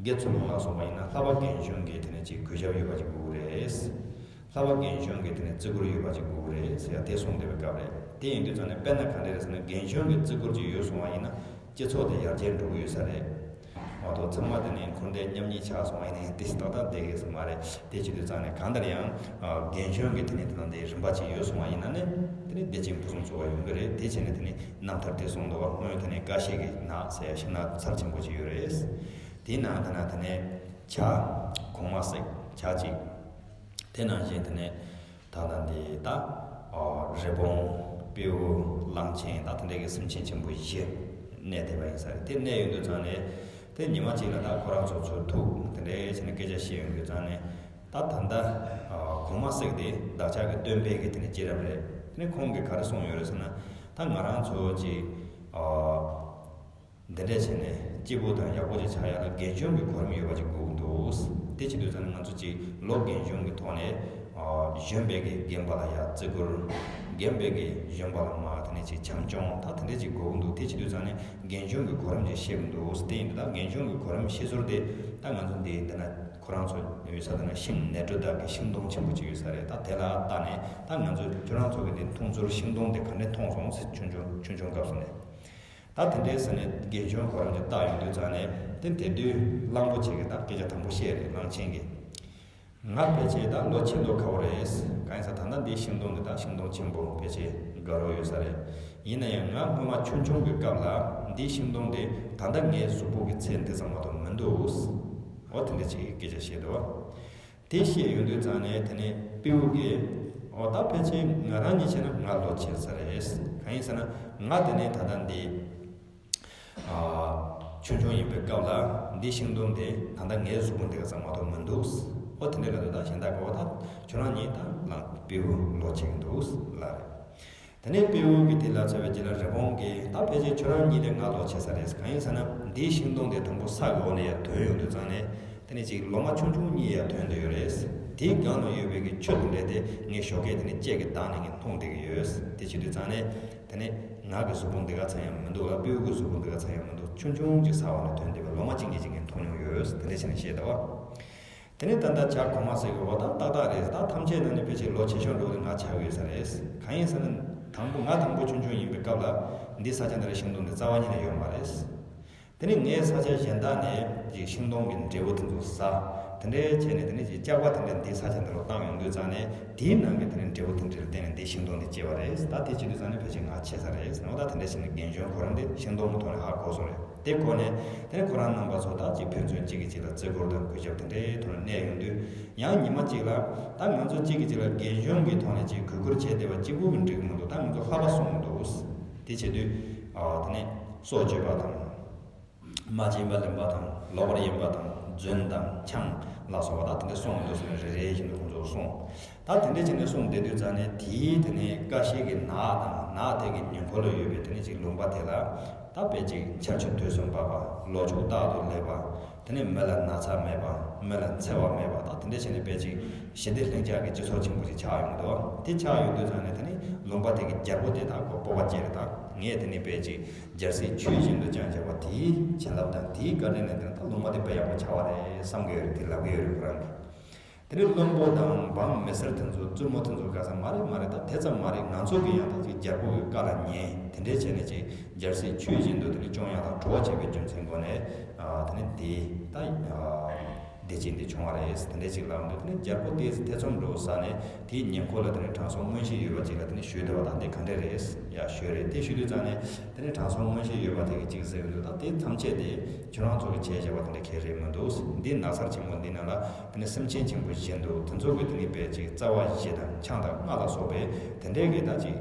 དགེ་ཚུལ་སློང་ལ་སོགས་པ་ཡིན་ན་བསླབ་པ་རྒན་གཞོན་གྱི་དེ་ནས་ཅིག་གུས་ཞབས་ཡོད་པ་ཅིག་དགོས་ཀྱི་རེད། བསླབ་པ་རྒན་གཞོན་གྱི་དེ་ནས་བརྩི་བཀུར་ཡོད་པ་ཅིག་དགོས་ཀྱི་རེད་ཟེར་ཡ་དེ་གསུངས་བསྡད་པའི་སྐབས་རེད། དེ་ཡིན་དུས་ཙང་ནས་དཔེར་ན་ག་འདྲ་རེད་ཟེར་ན། རྒན་གཞོན་གྱི་བརྩི་བཀུར་ཅིག་ཡོད་སོང་བ་ཡིན་ན། སྤྱི་ཚོགས་དེ་ཡར་རྒྱས་འགྲོ་གི་ཡོད་ས་རེད། མ་གཏོགས་ཚང་མ་དེ་ནས་འཁོར་འདས་མཉམ་ཉིད་ཆགས་སོང་བ་ཡིན་ན་དེ་ཏག་ཏག་བསྡད་ཡོད་ས་མ་རེད། དེ་བྱེད་དུས་ཙང་ནས་གང་ལྟར་ཡང་། ཨ། རྒན་གཞོན་གྱི་དེ་ནས་དེ་དང་དེའི་རིམ་པ་ཅིག་ཡོད་སོང་བ་ཡིན་ན་ནི། དེ་ནས་བདེ་སྐྱིད་ཕུན་སུམ་ཚོགས་པ་ཡོང་གི་རེད། དེ་བྱས་ནས་དེ་ནས་རྣམ་ཐར་དེ་གསུངས་འདུག་བ། སྔོན་དེ་ནས་ཀ་ཤི་གི་ནགས་ཟེར་ཡ་ཤིང་ནགས་ཚལ་ཆེན་པོ་ཅིག་ཡོད་རེད། དེའི་ནང་དེ་ན་དེ་ནས་བྱ་གོང་མ་སྲེག་བྱ་གཅིག་དེ་ནང་བཞིན་དེ་ནས་ད་ལྟ་འདི་ད། ཨ། རི་བོང་། སྤྲེའུ། གླང་ཆེན། ད་དེ་འདྲའི་གི་སེམས་ཅན་ཆེན་པོ་བཞི་གནས་བསྡད་པ་ཡིན་ས་རེད། དེ་གནས་ཡོང་དུས་ཙང་ནས། དེ་ཉི་མ་གཅིག་ལ་ད་ཁོ་རང་ཚོ་ཚོ་ཐུག་དེ་འདྲའི་བྱས་ནས་སྐད་ཆ་བཤད་ཡོང་དུས་ཙང་ནས། ད་ད་ལྟ། ཨ། གོང་མ་སྲེག་དེ་བདག་ཅག་གི་སྟོན་པའི་གི་དེ་ནས་སྐྱེས་རབས་རེད། དེ་ནས་ཁོང་གིས་ག་རེ་གསུངས་ཡོད་རེད་ཟེར་ན། ད་ང་རང་ཚོ་ཅིག་ཨ། འདི་འདྲ་བྱས་ནས་སྐྱིད་པོ་དང་ཡག་པོ་ཅིག་ཆགས་ཡག་ལ་རྒན་གཞོན་གྱི་གོ་རིམ་ཡོད་པ་ཅིག་དགོས་ཀྱི་འདུག་དེ་བྱེད་དུས་ཙང་ནས་ང་ཚོ་ཅིག་ལོ་རྒན་གཞོན་གྱི་ཐོག་ནས། ཨ། གཞོན་པའི་གི་རྒན་པ་ལ་ཡ་བརྩི་བཀུར། རྒན་པའི་གི་གཞོན་པ་ལ་མར་དེ་ནས་ཅིག་བྱམས་སྐྱོང་ད་དེ་འདྲ་ཅིག་དགོས་ཀྱི་འདུག་དེ་བྱེད་དུས་ཙང་ནས་རྒན་གཞོན་གྱི་གོ་རིམ་ཅིག་ཤེས་ཀྱི་འདུག་དེ་ཡིན་དུས་ད་རྒན་གཞོན་གྱི་གོ་རིམ་ཤེས་ཚུལ་དེ་ད་ང་ཚོ་འདི་འདི་ན་ཁོ་རང་ཚོ་ཡོད་ས་དེ་ན་ཤིང་། ནེ་ཏྲོ་དྷ་གི་ཤིང་སྡོང་ཆེན་པོ་ཅིག་ཡོད་ས་རེད། ད་དེ་ལ་བལྟས་ནས་ད་ང་ཚོ་ཁྱོད་རང་ཚོ་གི་འདི་མཐོང་ཚུལ་ཤིང་སྡོང་དེ་ག་འདྲ་མཐོང་སོང་ཟེར། ཆུང་ཆུང་ཆུང་ཆུང་སྐབས་སུ་ནས། ད་དེ་འདྲའི་ས་ནས་རྒན་གཞོན་གོ་རིམ་ཅིག་བལྟས་ཡོང་དུས་ཙང་ནས། དེ་དེ་དུས་གླང་པོ་ཆེ་གིས་ད་སྐད་ཆ་དང་པོ་བཤད་རེད། གླང་ཆེན་གྱིས། ང་ཕལ་ཆེར་ད་ལོ་ཆེན་མདོག་ཁ་པོ་རེད། གང་ཡིན་ཟེར་ད་ལྟ་འདིའི་ཤིང་སྡོང་འདི་ད་ཤིང་སྡོང་ཆེན་པོ་ཕལ་ཆེར་དགའ་རབ་ཡོད་ས་རེད། ཡིན་ན་ཡང་ང་སྔོན་མ་ཆུང་ཆུང་གི་སྐབས་ལ་འདིའི་ཤིང་སྡོང་འདི་ད་ལྟ་ངའི་གཟུགས་པོ་གི་ཚད་འདི་ཙམ་མ་གཏོགས་མི་འདུག་འོ་དེ་འདྲ་ཅིག་གི་སྐད་ཆ་བཤད་འདུག་དེ་བཤད་ཡོང་དུས་ཙང་ནས་དེ་ནས་སྤྲེའུ་གིས་འོ་ད་ཕལ་ཆེར་ང་རང་གཉིས་བྱས་ན་ང་ལོ་ཆེ་ས་རེད། གང་ཡིན་ཟེར་ན་ང་དེ་ནས་ད་ལྟ་འདི་ཆུང་ཆུང་ཡིན་པའི་སྐབས་ལ་འདི་ཤིང་སྡོང་དེ་ད་ལྟ་ངའི་གཟུགས་པོ་འདི་ག་ཙམ་མ་གཏོགས་མི་འདུག་འོ་དེ་འདྲ་ལབ་དུས་ད་གཞན་དག་གིས་འོ་ད་ཁྱོད་རང་གཉིས་ད་ལ་སྤྲེའུ་ལོ་ཆེ་གི་འདུག་ལབ་རེད། དེ་ནས་སྤྲེའུ་གིས་དེ་ལབ་ཚར་བའི་རྗེས་ལ་རི་བོང་གིས་ད་ཕལ་ཆེར་ཁྱོད་རང་གཉིས་ལས་ང་ལོ་ཆེ་ས་རེད། གང་ཡིན་ཟེར་ན་འདིའི་ཤིང་སྡོང་དེ་དང་པོ་ས་གི་འོག་ནས་ཡར་ཐོན་ཡོང་དུས་ཙང་ནས་དེ་ནས་ཅིག་ལོ་མ་ཆུང་ཆུང་གཉིས་ཡར་ཐོན་བསྡད་ཡོད་རེད། དེའི་སྒང་ལ་ཡོད་པའི་གི་ཆུ་དེ་འདྲ་དེ་ངས་ཞོགས་ཀས་དེ་ནས་ལྕེ་གིས་བལྡགས་ནས་ངས་མཐོང་བསྡད་ཀྱི་ཡོད། དེ་བྱེད་དུས་ཙང་ནས་དེ་ནས་ང་གི་གཟུགས་པོ་འདི་ག་ཙམ་ཡང་མི་འདུག་ལ་སྤྲེའུ་གི་གཟུགས་པོ་འདི་ག་ཙམ་ཡང་མི་འདུག་ཆུང་ཆུང་ཅིག་ས་འོག་ནས་ཐོན་བསྡད་པའི་ལོ་མ་གཅིག་གཉིས་ཅིག་ངས་མཐོང་མྱོང་ཡོད། དེ་འདྲ་བྱས་ནས་བཤད་འདུག་བ། དེ་ནས་ད་ལྟ་བྱ་གོང་མ་ཟེར་གི་འོ་ད་ཏག་ཏག་རེད། ད་ཐམས་ཅད་ནང་ནས་ཕལ་ཆེར་ལོ་ཆེ་ཤོས་འགྲོ་དེ་ང་ཆགས་ཀྱི་ཡོད་ས་རེད། གང་ཡིན་ཟེར་ན་དང་པོ་ང་དང་པོ་ཆུང་ཆུང་ཡིན་པའི་སྐབས་ལ་འདི་ས་ཆ་འདི་ལ་ཤིང་སྡོང་འདི་རྩ་བ་ཉིད་ནས་ཡོད་མ་རེད། དེ་ནས་ངས་ས་ཆ་གཞན་དག་ནས་ཅིག་ཤིང་སྡོང་གི་འབྲས་བུ་དེ་ཚོ་ཟ། དེ་འདྲའི་བྱས་ནས་དེ་ནས་ཅིག་སྐྱག་པ་དེ་འདྲ་འདི་ས་ཆ་འདི་ལ་བཏང་ཡོང་དུས་ཙང་ནས་དེའི་ནང་གི་དེ་ནས་འབྲས་བུ་དེ་འདྲ་ལ་བརྟེན་ནས་འདི་ཤིང་སྡོང་འདི་སྐྱེས་པ་རེད། ད་དེ་བྱེད་དུས་ཙང་ནས་ཕལ་ཆེར་ང་ཆེ་ས་རེད། འོ་ད་དེ་འདྲ་བྱས་ནས་རྒན་གཞོན་ཁོ་རང་འདི་ཤིང་སྡོང་གི་ཐོག་ནས་ཧ་གོ་སོང་རེད། དེ་གོ་ནས་དེ་ནས་ཁོ་རང་རྣམ་པ་ཚོ་ད་ཅིག་ཕན་ཚུན་གཅིག་གིས་གཅིག་ལ་བརྩི་བཀུར་དང་གུས་ཞབས་དེ་འདྲའི་ཐོག་ནས་གནས་ཡོང་དུས། ཡང་ཉི་མ་གཅིག་ལ་ད་ང་ཚོ་གཅིག་གིས་གཅིག་ལ་རྒན་གཞོན་གྱི་ཐོག་ནས་ཅིག་གུས་བཀུར་བྱས་བསྡད་པ་གཅིག་པུ་གིས་འགྲིག་གི་མི་འདུག་ད་ང་ཚོ་ལྷག་པ་སྲུང་དགོས་འདུག་དེ་བྱེད་དུས་ཨ་དེ་ནས་སྲོག་གཅོད་པ་དང་། རྨ་ཆེན་པ་ལེན་པ་དང་། ལོག་པར་གཡེམ་པ་དང་། རྫུན་དང་། ཆང་ལ་སོགས་པ་ད་དེ་འདྲ་སྲུང་དགོས་འདུག་ཟེར་ནས་རེ་རེ་བཞིན་དུ་ཁོང་ཚོ་སྲུང་། ད་དེ་འདྲ་བྱས་ནས་སྲུང་བསྡད་དུས་ཙང་ནས་དེའི་དེ་ནས་ཀ་ཤའི་གི་ནགས་དང་ནགས་དེ་གི་ཉེ་འཁོར་ལ་ཡོད་པའི་དེ་ནས་ཅིག་ལུང་པ་དེ་ལ་ད་དཔེ་ཅིག་ཆར་ཆུ་དུས་སུ་འབབ་པ། ལོ་ཕྱུགས་རྟག་ཏུ་སླེབས་པ། དེ་ནས་མི་ལ་ན་ཚ་མེད་པ། མི་ལ་འཚེ་བ་མེད་པ། ད་དེ་འདྲ་བྱས་ནས་དཔེ་ཅིག་ཞི་བདེ་ལྷིང་འཇགས་ཀྱི་སྤྱི་ཚོགས་ཆེན་པོ་ཅིག་ཆགས་ཡོང་གི་འདུག་དེ་ཆགས་ཡོང་དུས་ཙང་ནས་དེ་ནས་ལུང་པ་དེ་གི་རྒྱལ་པོ་དེ་དག་གོ་སྤོབས་པ་སྐྱེས་རེད། ད་ངས་དེ་ནས་དཔེ་ཅིག་རྒྱལ་སྲིད་ཆོས་བཞིན་དུ་བསྐྱངས་བཞག་པ་དེའི་བྱིན་རླབས་དང་དེའི་བཀའ་དྲིན་ལ་བརྟེན་ནས་ད་ལུང་པ་དེ་དཔེ་ཡག་པོ་ཆགས་པ་རེད་བསམ་གྱི་ཡོད་རེད། དེ་ལབ་ཀྱི་ཡོད་རེད་ཁོ་རང་གིས། དེ་ནས་བློན་པོ་དང་འབངས་མི་སེར་དེ་ཚོ་བཙུན་མོ་དེ་ཚོ་ག་ས་མ་རེད་མ་རེད། ད་དེ་ཙམ་མ་རེད། ང་ཚོ་གི་ཡང་ད་ཅིག་རྒྱལ་པོ་གི་བཀའ་ལ་ཉན། དེ་འདྲས་བྱས་ནས་ཅིག་རྒྱལ་སྲིད་ཆོས་བཞིན་དུ་དེ་ནས་སྐྱོང་ཡག་ལ་གྲོགས་བྱས་པའི་རྒྱུ་མཚན་སྒོ་ནས་ཨ་དེ་ནས་དེ་ད་ཨ་བདེ་སྐྱིད་འདི་བྱུང་བ་རེད། དེ་འདྲས་ཅིག་ལབ་འདུག་དེ་ནས་རྒྱལ་པོ་དེས་ཐེ་ཚོམ་འགྲོ་ས་ནས་དེའི་ཉེ་འཁོར་ལ་དེ་ནས་དྲང་སྲོང་མངོན་ཤེས་ཡོད་པ་ཅིག་ལ་དེ་ནས་ཞུས་བསྡད་པ། ད་འདི་ག་འདྲས་རེད་ཡ་ཞུས་རེད། དེ་ཞུས་དུས་ཙང་ནས་དེ་ནས་དྲང་སྲོང་མངོན་ཤེས་ཡོད་པ་དེ་གིས་ཅིག་ཟེར་གི་འདུག་ད་དེ་ཐམས་ཅད་དེ་ཁྱོད་རང་ཚོ་གིས་བྱས་བཞག་པ་དེ་འདྲ་གང་རེད་མི་འདུག་འདི་ནགས་ཚལ་ཆེན་པོ་འདི་ནང་ལ་དེ་ནས་སེམས་ཅན་ཆེན་པོ་བཞིན་དུ་དེ་ཚོ་གི་དེ་ནས་དཔེ་ཅིག་རྩ་བ་བཞི་དང་ཆང་དང་ལྔ་ལ་སོགས་པའི་དེ་འདྲའི་གི་ད་ཅིག་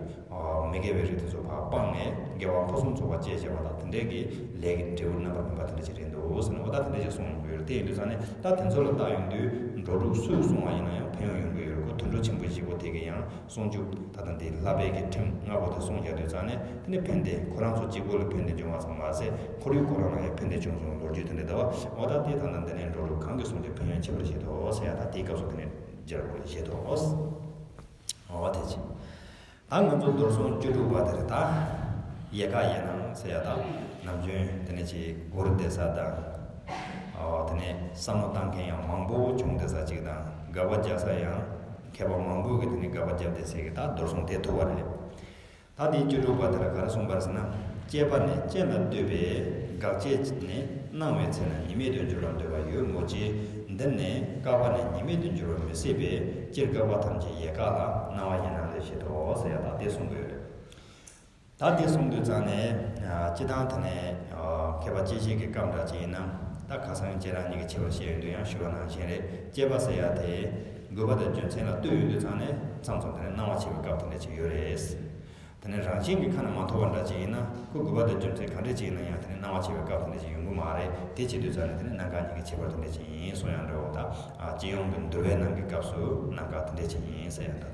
མི་དགེ་བའི་རིགས་དེ་ཚོ་ཕར་སྤངས་ནས་དགེ་བ་ཕུན་སུམ་ཚོགས་པ་སྤྱད་བྱས་པ་དང་། དེ་འདྲའི་གི་ལས་ཀྱི་འབྲས་བུ་རྣམ་པར་སྨིན་པ་དེ་འདྲ་ཅིག་རེད་འདུག་ཟེར་ནས་འོ་ད་དེ་འདྲ་ཅིག་གསུངས་ཡོང་གི་ཡོད་རེད། དེ་ཡིན་དུས་ཙང་ནས་ད་དེ་ཚོ་ལ་བལྟ་ཡོང་དུས་འགྲོ་དྲུག་སུས་བསྲུང་བ་ཡིན་ན་ཡང་ཕན་ཡོན་ཡོང་གི་ཡོད་རེད། ཁོ་དུད་འགྲོ་ཆེན་པོ་བཞི་པོ་དེ་གི་ཡང་སྲུང་སྐྱོབ་ད་ལྟ་འདི་བསླབ་པའི་གི་ཁྲིམས་ལྔ་པོ་དེ་སྲུང་བཞག་དུས་ཙང་ནས་དེ་ནས་ཕན་བདེ་ཁོ་རང་ཚོ་གཅིག་པོ་ལ་ཕན་བདེ་འབྱུང་བ་ཙམ་མ་ཟད་ཁོར་ཡུག་ཁོ་རང་ལ་ཡང་ཕན་བདེ་བྱུང་སོང་ལོ་རྒྱུས་དེ་འདྲ་འདུག་བ། འོ་ད་དེ་ད་ལྟ་འདི་ནས་འགྲོ་དྲུག་གང་གིས་བསྲུང་བའི་ཕན་ཡོན་ཆེ་བར་བཞེད་དོ་ཟེར་ཡ། ད་དེའི་སྐབས་སུ་དེ་ནས་སྦྱར་དགོས་བཞེད་དོ། འོ་དེ་ཅི། ད་ང་ཚོ་རྡོར་སྲུང་བཅུ་དྲུག་པ་དེར་ད་ཡལ་ག་ཡལ་སྣང་ཟེར་ཡ་ད་ནམ་རྒྱུན་དེ་ནས་ཅིག་སྒུར་བསྡད་ས་དང་། འོ་དེ་ནས་བསམ་བློ་བཏང་མཁན་ཡང་མང་པོ་བྱུང་བསྡད་ས་ཅིག་དང་དགག་པ་རྒྱག་ས་ཡང་མཁས་པ་མང་པོ་གིས་དེ་ནས་དགག་པ་བརྒྱབ་བསྡད་ས་གི་ད་རྡོར་སྲུང་དེ་ཐུག་པ་རེད། ད་དེའི་བཅུ་དྲུག་པ་དེ་ལ་ག་རེ་གསུངས་པ་རེད་ཟེར་ན། སྤྱད་པ་ནི་སྤྱན་ལ་ལྟོས་པས་དགག་བྱའི་ནི་སྣང་བའི་ཚེ་ན་ཉེས་མེད་དུ་འགྱུར་བར་འདོད་པ་ཡོད་མོད་ཀྱི། འདིར་ནི་བཀག་པ་ནི་ཉེས་མེད་དུ་འགྱུར་བར་མི་སྲིད་པས་སྤྱིར་བཀག་པ་ཐམས་ཅད་ཡལ་ག་ལ་སྣང་བ་ཡལ་སྣང་ལས་བཞེད་དོ་ཟེར་ཡ་ད་དེ་གསུང་གི་ཡོད་རེད། ད་དེ་གསུང་དུས་ཙང་ནས་སྤྱི་བཏང་དེ་ནས་མཁས་པ་དཔྱད་བྱེད་ཀྱི་སྐབས་འདྲ་ཅིག་ཡིན་ན་ད་ཁ་སང་ཁྱེད་རང་གཉིས་ཀྱིས་ཕྱི་པར་བཤད་ཡོང་དུས་ཡང་ཞུ་བ་ནང་བཞིན་རེད། སྤྱད་པ་ཟེར་ཡ་དེ་དགོས་པ་དང་རྒྱུ་མཚན་ལ་ལྟོས་ཡོང་དུས་ཙང་ནས་མཚམས་མཚམས་དེ་ནས་སྣང་བ་མཆེད་པའི་སྐབས་དེ་འདྲ་ཅིག་ཡོད་རེད། དེ་ནས་རང་བཞིན་གྱིས་ཁ་ནས་མ་ཐོབ་པ་འདྲ་ཅིག་ཡིན་ན་ཁོ་དགོས་པ་དང་རྒྱུ་མཚན་ག་འདྲ་ཅིག་ཡིན་ན་ཡང་དེ་ནས་སྣང་བ་མཆེད་པའི་སྐབས་དེ་འདྲ་ཅིག་ཡོང་གི་མ་རེད། དེ་བྱེད་དུས་ཙང་ནས་དེ་ནས་གནད་འགག་གཉིས་ཀྱི་ཁྱད་པར་དེ་འདྲ་ཅིག་ཡིན་གསུང་ཡང་འདྲ་བོ་དང་། སྤྱི་ཡོངས་ཀྱི་འདུལ་བའི་ནང་གི་སྐབས་སུ་གནད་འགག་དེ་འདྲ་ཅིག་ཡིན་ཟེར་ཡང་འདྲ་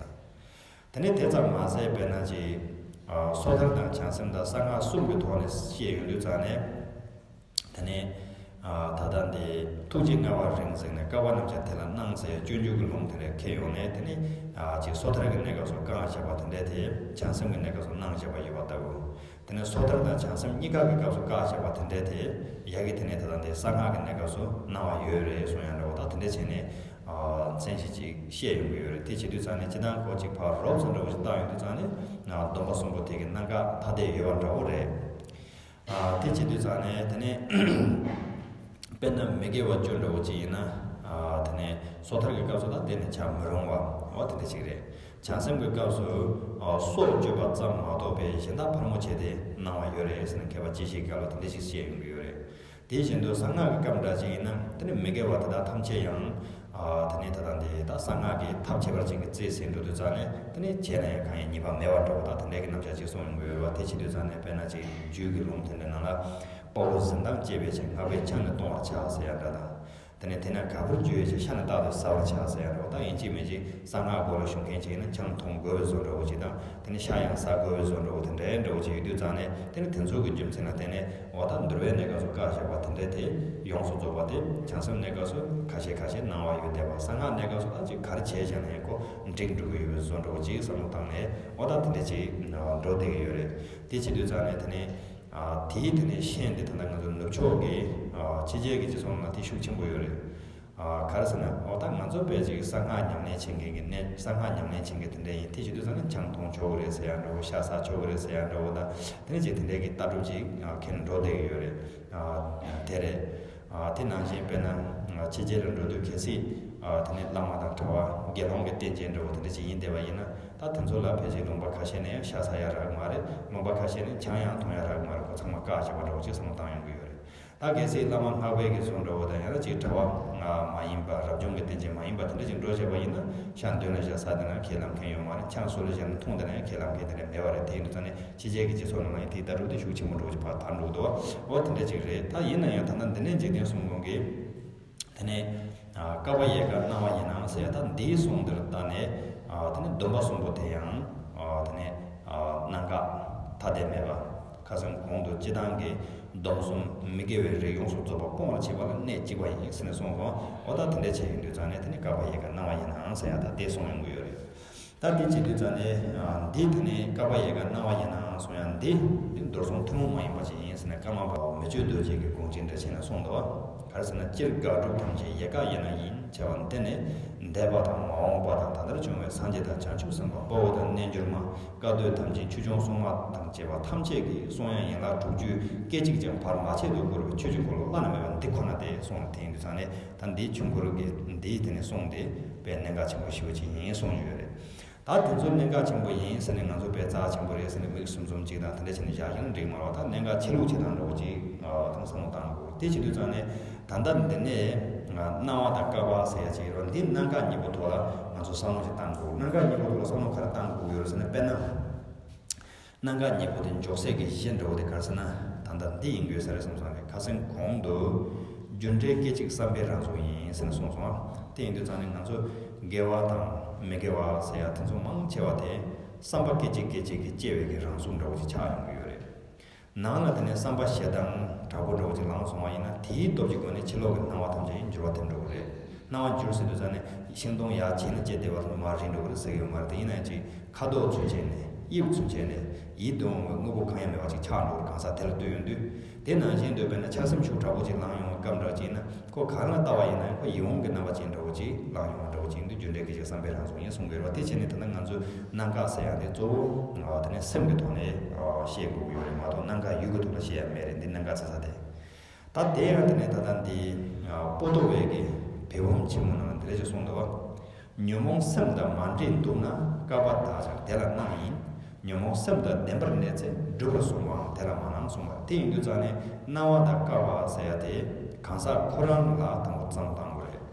དང་། དེ་ནས་དེ་ཙམ་མ་ཟད་དཔེར་ན་ཅིག་སོ་ཐར་དང་བྱང་སེམས་དང་གསང་སྔགས་གསུམ་གྱི་ཐོག་ནས་བཤད་ཡོང་དུས་ཙང་ནས། དེ་ནས་ད་ལྟ་འདི་ཐུགས་རྗེ་མངའ་བ་རིང་ཟེར་ནས་བསྐལ་པ་རྣམས་ཀྱང་དེ་ལ་སྣང་ཟེར་སྤྱོད་འཇུག་གི་ལུང་དེ་འདྲ་ཁྱེར་ཡོང་ནས། དེ་ནས་ཅིག་སོ་ཐར་གྱི་གནས་སྐབས་སུ་བསྐང་བཞག་པ་དེ་འདྲ་དེ་བྱང་སེམས་ཀྱི་གནས་སྐབས་སུ་སྣང་བཞག་པ་ཡོད་པ་ལྟ་བུ། དེ་ནས་སོ་ཐར་དང་བྱང་སེམས་གཉིས་ཀ་གི་སྐབས་སུ་བཀག་བཞག་པ་དེ་འདྲ་དེ་ཡ་གི་དེ་ནས་ད་ལྟ་འདི་གསང་སྔགས་ཀྱི་གནས་སྐབས་སུ་སྣང་བ་ཡོད་རེད་གསུང་ཡང་འདྲ་བོ་དང་། དེ་འདྲ་བྱས་ནས་མཚན་གཞི་ཅིག་བཤད་ཡོང་གི་ཡོད་རེད། དེ་བྱེད་དུས་ཙང་ནས་སྤྱི་བཏང་ཁོ་ཅིག་ཕར་རོབ་ཙམ་འདྲ་བོ་ཞིག་བཏང་ཡོང་དུས་ཙང་ནས་སྡོམ་པ་གསུམ་པོ་དེ་གི་གནད་འགག་ཐ་དད་ཡོད་པ་འདྲ་བོ་རེད། དེ་བྱེད་དུས་ཙང་ནས་དེ་ནས་དཔེར་ན་མི་དགེ་བ་བཅུ་འདྲ་བོ་ཅིག་ཡིན་ན། ཨ་དེ་ནས་སོ་ཐར་གྱི་སྐབས་སུ་ད་གཏན་ནས་བྱ་མི་རུང་བ་འོ་དེ་འདྲ་ཞིག་རེད། བྱང་སེམས་ཀྱི་སྐབས་སུ་ཨ་སྲོག་གཅོད་པ་ཙམ་མ་གཏོགས་པའི་གཞན་དག་ཕར་མོ་བྱས་ཏེ་གནང་བ་ཡོད་རེད་ཟེར་ན་མཁས་པ་སྐྱེས་ཆེན་སྐབས་ལ་དེ་འདྲ་ཞིག་བཤད་ཡོང་གི་ཡོད་རེད། དེ་བཞིན་དུ་གསང་སྔགས་ཀྱི་སྐབས་འདྲ་ཅིག་ཡིན་ན་དེ་ནི་མི་དགེ་བ་དེ་དག་ཐམས་ཅད་ཡང་ཨ་དེ་ནི་ད་ལྟ་འདི་ད་གསང་སྔགས་ཀྱི་ཐབས་ཁྱད་པར་ཅན་གྱི་རྩིས་ཟིན་འགྲོ་དུས་ཙང་ནས་དེ་ནི་བྱས་ན་ཡང་གང་ཡང་ཉེས་པ་མེད་པ་འདྲ་བོ་དང་དེ་འདྲའི་གི་རྣམ་གཞག་ཅིག་གསུངས་ཡོང་གི་ཡོད་རེད་བ། དེ་བྱེད་དུས་ཙང་ནས་དཔེར་ན་ཅིག་རྒྱུད་ཀྱི་ལུང་དེ་འདྲའི་ནང་ལ་དཔའ་བོ་གཟི་མདངས་བཅས་པའི་ཕྱིར་སྔགས་པས་ཆང་ནི་གཏོང་བར་བྱ་ཟེར་ཡ་འདྲ་དང་། དེ་ནས་དེ་ན་ག་བུར་འགྱུར་བའི་ཕྱིར་ཤ་ནི་རྟག་ཏུ་ཟ་བར་བྱ་ཟེར་ཡ་འདྲ་བོ་དང་ཡིན་གཅིག་མིན་གཅིག་གསང་སྔགས་སྒོ་ལ་ཞུགས་མཁན་ཅིག་ཡིན་ན་ཆང་འཐུང་དགོས་པའི་བཟོ་འདྲ་བོ་ཅིག་དང་། དེ་ནི་ཤ་ཡང་ཟ་དགོས་པའི་བཟོ་འདྲ་བོ་དེ་འདྲའི་འདྲ་བོ་ཅིག་ཡོད་དུས་ཙང་ནས་དེ་ནི་དེ་ཚོ་གི་རྒྱུ་མཚན་ལ་བརྟེན་ནས་འོ་ད་འདུལ་བའི་གནས་སྐབས་སུ་བཀའ་བཞག་པ་དེ་འདྲའི་དེ་ཡོངས་སུ་རྫོགས་པ་དེ་བྱང་སེམས་གནས་སྐབས་སུ་ཁ་ཤས་ཁ་ཤས་གནང་བ་ཡོད་བསྡད་པ། གསང་སྔགས་གནས་སྐབས་སུ་ད་ཅིག་ག་རེ་བྱས་བཞག་ན་ཡང་ཁོ་འགྲིག་འགྲོ་གི་ཡོད་པའི་བཟོ་འདྲ་བོ་ཅིག་བསམ་བློ་བཏང་ནས་འོ་ད་དེ་འདྲ་ཅིག་འགྲོ་བསྡད་ཀྱི་ཡོད་རེད། དེ་བྱེད་དུས་ཙང་ནས་དེ་ནི་དེའི་དེ་ནས་ཤན་དེ་ད་ལྟ་ང་ཚོ་ནུབ་ཕྱོགས་ཀྱི་ཕྱི་རྒྱལ་གྱི་སྤྱི་ཚོགས་ནང་ལ་དེ་ཤུགས་ཆེན་པོ་ཡོད་རེད། ག་རེ་ཟེར་ན་འོ་ད་ང་ཚོ་དཔེ་ཅིག་གསང་སྔགས་ཉམས་ལེན་བྱེད་མཁན་གྱི་ནས་གསང་སྔགས་ཉམས་ལེན་བྱེད་མཁན་དེ་འདྲ་ཡིན་དེ་བྱེད་དུས་ཙང་ནས་ཆང་འཐུང་ཆོག་གི་རེད་ཟེར་ཡ་འདྲ་བོ་ཤ་ཟ་ཆོག་གི་རེད་ཟེར་ཡ་འདྲ་བོ་དང་དེ་འདྲ་ཅིག་དེ་འདྲའི་གི་ལྟ་གྲུབ་ཅིག་འཁྱེར་འགྲོ་བསྡད་ཀྱི་ཡོད་རེད། དེ་རེད། དེ་ནང་བཞིན་དཔེར་ན་ཕྱི་རྒྱལ་ལ་འགྲོ་དུས་གལ་སྲིད་དེ་ནས་བླ་མ་དང་གྲྭ་པ་དགེ་སློང་གི་བསྟན་སྦྱིན་འདྲ་བོ་དེ་འདྲ་ཅིག་ཡིན་བསྡད་པ་ཡིན་ན་ད་དེ་ཚོ་ལ་ཕལ་ཆེར་ལུང་པ་ཁ་ཤས་ནས་ཡང་ཤ་ཟ་ཡ་རག་མ་རེད། ལུང་པ་ཁ་ཤས་ནས་ཆང་ཡང་འཐུང་ཡ་རག་མ་རེད། ཁོ་ཚང་མ་བཀག་བྱས་པ་འདྲ་བོ་ཅིག་བསམ་བློ་བཏང་ཡོང་གི་ཡོད་རེད། ད་གལ་སྲིད་བླ་མ་སྔགས་པའི་གི་ཚོགས་འདྲ་བོ་དང་ཡང་ན་ཅིག་གྲྭ་པ་མ་ཡིན་པ་རབ་བྱུང་གི་བསྟན་སྦྱིན་མ་ཡིན་པ་དེ་འདྲ་ཅིག་འགྲོ་བྱས་པ་ཡིན་ན་ཤ་མདུན་ལ་བཞག་ཟ་དེ་ན་ཁས་ལེན་མཁན་ཡོད་མ་རེད། ཆང་སོ་ལ་བཞག་ན་འཐུང་དེ་ན་ཡང་ཁས་ལེན་མཁན་དེ་འདྲ་མེད་པ་རེད། དེ་ཡིན་དུས་ཙང་ནས་ཕྱི་རྒྱལ་གྱི་སྤྱི་ཚོགས་ནང་ལ་ཡང་དེའི་ལྟ་གྲུབ་དེ་ཤུགས་ཆེན་པོ་འགྲོ་གི་ཕར་དར་འགྲོ་གི་འདུག་བ། འོ་དེ་འདྲ་ཅིག་རེད། ད་ཡིན་ན་ཡང་ད་ལྟ་འདི་ནས་འཇིག་རྟེན་གསུམ་མགོན་གྱི་དེ་ནས་བསྐལ་པ་ཡལ་ག་སྣང་བ་ཡིན་ནའང་ཟེར་ཡ་ད་འདིའི་གསུང་འདིར་བལྟས་ནས་དེ་ནས་སྡོམ་པ་གསུམ་པོ་དེ་ཡང་དེ་ནས་གནད་འགག་ཐ་དད་མེད་པ། ཁ་སང་གོང་དུ་སྤྱི་བཏང་གི་སྡོམ་གསུམ་མི་དགེ་བའི་རིགས་ཡོངས་སུ་རྫོགས་པ་སྤོང་བར་བྱེད་པ་ལ་གནད་གཅིག་པ་ཡིན་ཟེར་ནས་གསུངས་སོང་། འོ་ད་དེ་འདྲ་བྱས་ཡོང་དུས་ཙང་ནས་དེ་ནས་བསྐལ་པ་ཡལ་ག་སྣང་བ་ཡིན་ནའང་ཟེར་ཡ་ད་དེ་གསུང་ཡོང་གི་ཡོད་རེད། ད་དེ་བྱེད་དུས་ཙང་ནས་འདི་དེ་ནས་བསྐལ་པ་ཡལ་ག་སྣང་བ་ཡིན་ནའང་གསུང་ཡ་འདི་འདི་མདོར་གསུང་ཐུན་མོང་མ་ཡིན་པ་ཞིག་ཡིན་ཟེར་ནས་བཀའ་མ་པ་མི་བསྐྱོད་རྡོ་རྗེ་གི་དགོངས་གཅིག་འདྲ་བྱས་ནས་གསུངས་འདུག་བ། ག་རེ་ཟེར་ན་སྤྱིར་དགག་སྒྲུབ་ཐམས་ཅད་ཡལ་ག་ཡིན་ན་ཡིན། བྱ་བ་འདི་ནི་འདས་པ་དང་མ་འོངས་པ་དང་ད་ལྟར་བྱུང་བའི་སངས་རྒྱས་དང་བྱང་ཆུབ་སེམས་དཔའ་དཔའ་བོ་དང་རྣལ་འབྱོར་མ་བཀའ་སྡོད་དམ་ཅན་ཆོས་སྐྱོང་སྲུང་མ་དང་བཅས་པ་ཐམས་ཅད་ཀྱིས་གསུང་ཡང་ཡན་ལག་དྲུག་ཅུའི་སྐད་ཅིག་ཀྱང་བར་མ་ཆད་དུ་བསྐོར་བའི་ཆོས་ཀྱི་འཁོར་ལོ་བླ་ན་མེད་པ་འདི་ཁོ་ན་སྟེ་གསུངས་ལ། དེ་ཡིན་དུས་ཙང་ནས་ད་འདིའི་ཆོས་འཁོར་གྱི་འདིའི་དེ་ནས་གསུང་དེ་དཔེ་གནད་འགག་ཆེན་པོ་ཞེ་པོ་ཅིག་ཡིན་གསུངས་ཡོད་རེད། ད་དེ་ཚོ་གནད་འགག་ཆེན་པོ་ཡིན་ཟེར་ནས་ང་ཚོ་དཔེ་རྩ་ཆེན་པོ་རེད་ཟེར་ནས་མིག་ཟུམ་ཟུམ་ཅིག་དང་དེ་འདྲ་བྱས་ནས་བཞག་ཡོད་ན་འགྲིག་མ་རེད་བ། ད་གནད་འགག་ཆེ་ལུགས་ཆེ་དང་འདྲ་བོ་ཅིག་དང་བསམ་བློ་བཏང་དགོས། དེ་བྱེད་དུས་ཙང་ནས་ད་ལྟ་འདི་ནས་སྣང་བ་དང་བསྐལ་པ་ཟེར་ཡ་ཅིག་ཡོད་རེད་བ། འདི་གནད་འགག་གཉིས་པོ་ཐོག་ལ་ང་ཚོ་བསམ་བློ་ཞིག་བཏང་དགོས། གནད་འགག་གཉིས་པོ་ཐོག་ལ་བསམ་བློ་ག་རེ་བཏང་དགོས་ཡོད་རེད་ཟེར་ན་དཔེར་ན། གནད་འགག་གཉིས་པོ་དེ་འཇོག་སའི་གི་གཞི་འདྲ་བོ་དེ་ག་རེ་ཟེར་ན་ད་ལྟ་འདི་ཡིན་དགོས་ས་རེད་བསམ་སོང་རེད། ཁ་སང་གོང་དུ་རྒྱུ་འབྲས་སྐད་ཅིག་བསམ་པའི་རང་གཟུགས་ཡིན་ཟེར་ནས་གསུངས་སོང་ཨ། དེ་ཡིན་དུས་ཙང་ནས་ང་ཚོ་དགེ་བ་དང་མི་དགེ་བ་ཟེར་ཡ་དེ་ཚོ་མང་ཆེ་བ་དེ་བསམ་པ་སྐད་ཅིག་སྐད་ཅིག་གིས་སྐྱེ་བའི་གི་རང་གཟུགས་འདྲ་བོ་ཅིག་ཆགས་ཡོང་གི་ཡོད་རེད། ནང་ལ་དེ་ནས་བསམ་པ་ཞེ་སྡང་དྲག་པོ་འདྲ་བོ་ཅིག་ལངས་སོང་བ་ཡིན་ན་དེའི་སྟོབས་ཀྱི་སྒོ་ནས་ཕྱི་ལོགས་ཀྱི་སྣང་བ་ཐམས་ཅད་འགྱུར་བ་ཐེབས་འགྲོ་གི་རེད། སྣང་བ་འགྱུར་ཟེར་དུས་ཙང་ནས་ཤིང་སྡོང་ཡར་བྱས་ནས་སྐྱེ་བསྡད་པ་དེ་ཚོ་མར་རིལ་འགྲོ་གི་རེད་ཟེར་གི་ཡོད་མ་རེད། དེ་ཡིན་ན་ཡང་ཅིག་ཁ་དོག་ཚུན་ཆད་ནས་དབྱིབས་ཚུན་ཆད་ནས་ཡིད་དུ་འོང་བའི་དངོས་པོ་གང་ཡང་མེད་པ་ཅིག་ཆགས་འགྲོ་གི་རེད། གང་ཟག་དེ་ལ་ལྟོས་ཡོང་དུས། དེ་ནང་བཞིན་དུ་དཔེར་ན་ཆགས་སེམས་ཤུགས་དྲག་པོ་ཅིག་ལངས་ཡོང་བའི་སྐབས་འདྲ་ཅིག་ཡིན་ན་ཁོ་གང་ལ་ལྟ་བ་ཡིན་ན་ཁོ་ཡིད་འོང་གི་རྣམ་པ་ཅན་འདྲ་བོ་ཅིག་ལངས་ཡོང་བ་འདྲ་བོ་ཅིག་ཡིན་དུས་རྒྱུ་འབྲས་སྐད་ཅིག་བསམ་པའི་རང་གཟུགས་ཡིན་གསུང་གི་ཡོད་རེད་བ། དེ་བྱས་ནས་ད་ལྟ་ང་ཚོས་གནད་འགག་ཟེར་ཡ་དེ་གཙོ་བོ་དེ་ནས་སེམས་ཀྱི་ཐོག་ནས་བཤད་དགོས་ཀྱི་ཡོད་རེད་མ་གཏོགས་གནད་འགག་ཡུལ་གྱི་ཐོག་ལ་བཤད་ཡ་མེད་རེད། འདི་གནད་འགག་ཆེ་ས་དེ། ད་དེ་ཡང་དེ་ནས་ད་ལྟ་འདི་པོ་ཏོ་བའི་གི་བེའུ་བུམ་ཆེན་མོ་ནང་དེ་འདྲ་ཞིག་གསུངས་འདུག་བ། ཉོན་མོངས་སེམས་དང་མ་འདྲེས་འདུག་ན། བསྐལ་པ་དག་ཀྱང་དེ་ལ་སྣང་ཡིན། ཉོན་མོངས་སེམས་དང་ལྡན་པར་གནས་ཚེ། འགྲུབ་པར་གསུངས་པའང་དེ་ལ་མ་སྣང་གསུངས་པ། དེ་ཡིན་དུས་ཙང་ནས་སྣང་བ་དང་བསྐལ་པ་ཟེར་ཡ་དེ་གང་ཟག་ཁོ་རང་ལ་དང་པོ་བསམ་བློ་བཏང་དགོས་རེད།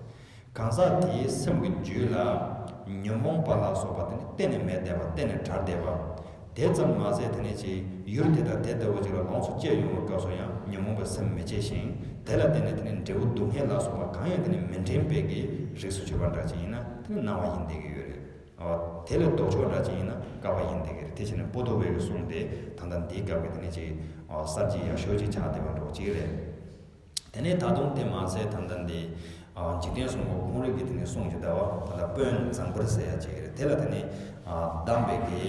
གང་ཟག་དེའི་སེམས་ཀྱི་རྒྱུད་ལ་ཉོན་མོངས་པ་ལ་སོགས་པ་དེ་ནི་གཏན་ནས་མེད་བསྡད་པ། གཏན་ནས་བྲལ་བསྡད་པ། དེ་ཙམ་མ་ཟད་དེ་ནས་ཅིག་ཡུལ་དེ་དང་དེ་ལྟ་བུ་ཅིག་ལ་ལོངས་སུ་སྤྱད་ཡོང་བའི་སྐབས་སུ་ཡང་ཉོན་མོངས་པའི་སེམས་མི་སྐྱེ་ཞིང་། དེ་ལ་བརྟེན་ནས་དེ་ནས་འབྲས་བུ་སྡུག་བསྔལ་ལ་སོགས་པ་གང་ཡང་དེ་ནས་མི་འདྲེན་པའི་གི་རིགས་སུ་ཆུད་པ་འདྲ་ཅིག་ཡིན་ན་དེ་ནི་སྣང་བ་ཡིན་བསྡད་ཀྱི་ཡོད་རེད། འོ། དེ་ལས་ལྡོག་ཕྱོགས་འདྲ་ཅིག་ཡིན་ན་བསྐལ་པ་ཡིན་བསྡད་ཀྱི་རེད། དེ་བྱས་ནས་པོ་ཏོ་བའི་གི་གསུང་དེ་ད་ལྟ་འདིའི་སྐབས་ཀྱི་དེ་ནས་ཅིག་གསར་བརྗེ་ཡག་ཤོས་ཅིག་ཆགས་བསྡད་པ་འདྲ་བོ་ཅིག་རེད། དེ་ནས་ད་དུང་དེ་མ་ཟད་ད་ལྟ་འདི་འཇིག་རྟེན་གསུམ་པོ་ཁོང་རང་གི་དེ་ནས་གསུང་གི་འདུག་བ། ད་ལྟ་དཔོན་ཛམ་བྷུར་ཟེར་ཡ་ཅིག་རེད། དེ་ལ་དེ་ནས་གདམས་པའི་གི་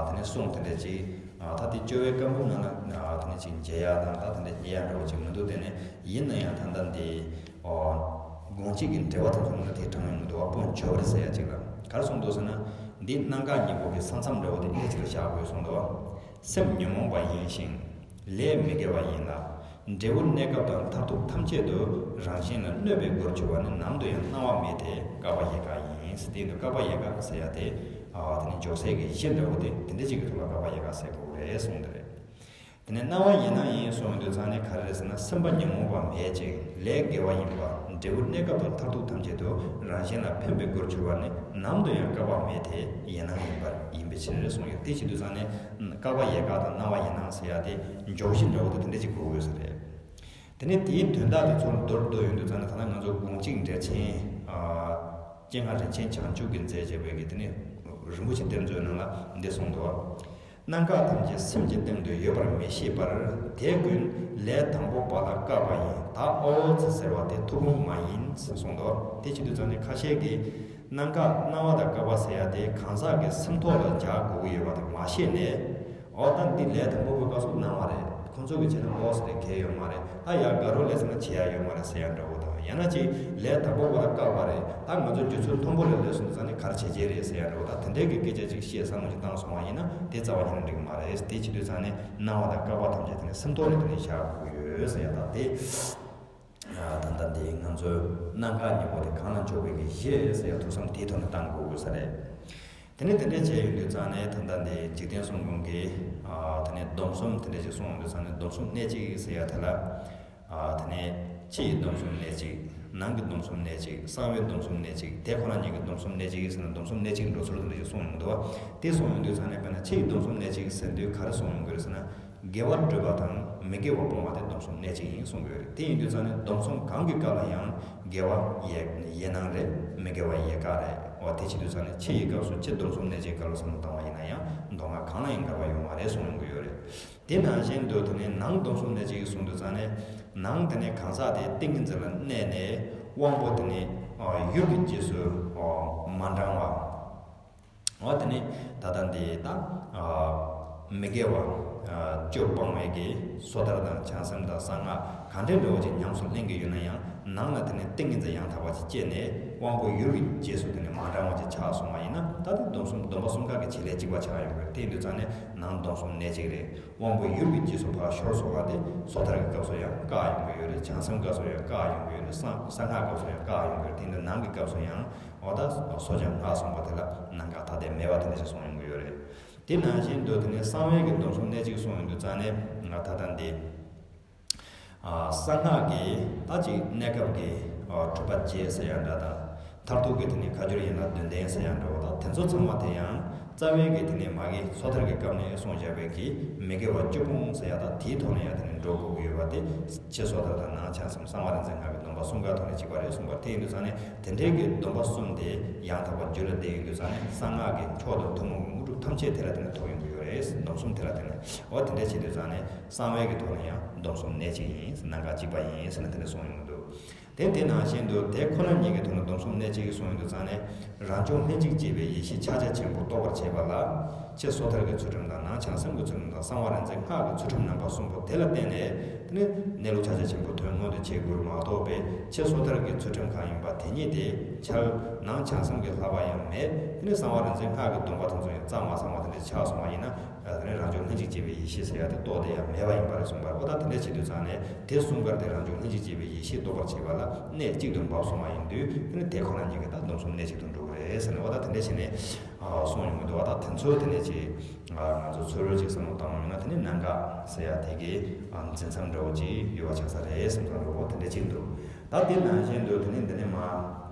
དེ་ནས་གསུང་དེ་འདྲ་ཅིག་ད་དེ་བཅོ་བའི་བཀའ་འབུམ་ནང་ལ་དེ་ནས་ཅིག་མཇལ་ཡ་དང་ད་དེ་འདྲ་མཇལ་ཡ་འདྲ་བོ་ཅིག་མི་འདུག་དེ་ནས་ཡིན་ན་ཡང་ད་ལྟ་འདི་དགོངས་གཅིག་གི་འགྲེལ་པ་དེ་ཚོ་ནང་ལ་དེ་དྲངས་ཡོང་གི་འདུག་བ། དཔོན་ཇོ་བྷུར་ཟེར་ཡ་ཅིག་ལ་ག་རེ་གསུངས་འདུག་ཟེར་ན། འདི་གནད་འགག་གཉིས་པོ་གི་ས་མཚམས་འདྲ་བོ་དེ་འདི་ཅིག་ལ་བཞག་དགོས་གསུངས་འདུག་བ། སེམས་ཉོན་མོངས་པ་ཡིན་ཞིང་ལས་མི་དགེ་བ་ཡིན་ལ། འབྲས་བུ་གནས་སྐབས་དང་མཐར་ཐུག་ཐམས་ཅད་དུ་རང་བཞིན་ལ་གནོད་པའི་སྒོར་གྱུར་པ་ནི་ནམ་དུ་ཡང་སྣང་བ་མེད་དེ་བསྐལ་པ་ཡལ་ག་ཡིན། དེ་ཡིན་དུས་བསྐལ་པ་ཡལ་ག་ཟེར་ཡ་དེ། ཨ་དེ་ནི་འཇོག་སའི་གི་གཞི་འདྲ་བོ་དེ་དེ་འདྲ་ཅིག་གི་ཐོག་ལ་བསྐལ་པ་ཡལ་ག་ཟེར་དགོས་རེད་གསུངས་འདི་རེད། དེ་ནས་སྣང་བ་ཡེ་སྣང་ཡིན་གསུངས་དུས་ཙང་ནས་ག་རེ་རེད་ཟེར་ན། སེམས་པ་ཉོན་མོངས་པ་མེད་ཅིང་ལས་དགེ་བ་ཡིན་པ། འབྲས་བུ་གནས་སྐབས་དང་མཐར་ཐུག་ཐམས་ཅད་དུ་རང་བཞིན་ལ་ཕན་པའི་སྒོར་གྱུར་པ་ནི་ནམ་དུ་ཡང་བསྐལ་པ་མེད་དེ་ཡེ་སྣང་ཡིན་པར་ཡིན་པའི་ཕྱིར་གསུངས་ཡོད། དེ་བྱེད་དུས་ཙང་ནས་བསྐལ་པ་ཡལ་ག་དང་སྣང་བ་ཡེ་སྣང་ཟེར་ཡ་དེ་འཇོག་གཞི་འདྲ་བོ་དེ་དེ་འདྲ་ཅིག་དགོས་དགོས་ས་རེད། དེ་ནས་དེའི་དོན་དག་དེ་ཚོར་མདོར་བསྡུས་ཡོང་དུས་ཙང་ནས་ད་ལྟ་ང་ཚོ་དགོངས་གཅིག་འགྲེལ་ཆེན། ཨ། སྤྱན་སྔ་རིན་ཆེན་བྱང་ཆུབ་ཀྱིས་མཛད་བྱས་པའི་གི་དེ་ནས་རིན་པོ་ཆེ་གཏེར་མཛོད་ནང་ལ་འདི་གསུངས་འདུག། སྣང་ག་ཐམས་ཅད་སེམས་ཀྱི་སྟེང་དུ་ཡོད་པར་མི་ཤེས་པར། དེ་ཀུན་ལས་དང་པོ་པ་ལ་བསྐལ་པ་ཡིན། ད་ཨོ་ཙི་ཟེར་བ་དེ་ཐུགས་དགོངས་མ་ཡིན་ཟེར་གསུངས་འདུག། དེ་བྱེད་དུས་ཙང་ནས་ཁ་ཤས་ཀྱིས་སྣང་ག་སྣང་བ་དང་བསྐལ་པ་ཟེར་ཡ་དེ་གང་ཟག་གི་སེམས་ཐོག་ལ་འཇགས་དགོས་ཀྱི་ཡོད་པ་དེ་མ་ཤེས་ནས། ཨོ་ད་འདི་ལས་དང་པོ་པའི་སྐབས་སུ་སྣང་བ་རེད། ཁོང་ཚོ་གི་བྱས་ན་ཨོ་ཟེར་ཡ་གལ་ཡོད་མ་རེད། ད་ཡ་དགའ་རོགས་ལས་ཟེར་ན་བྱེད་ཡ་ཡོད་མ་རེད་ཟེར་ཡ་འདྲ་བོ་དང་། ཡང་ན་ཅིག་ལས་དང་པོ་པ་ལ་བསྐལ་པ་རེད། ད་ང་ཚོ་རྒྱུ་ཚོད་མཐོན་པོ་ལས་ལས་སོང་དུས་ཙང་ནས་ག་རེ་བྱེད་ཀྱི་རེད་ཟེར་ཡ་འདྲ་བོ་དང་། དེ་འདྲའི་གི་སྐད་ཆ་ཅིག་བཤད་བསམ་བློ་ཅིག་བཏང་སོང་བ་ཡིན་ན་དེ་རྩ་བ་ཉིད་ནས་འགྲིག་གི་མ་རེད། དེ་བྱེད་དུས་ཙང་ནས་སྣང་བ་དང་བསྐལ་པ་ཐམས་ཅད་དེ་ནས་སེམས་ཐོག་ནས་དེ་ནས་བཞག་དགོས་ཀྱི་ཡོད་ཟེར་ཡ་དང་། དེ། ད་ལྟ་འདི་ང་ཚོའི་སྣང་ག་གཉིས་པོ་དེ་གང་ལ་འཇོག་པའི་གི་གཞི་ཟེར་ཡ་ཐུགས་བསམ་དེའི་ཐོག་ནས་བཏང་དགོས་དགོས་ས་རེད། དེ་ནས་དེ་འདྲ་བྱས་ཡོང་དུས་ཙང་ནས་ད་ལྟ་འདི་འཇིག་རྟེན་གསུམ་མགོན་གྱི། ཨ། དེ་ནས་སྡོམ་གསུམ་དེ་འདྲ་ཞིག་གསུངས་ཡོང་དུས་ཙང་ནས་སྡོམ་གསུམ་གནད་གཅིག་ཟེར་ཡ་དེ་ལ། ཨ། དེ་ནས་ཕྱི་ཡི་སྡོམ་གསུམ་གནད་གཅིག། ནང་གི་སྡོམ་གསུམ་གནད་གཅིག། གསང་བའི་སྡོམ་གསུམ་གནད་གཅིག། དེ་ཁོ་ན་ཉིད་ཀྱི་སྡོམ་གསུམ་གནད་གཅིག་ཟེར་ན་སྡོམ་གསུམ་གནད་གཅིག་འགྲོ་ཚུལ་དེ་འདྲ་ཞིག་གསུངས་ཡོང་འདུག་བ། དེ་གསུངས་ཡོང་དུས་ཙང་ནས་དཔེར་ན་ཕྱི་ཡི་སྡོམ་གསུམ་གནད་གཅིག་ཟེར་དུས་ག་རེ་གསུངས་ཡོང་གི་རེད་ཟེར་ན། དགེ་བ་བསྒྲུབ་པ་དང་མི་དགེ་བ་སྤོང་བ་དེ་སྡོམ་གསུམ་གནད་གཅིག་ཡིན་གསུང་གི་ཡོད་རེད། དེ་ཡིན་དུས་ཙང་ནས་སྡོམ་གསུམ་གང་གི་སྐབས་ལ་ཡང་དགེ་བ་ཡེ་ཡེ་སྣང་རེད། མི་དགེ་བ་ཡེ་དཀའ་རེད། འོ་དེ་བྱེད་དུས་ཙང་ནས་ཕྱི་ཡི་སྐབས་སུ་ཕྱི་སྡོམ་གསུམ་གནད་གཅིག་སྐབས་ལ་བསམ་བློ་བཏང་བ་ཡིན་ན་ཡང་མདོ་སྔགས་གང་ལ་ཡང་འགལ་བ་ཡོད་མ་རེད་གསུང་ཡོང་གི་ཡོད་རེད། དེ་ནང་བཞིན་དུ་དེ་ནས་ནང་སྡོམ་གསུམ་གནད་གཅིག་གསུང་དུས་ཙང་ནས་ནང་དེ་ནས་གང་ཟག་དེ་ཏིང་ངེ་འཛིན་ལ་གནས་ནས་དབང་པོ་དེ་ནས་ཡུལ་གྱི་རྗེས་སུ་མ་འབྲང་བ། འོ་དེ་ནི་ད་ལྟ་འདི་ད་ཨ་མི་དགེ་བ་ཨ་བཅུ་སྤང་བའི་གི་སོ་ཐར་དང་བྱང་སེམས་དང་གསང་སྔགས་གང་འདྲའི་འདྲ་བོ་ཅིག་ཉམས་སུ་ལེན་གྱི་ཡོད་ན་ཡང་། ནང་ལ་དེ་ནི་ཏིང་ངེ་འཛིན་ཡང་དག་པ་ཅིག་སྐྱེས་ནས་དབང་པོ་ཡུལ་གྱི་རྗེས་སུ་དེ་ནི་མ་འབྲང་བ་ཅིག་ཆགས་སོང་བ་ཡིན་ན། ད་དེ་སྡོམ་གསུམ་སྡོམ་པ་གསུམ་ཀ་གི་བྱེད་ལས་གཅིག་པ་ཆགས་ཡོང་གི་རེད། དེ་ཡིན་དུས་ཙང་ནས་ནང་སྡོམ་གསུམ་གནད་གཅིག་རེད། དབང་པོ་ཡུལ་གྱི་རྗེས་སུ་ཕར་ཤོར་སོང་བ་དེ་སོ་ཐར་གྱི་སྐབས་སུ་ཡང་བཀག་ཡོང་གི་ཡོད་རེད། བྱང་སེམས་སྐབས་སུ་ཡང་བཀག་ཡོང་གི་ཡོད་རེད། གསང་གསང་སྔགས་སྐབས་སུ་ཡང་བཀག་ཡོང་གི་ཡོད་རེད། དེ་འདྲ་ནང་གི་སྐབས་སུ་ཡང་། འོ་ད་སོ་སྦྱང་སྔགས་གསུངས་པ་དེ་ལ་ནང་ག་ཐ་དད་མེད་པ་དེ་འདྲ་ཞིག་གསུངས་ཡོང་གི་ཡོད་རེད། དེ་ནང་བཞིན་དུ་དེ་ནས་གསང་བའི་གི་སྡོམ་གསུམ་གནད་གཅིག་གསུངས་ཡོང་དུས་ཙང་ནས་ང་ད་ལྟ་འདི། ཨ། གསང་སྔགས་ཀྱི་ད་ཅིག་གནས་སྐབས་ཀྱི་ཨ་གྲུབ་པ་བརྒྱད་ཟེར་ཡ་འདྲ་དང་། མཐར་ཐུག་གི་དེ་ནས་ཁ་སྦྱོར་ཡན་ལག་བདུན་ལྡན་ཟེར་ཡ་འདྲ་བོ་དང་། དེ་ཚོ་ཚང་མ་དེ་ཡང་རྩ་བའི་གི་དེ་ནས་མ་གི་སོ་ཐར་གྱི་སྐབས་ནས་གསུངས་བཞག་པའི་གི་མི་དགེ་བ་བཅུ་སྤོང་ཟེར་ཡ་དང་། དེའི་ཐོག་ནས་ཡང་དེ་ནས་འགྲོ་དགོས་ཀྱི་ཡོད་པ་དེ་ཕྱི་སོ་ཐར་དང་ནང་བྱང་སེམས་གསང་བ་རིག་འཛིན་སྔགས་ཀྱི་སྡོམ་པ་གསུམ་ཀ་ཐོག་ནས་གཅིག་པ་རེད་གསུངས་པ་དེ་ཡིན་དུས་ཙང་ནས། དེ་འདྲའི་གི་སྡོམ་པ་གསུམ་དེ་ཡང་དག་པ་རྒྱུད་ལ་ལྡན་ཡོད་དུས་ཙང་ནས་གསང་སྔགས་ཀྱི་མཆོག་དང་ཐུན་མོང་གི་དངོས་གྲུབ་ཐམས་ཅད་དེ་ལ་བརྟེན་ནས་ཐོབ་ཡོང་གི་ཡོད་རེད། སྡོམ་གསུམ་དེ་ལ་བརྟེན་ནས། འོ་དེ་འདྲ་བྱེད་དུས་ཙང་ནས་གསང་བའི་གི་ཐོག་ནས་ཡང་སྡོམ་གསུམ་གནད་གཅིག་ཡིན། ནང་ག་གཅིག་པ་ཡིན་ཟེར་ནས་དེ་འདྲ་གསུངས་ཡོང་གི་འདུག། དེ་དེ་ནང་བཞིན་དུ་དེ་ཁོ་ན་ཉིད་ཀྱི་ཐོག་ནས་སྡོམ་གསུམ་གནད་གཅིག་གསུངས་ཡོང་དུས་ཙང་ནས། རང་བྱུང་ལྷན་ཅིག་སྐྱེས་པའི་ཡེ་ཤེས་ཕྱག་རྒྱ་ཆེན་པོ་རྟོགས་པར་བྱེད་པ་ལ། ཕྱི་སོ་ཐར་གྱི་ཚུལ་ཁྲིམས་དང་ནང་བྱང་སེམས་ཀྱི་ཚུལ་ཁྲིམས་དང་གསང་བ་རིག་འཛིན་སྔགས་ཀྱི་ཚུལ་ཁྲིམས་རྣམ་པ་གསུམ་པོ་དེ་ལ་བརྟེན་ནས། དེ་ནས་གནས་ལུགས་ཕྱག་རྒྱ་ཆེན་པོ་དོན་མངོན་དུ་བྱེད་དགོས་རེད་མ་གཏོགས་པའི་ཕྱི་སོ་ཐར་གྱི་ཚུལ་ཁྲིམས་གང་ཡིན་པ་དེ་ཉིད་དེ་འཆལ། ནང་བྱང་སེམས་ཀྱི་བསླབ་པ་ཡང་མེད། དེ་ནས་གསང་བ་རིག་འཛིན་སྔགས་ཀྱི་སྡོམ་པ་དེ་ཚོ་ཡང་རྩ་མ་ཚང་བ་དེ་འདྲ་ཆགས་སོང་བ་ཡིན་ན། དེ་ནས་རང་བྱུང་ལྷན་ཅིག་སྐྱེས་པའི་ཡེ་ཤེས་ཟེར་ཡ་དེ་རྟོགས་བསྡད་ཡ་མེད་པ་ཡིན་པ་རེད་གསུངས་པ་རེད། འོ་ད་དེ་འདྲ་བྱེད་དུས་ཙང་ནས་དེ་གསུམ་ཀར་དེ་རང་བྱུང་ལྷན་ཅིག་སྐྱེས་པའི་ཡེ་ཤེས་རྟོགས་པར་བྱེད་པ་ལ་གནད་གཅིག་ཏུ་འབབ་སོང་བ་ཡིན་དུས། དེ་ནི་དེ་ཁོ་ན་ཉིད་ཀྱིས་ད་སྡོམ་གསུམ་གནད་གཅིག་ཏུ་འགྲོ་གི་རེད་ཟེར་ནས། འོ་ད་དེ་འདྲ་བྱས་ནས་གསུངས་ཡོང་གི་འདུག། འོ་ད་དེ་ཚོ་དེ་ནས་ཅིག་ང་ཚོ་ཚུར་ཅིག་བསམ་བློ་བཏང་བ་ཡིན་ན། དེ་ནི་སྣང་ག་ཟེར་ཡ་དེ་གི་འཛིན་མཚམས་འདྲ་བོ་ཅིག་ཡོད་པ་ཆགས་ས་རེད་བསམ་བསམ་འདྲ་བོ་དེ་འདྲ་ཅིག་འདུག། ད་དེ་ནང་བཞིན་དུ་དེ་ནི་འདི་ནས་མ།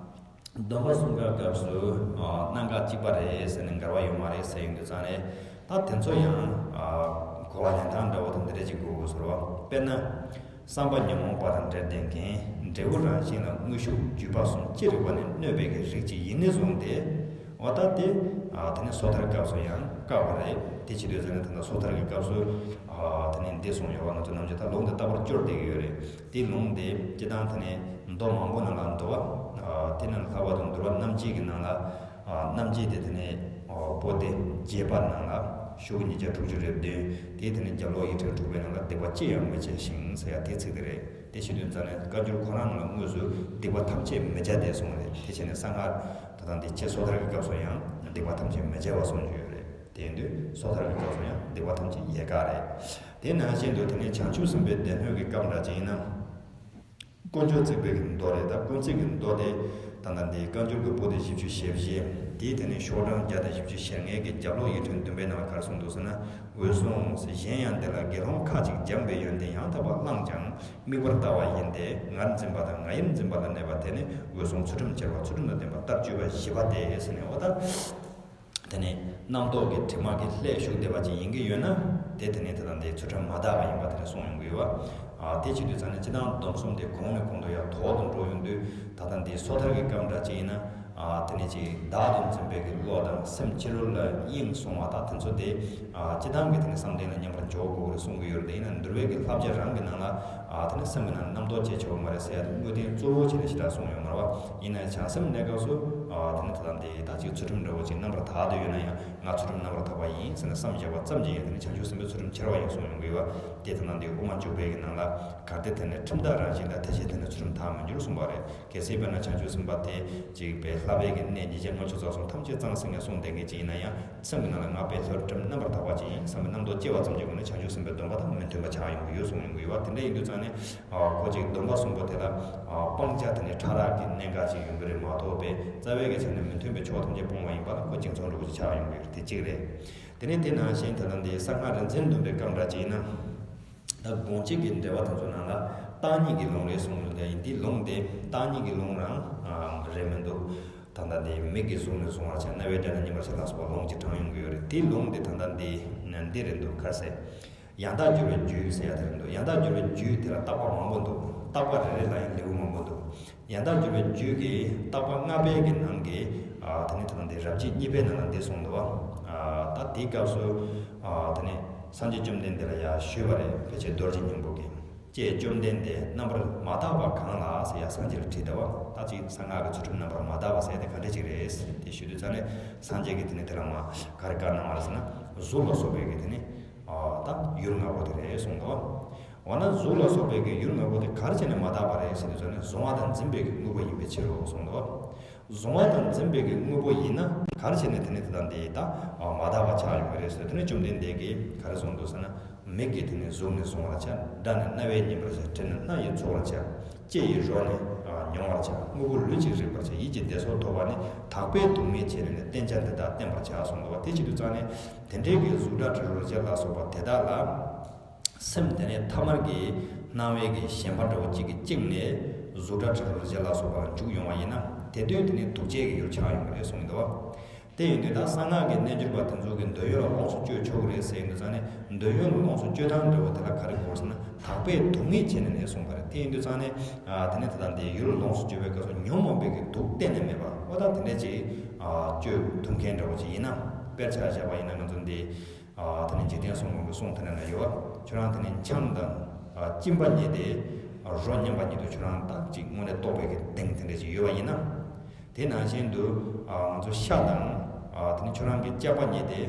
སྡོམ་པ་གསུམ་ཀའི་སྐབས་སུ་ཨ་སྣང་ག་གཅིག་པ་རེད་ཟེར་ནས་འགལ་བ་ཡོད་མ་རེད་ཟེར་ཡོང་དུས་ཙང་ནས། ད་དེ་ཚོ་ཡང་ཨ་གོ་བ་ལེན་སྟངས་འདྲ་བོ་དང་འདི་འདྲ་ཅིག་དགོས་དགོས་ཟེར་བ། དཔེར་ན། བསམ་པ་ཉོན་མོངས་པ་དང་འབྲེལ་ལྡན་མཁན། འབྲས་བུ་རང་བཞིན་ལ་དངོས་ཤུགས་བརྒྱུད་པ་གསུམ་ཅི་རིགས་པ་ནས་གནོད་པའི་གི་རིགས་ཅིག་ཡིན་ནས་བཟུང་སྟེ། འོ་ད་དེ་ཨ་དེ་ནི་སོ་ཐར་སྐབས་སུ་ཡང་བཀག་པ་རེད། དེ་བྱེད་དུས་ཙང་ནས་ད་ལྟ་སོ་ཐར་གྱི་སྐབས་སུ་ཨ་དེ་ནི་འདི་གསུངས་ཡོད་པ། ང་ཚོ་ནམ་རྒྱུན་ད་ལུང་དེ་རྟག་པར་སྐྱོར་བསྡད་ཀྱི་ཡོད་རེད། དེའི་ལུང་དེ་སྤྱིར་བཏང་དེ་ནས་མདོ་མང་པོ་ནང་ལ་འདུག་པ། ཨ་དེ་ནང་ལྷག་པར་དུ་འདུལ་བ་རྣམ་འབྱེད་ཀྱི་ནང་ལ། ཨ་རྣམ་འབྱེད་དེ་དེ་ནས་ཨ་པོ་ཏི་རྒྱས་པ་ནང་ལ་ཤོག་གུ་ཉིས་བརྒྱ་དྲུག་ཅུ་རེ་བདུན། དེའི་དེ་ནས་རྒྱབ་ལོགས་ཡིག་ཕྲེང་དྲུག་པའི་ནང་ལ་སྡིག་པ་ཅི་ཡང་མི་བྱ་ཞིང་ཟེར་ཡ་དེའི་ཚིག་དེ་རེད། དེ་བྱེད་དུས་ཙང་ནས་བཀའ་འགྱུར་ཁོ་རང་ནང་ལ་དངོས་སུ་སྡིག་པ་ཐམས་ཅད་མི་བྱ་སྟེ་གསུངས་རེད། དེ་བྱས་ནས་གསང་སྔགས་ད་ལྟ་འདི་ཕྱི་སོ་ཐར་གྱི་སྐབས་སུ་ཡང་སྡིག་པ་ཐམས་ཅད་མི་བྱ་བ་གསུངས་ཀྱི་ཡོད་རེད། དེ་ཡིན་དུས་སོ་ཐར་གྱི་སྐབས་སུ་ཡང་སྡིག་པ་ཐམས་ཅད་ཡལ་ག་རེད། དེ་ནང་བཞིན་དུ་དེ་ནས་བྱང་ཆུབ་སེམས་དཔའི་སྡེ་སྣོད་ཀྱི་སྐབས་འདྲ་ཅིག་ཡིན་ན། དཀོན་མཆོག་བརྩེགས་པའི་གི་མདོ་རེད། ད་དཀོན་བརྩེགས་ཀྱི་མདོ་དེ་ད་ལྟ་འདི་བཀའ་འགྱུར་གྱི་པོ་ཏི་བཞི་བཅུ་ཞེ་བཞི་དེའི་དེ་ནས་ཤོག་གྲངས་བརྒྱ་དང་བཞི་བཅུ་ཞེ་ལྔའི་གི་རྒྱབ་ལོགས་ཡིག་ཕྲེང་བདུན་པའི་ནང་ལ་ག་རེ་གསུངས་འདུག་ཟེར་ན། འོད་སྲུང་། གཞན་ཡང་འདི་ལ་དགེ་སློང་ཁ་ཅིག་སྦྱངས་པའི་ཡོན་ཏན་ཡང་དག་པ་བླངས་ཀྱང་དམིགས་པར་ལྟ་བ་ཡིན་ཏེ། ངར་འཛིན་པ་དང་ངའི་འཛིན་པ་ལ་གནས་པ་དེ་ནི་འོད་སྲུང་ཚུལ་ཁྲིམས་འཆལ་བ་ཚུལ་ཁྲིམས་དང་ལྡན་པ་ལྟར་བཅོས་པ་བཞི་པ་སྟེ་ཟེར་ནས། འོ་ད། དེ་ནས་རྣམ་རྟོག་གི་དྲི་མ་གི་ལྷད་ཞུགས་བསྡད་པ་ཅིག་ཡིན་གྱི་ཡོད་ན། དེ་དེ་ནས་ད་ལྟ་འདི་ཚུལ་ཁྲིམས་མ་དག་པ་ཡིན་པ་དེ་ནས་གསུངས་ཡོང་གི་ཡོད་པ། ཨ་དེ་བྱེད་དུས་ཙང་ནས་སྤྱིར་བཏང་སྡོམ་གསུམ་དེ་གོང་ནས་གོང་དུ་ཡར་དོག་ཏུ་འགྲོ་ཡོང་དུས། ད་ལྟ་འདི་སོ་ཐར་གྱི་སྐབས་འདྲ་ཅིག་ཡིན་ན། ཨ་དེ་ནས་ཅིག་བདག་ཏུ་འཛིན་པའི་གི་བློ་དང་སེམས་ཕྱི་རོལ་ལ་གཡེང་སོང་བ་དང་དེ་ཚོ་དེ། ཨ་སྤྱིར་བཏང་གི་དེ་ནས་བསམ་གཏན་ལ་མཉམ་པར་འཇོག་དགོས་རེད་གསུང་གི་ཡོད་རེད། དེ་ཡིན་ན་འདུལ་བའི་གི་བསླབ་བྱ་རང་གི་ནང་ལ། ཨ་དེ་ནས་སེམས་ཀྱི་ནང་རྣམ་རྟོག་སྐྱེ་ཆོག་གི་མ་རེད་ཟེར་ཡ་དེ་དངོས་བསྟན་གཙོ་བོ་བྱས་ནས་ཞེ་དྲག་གསུངས་ཡོད་མ་རེད་བ། ཡིན་ན་བྱང་སེམས་གནས་སྐབས་སུ། ཨ་དེ་ནས་ད་ལྟ་འདི་ད་ཅིག་ཚུལ་ཁྲིམས་འདྲ་བོ་ཅིག་རྣམ་པར་དག་བསྡད་ཡོད་ན་ཡང་། ང་ཚུལ་ཁྲིམས་རྣམ་པར་དག་པ་ཡིན་ཟེར་ནས་བསམ་བཞག་པ་ཙམ་གྱིས་ཡང་དེ་ནི་བྱང་ཆུབ་སེམས་དཔའི་ཚུལ་ཁྲིམས་འཆལ་བ་ཡིན་གསུངས་ཡོང་གི་ཡོད་པ། དེ་ལྟ་ན་འདི་དབུ་མ་འཇུག་པའི་གི་ནང་ལ་གལ་ཏེ་དེ་ནི་ཁྲིམས་དག་རང་བཞིན་དང་། དེ་བཞིན་དེ་ནི་ཚུལ་ཁྲིམས་དག་མི་འགྱུར་གསུངས་པ་རེད། གལ་སྲིད་དཔེར་ན་བྱང་ཆུབ་སེམས་དཔའ་དེ་གཅིག་པའི་བསླབ་པའི་གི་གནས་ཉེས་བྱས་ལྔ་བཅུ་རྩ་གསུམ་ཐམས་ཅད་གཙང་སེང་ངེ་གསུངས་བསྡད་མཁན་ཅིག་ཡིན་ན་ཡང་། སེམས་ཀྱི་ནང་ལ་ང་དཔེ་ཚུལ་ཁྲིམས་རྣམ་པར་དག་པ་ཅིག་ཡིན་བསམ་པའི་རྣམ་རྟོག་སྐྱེ་བ་ཙམ་གྱི་སྒོ་ནས་བྱང་ཆུབ་སེམས་དཔའི་སྡོམ་པ་དང་མི་མཐུན་པ་ཆགས་ཡོང་གི་ཡོད་གསུངས་ཡོང་གི་ཡོད་པ། དེ་འདྲ་ཡིན་དུས་ཙང་ནས། ཨ་ཁོ་གཅིག་སྡོམ་པ་གསུམ་པོ་དེ་ལ། ཨ་སྤང་བྱ་དེ་ནི་ཕྲ་རགས་ཀྱི་གནད་འགག་ཅིག་ཡོང་གི་རེད་མ་གཏོགས་པའི་རྩ་བའི་གི་ཆ་ནས་མི་མཐུན་པའི་ཕྱོགས་ཐམས་ཅད་སྤོང་བ་ཡིན་པ་ལ་ཁོ་གཅིག་མཚུངས་འདྲ་བོ་ཅིག་ཆགས་ཡོང་གི་རེད། དེ་གཅིག་རེད། དེ་ནས་དེ་ནང་བཞིན་ད་ལྟ་འདི་གསང་སྔགས་རིག་འཛིན་སྡོམ་པའི་སྐབས་འདྲ་ཅིག་ཡིན་ན། ད་དགོངས་གཅིག་གི་འགྲེལ་པ་དེ་ཚོ་ནང་ལ་བརྟག་གཉིས་ཀྱི་ལུང་རེད་གསུངས་ཡོད་དེ། ཡིན་དེའི་ལུང་དེ་བརྟག་གཉིས་ཀྱི་ལུང་རང་ཨ་རེད་མི་འདུག་ད་ལྟ་འདི་མིག་གིས་གཟུགས་ནི་གཟུང་བར་བྱ། རྣ་བས་སྒྲ་ནི་སྙན་པར་བྱ་ལ་སོགས་པ་ལུང་གཅིག་དྲངས་ཡོང་གི་ཡོད་རེད། དེའི་ལུང་དེ་ད་ལྟ་འདི་ནི་འདི་རེད་འདུག་ག་རེ་ཟེར། ཡང་དག་སྦྱོར་བའི་རྒྱུད་ཟེར་ཡ་དེ་རེད་འདུག་ཡང་དག་སྦྱོར་བའི་རྒྱུད་དེ་ལ་བརྟག་པ་མང་པོ་འདུག་བརྟག་པ་རེ་རེ་ལ་ཡང་ལེའུ་མང་པོ་འདུག་ཡང་དག་སྦྱོར་བའི་རྒྱུད་ཀྱི་བརྟག་པ་ལྔ་པའི་གི་ནང་གི། ཨ་དེ་ནི་ད་ལྟ་འདི་རབ་བྱེད་གཉིས་པའི་ནང་ལ་འདི་གསུངས་འདུག་ཨ་ད་དེའི་སྐབས་སུ། ཨ་དེ་ནི་སངས་རྒྱས་བཅོམ་ལྡན་འདས་ལ་ཡང་ཞུས་པ་རེད། ཕལ་ཆེར་རྡོ་རྗེ་སྙིང་པོ་གིས། ཀྱེ་བཅོམ་ལྡན་འདས། རྣམ་པར་མ་བརྟགས་པ་གང་ལགས་ཟེར་ཡ་སངས་རྒྱས་ལ་དྲིས་བསྡད་པ། ད་ཅིག་གསང་སྔགས་ཀྱི་ཚུལ་ཁྲིམས་རྣམ་པར་མ་དག་པ་ཟེར་དེ་ག་འདྲ་ཅིག་རེད་ཟེར་དེ་ཞུས་དུས་ཙང་ནས། སངས་རྒྱས་ཀྱིས་དེ་ནས་དེ་ལ་མ་ག་རེ་བཀའ་གནང་བ་རེད་ཟེར་ན། གཟུགས་ལ་སོགས་པའི་གི་དེ་ནས། ཨ་ད་ཡུལ་ལྔ་པོ་དེ་རེད་གསུངས་འདུག་འོ་ན་གཟུགས་ལ་སོགས་པའི་གི་ཡུལ་ལྔ་པོ་དེ་ག་རེ་བྱས་ནས་མ་དག་པ་རེད་ཟེར་དུས་ཙང་ནས། གཟུང་བ་དང་འཛིན་པའི་གི་དངོས་པོ་ཡིན་པའི་ཕྱིར་རོ་གསུངས་འདུག་གཟུང་བ་དང་འཛིན་པའི་གི་དངོས་པོ་ཡིན་ན་ག་རེ་བྱས་ནས་དེ་ནས་དེ་དང་དེ་ད་མ་དག་པ་ཆགས་ཡོང་གི་རེད་ཟེར། དེ་ནས་བཅོམ་ལྡན་འདས་ཀྱིས་ག་རེ་གསུངས་འདུག་ཟེར་ན། མིག་གིས་དེ་ནས་གཟུགས་ནི་གཟུང་བར་བྱ། སྒྲ་ནི་རྣ་བས་སྙན་པར་བྱ། དྲི་ནི་སྣ་ཡིས་ཚོར་བར་བྱ། ལྕེ་ཡིས་རོ་ནི་མྱོང་བར་བྱ། དངོས་པོ་ལུས་ཀྱིས་རིག་པར་བྱ། ཡིད་ཀྱིས་དེ་སོགས་ཐོབ་པ་ནི། དག་པའི་སྡུག་བསྔལ་བྱས་ནས་ནི། བསྟེན་བྱ་འདི་དག་བསྟེན་པར་བྱ་གསུངས་འདུག་པ། དེ་བྱེད་དུས་ཙང་ནས་དེ་འདྲའི་གི་གཟུགས་སྒྲ་དྲི་རོ་རེག་བྱ་ལ་སོགས་པ་དེ་དག་ལ། སེམས་དེ་ནས་ཐ་མལ་གྱི་སྣང་བའི་གི་ཞེན་པ་འདྲ་བོ་གཅིག་གིས་བཅིངས་ནས། གཟུགས་སྒྲ་དྲི་རོ་རེག་བྱ་ལ་སོགས་པ་ལ་འཇུག་ཡོང་བ་ཡིན་ན། དེ་དུས་དེ་ནི་སྡུག་བྱེད་ཀྱི་ཡུལ་ཆགས་ཡོང་གི་རེད་གསུངས་འདུག་པ། དེ་ཡིན་དུས་ད་གསང་སྔགས་ཀྱི་རྣལ་འབྱོར་པ་དེ་ཚོ་གིས་འདོད་ཡོན་ལ་ལོངས་སུ་སྤྱོད་ཆོག་གི་རེད་ཟེར་ཡོང་དུས་ཙང་ནས། འདོད་ཡོན་ལ་ལོངས་སུ་སྤྱོད་སྟངས་འདྲ་བོ་དེ་ལ་ག་རེ་དགོས་ཟེར་ན། དག་པའི་སྡུག་བསྔལ་བྱས་ནས་ནི་གསུངས་པ་རེད། དེ་ཡིན་དུས་ཙང་ནས། ཨ་དེ་ནས་ད་ལྟ་འདི་ཡུལ་ལོངས་སུ་སྤྱོད་པའི་སྐབས་སུ་ཉོན་མོངས་པའི་གི་དུག་གཏན་ནས་མེད་པ། འོ་ད་དེ་འདྲ་ཅིག་ཨ་སྤྱོད་ཐུབ་མཁན་འདྲ་བོ་ཅིག་ཡིན་ན། དཔེར་ཆ་བཞག་པ་ཡིན་ན་ང་ཚོ་འདི། ཨ་དེ་ནས་འཇིག་རྟེན་གསུམ་མགོན་གྱི་གསུང་དེ་ནས་ན་ཡོད་པ། ཁྱོད་རང་དེ་ནས་ཆང་དང་། ཨ་གཅིན་པ་ཉོས་ཏེ། ཨ་རོ་མཉམ་པ་ཉིད་དུ་ཁྱོད་རང་ད་ཅིག་དངོས་གནས་ལྟོགས་པའི་གི་གདེང་དེ་འདྲ་ཅིག་ཡོད་པ་ཡིན་ན། དེ་ནང་བཞིན་དུ། ཨ་ང་ཚོ་ཤ་དང་། ཨ་དེ་ནས་ཁྱོད་རང་གི་སྐྱག་པ་ཉོས་ཏེ།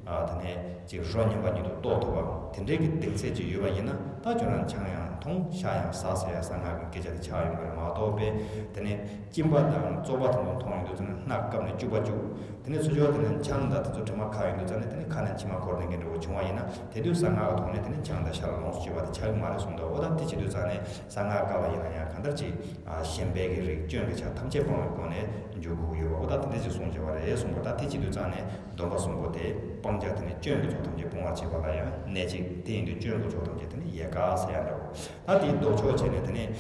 ཨ་དེ་ནས་ཅིག་རོ་མཉམ་པ་ཉིད་དུ་ལྟོགས་ཐུབ་པ་དེ་འདྲའི་གི་གདེང་ཚད་ཅིག་ཡོད་པ་ཡིན་ན། ད་ཁྱོད་རང་ཆང་ཡང་འཐུང་། ཤ་ཡང་ཟ་ཟེར་ཡ་གསང་སྔགས་ཀྱི་སྐད་ཆ་དེ་ཆགས་ཡོང་གི་རེད་མ་གཏོགས་པས། དེ་ནས་གཅིན་པ་དང་བཙོག་པ་དེ་ཚོ་འཐུང་ཡོང་དུས་ཙམ་ནས་སྣ་བཀབ་ནས་སྐྱུག་པ་སྐྱུག་དེ་ནས་སོ་སོ་དེ་ནས་ཆང་དང་དེ་ཚོ་དྲི་མ་ཁ་ཡོང་དུས་ཙམ་ནས། དེ་ནས་ཁ་ནས་མཆི་མ་འཁོར་ནས་འདི་འདྲ་བོ་བྱུང་བ་ཡིན་ན། དེ་དུས་གསང་སྔགས་ཀྱི་ཐོག་ནས་དེ་ནས་ཆང་དང་ཤ་ལ་ལོངས་སུ་སྤྱོད་པ་དེ་ཆགས་ཀྱི་མ་རེད་གསུངས་འདུག་འོ་ད་དེ་བྱེད་དུས་ཙང་ནས་གསང་སྔགས་བཀའ་ལ་ཡིན་ན་ཡང་གང་ལྟར་ཅིག་ཨ་ཞེན་པའི་གི་རིགས་སྐྱོན་གྱི་ཆ་ཐམས་ཅད་སྤང་བའི་སྒོ་ནས་འཇུག་དགོས་ཀྱི་ཡོད་པ། འོ་ད་དེ་འདྲ་ཅིག་གསུངས་བྱས་པ་རེད་གསུངས་པ། ད་དེ་བྱེད་དུས་ཙང་ནས་སྡོམ་པ་གསུམ་པོ་དེ་སྤང་བྱ་དེ་ནས་སྐྱོན་གྱི་ཚོགས་ཐམས་ཅད་སྤོང་བར་བྱེད་པ་ལ་ཡང་གནད་གཅིག་དེ་ཡིན་དུས་སྐྱོན་གྱི་ཚོགས་ཐམས་ཅད་དེ་ནས་ཡལ་ག་ཟེར་ཡ་འདྲ་བོ། ད་དེའི་ལྡོག་ཕྱོགས་བྱས་ནས་དེ་ནས།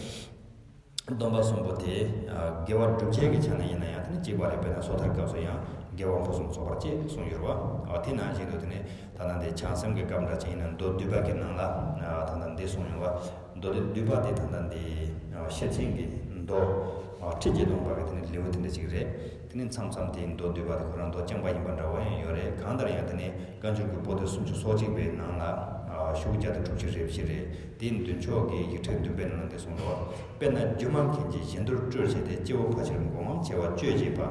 སྡོམ་པ་གསུམ་པོ་དེ། ཨ་དགེ་བ་སྒྲུབ་བྱེད་ཀྱི་ཆ་ནས་ཡིན་ན་ཡང་དེ་ནི་གཅིག་པ་རེད། དཔེར་ན་སོ་ཐར་སྐབས་སུ་ཡང་དགེ་བ་ཕུན་སུམ་ཚོགས་པར་བྱེད་གསུངས་ཡོད་རེད་བ། ཨ་དེ་ནང་བཞིན་དུ་དེ་ནི་ད་ལྟ་འདི་བྱང་སེམས་ཀྱི་སྐབས་འདྲ་ཅིག་ཡིན་ན། མདོ་སྡུད་པ་གི་ནང་ལ་ཨ་ད་ལྟ་འདི་གསུངས་ཡོད་བ། མདོ་སྡུད་པ་དེ་ད་ལྟ་འདི་ཨ་ཤེར་ཕྱིན་གྱི་མདོ་ཨ་ཁྲི་བརྒྱད་སྟོང་པ་གི་དེ་ནི་ལེའུ་དེ་འདྲ་ཅིག་རེད། དེ་ནི་མཚམས་མཚམས་དེའི་མདོ་སྡུད་པ་དེ་ཁོ་རང་མདོ་རྐྱང་པ་ཡིན་པ་འདྲ་བོ་ཡང་ཡོད་རེད། གང་ལྟར་ཡང་དེ་ནི་བཀའ་འགྱུར་གྱི་པོ་ཏི་སུམ་ཅུ་སོ་གཅིག་པའི་ནང་ལ་ཨ་ཤོག་བུ་བརྒྱ་དང་དྲུག་ཅུ་རེ་བཞི་རེད། དེའི་མདུན་ཕྱོགས་ཀྱི་ཡིག་ཕྲེང་བདུན་པའི་ནང་ལ་འདི་གསུངས་འདུག་དཔེར་ན་སྒྱུ་མ་མཁན་གྱིས་བཞི་མདོར་སྤྲུལ་བྱས་ཏེ། སྤྱི་བོ་ཕལ་ཆེར་མགོ་འཕང་ཆེ་བ་སྤྱོད་བྱེད་པ།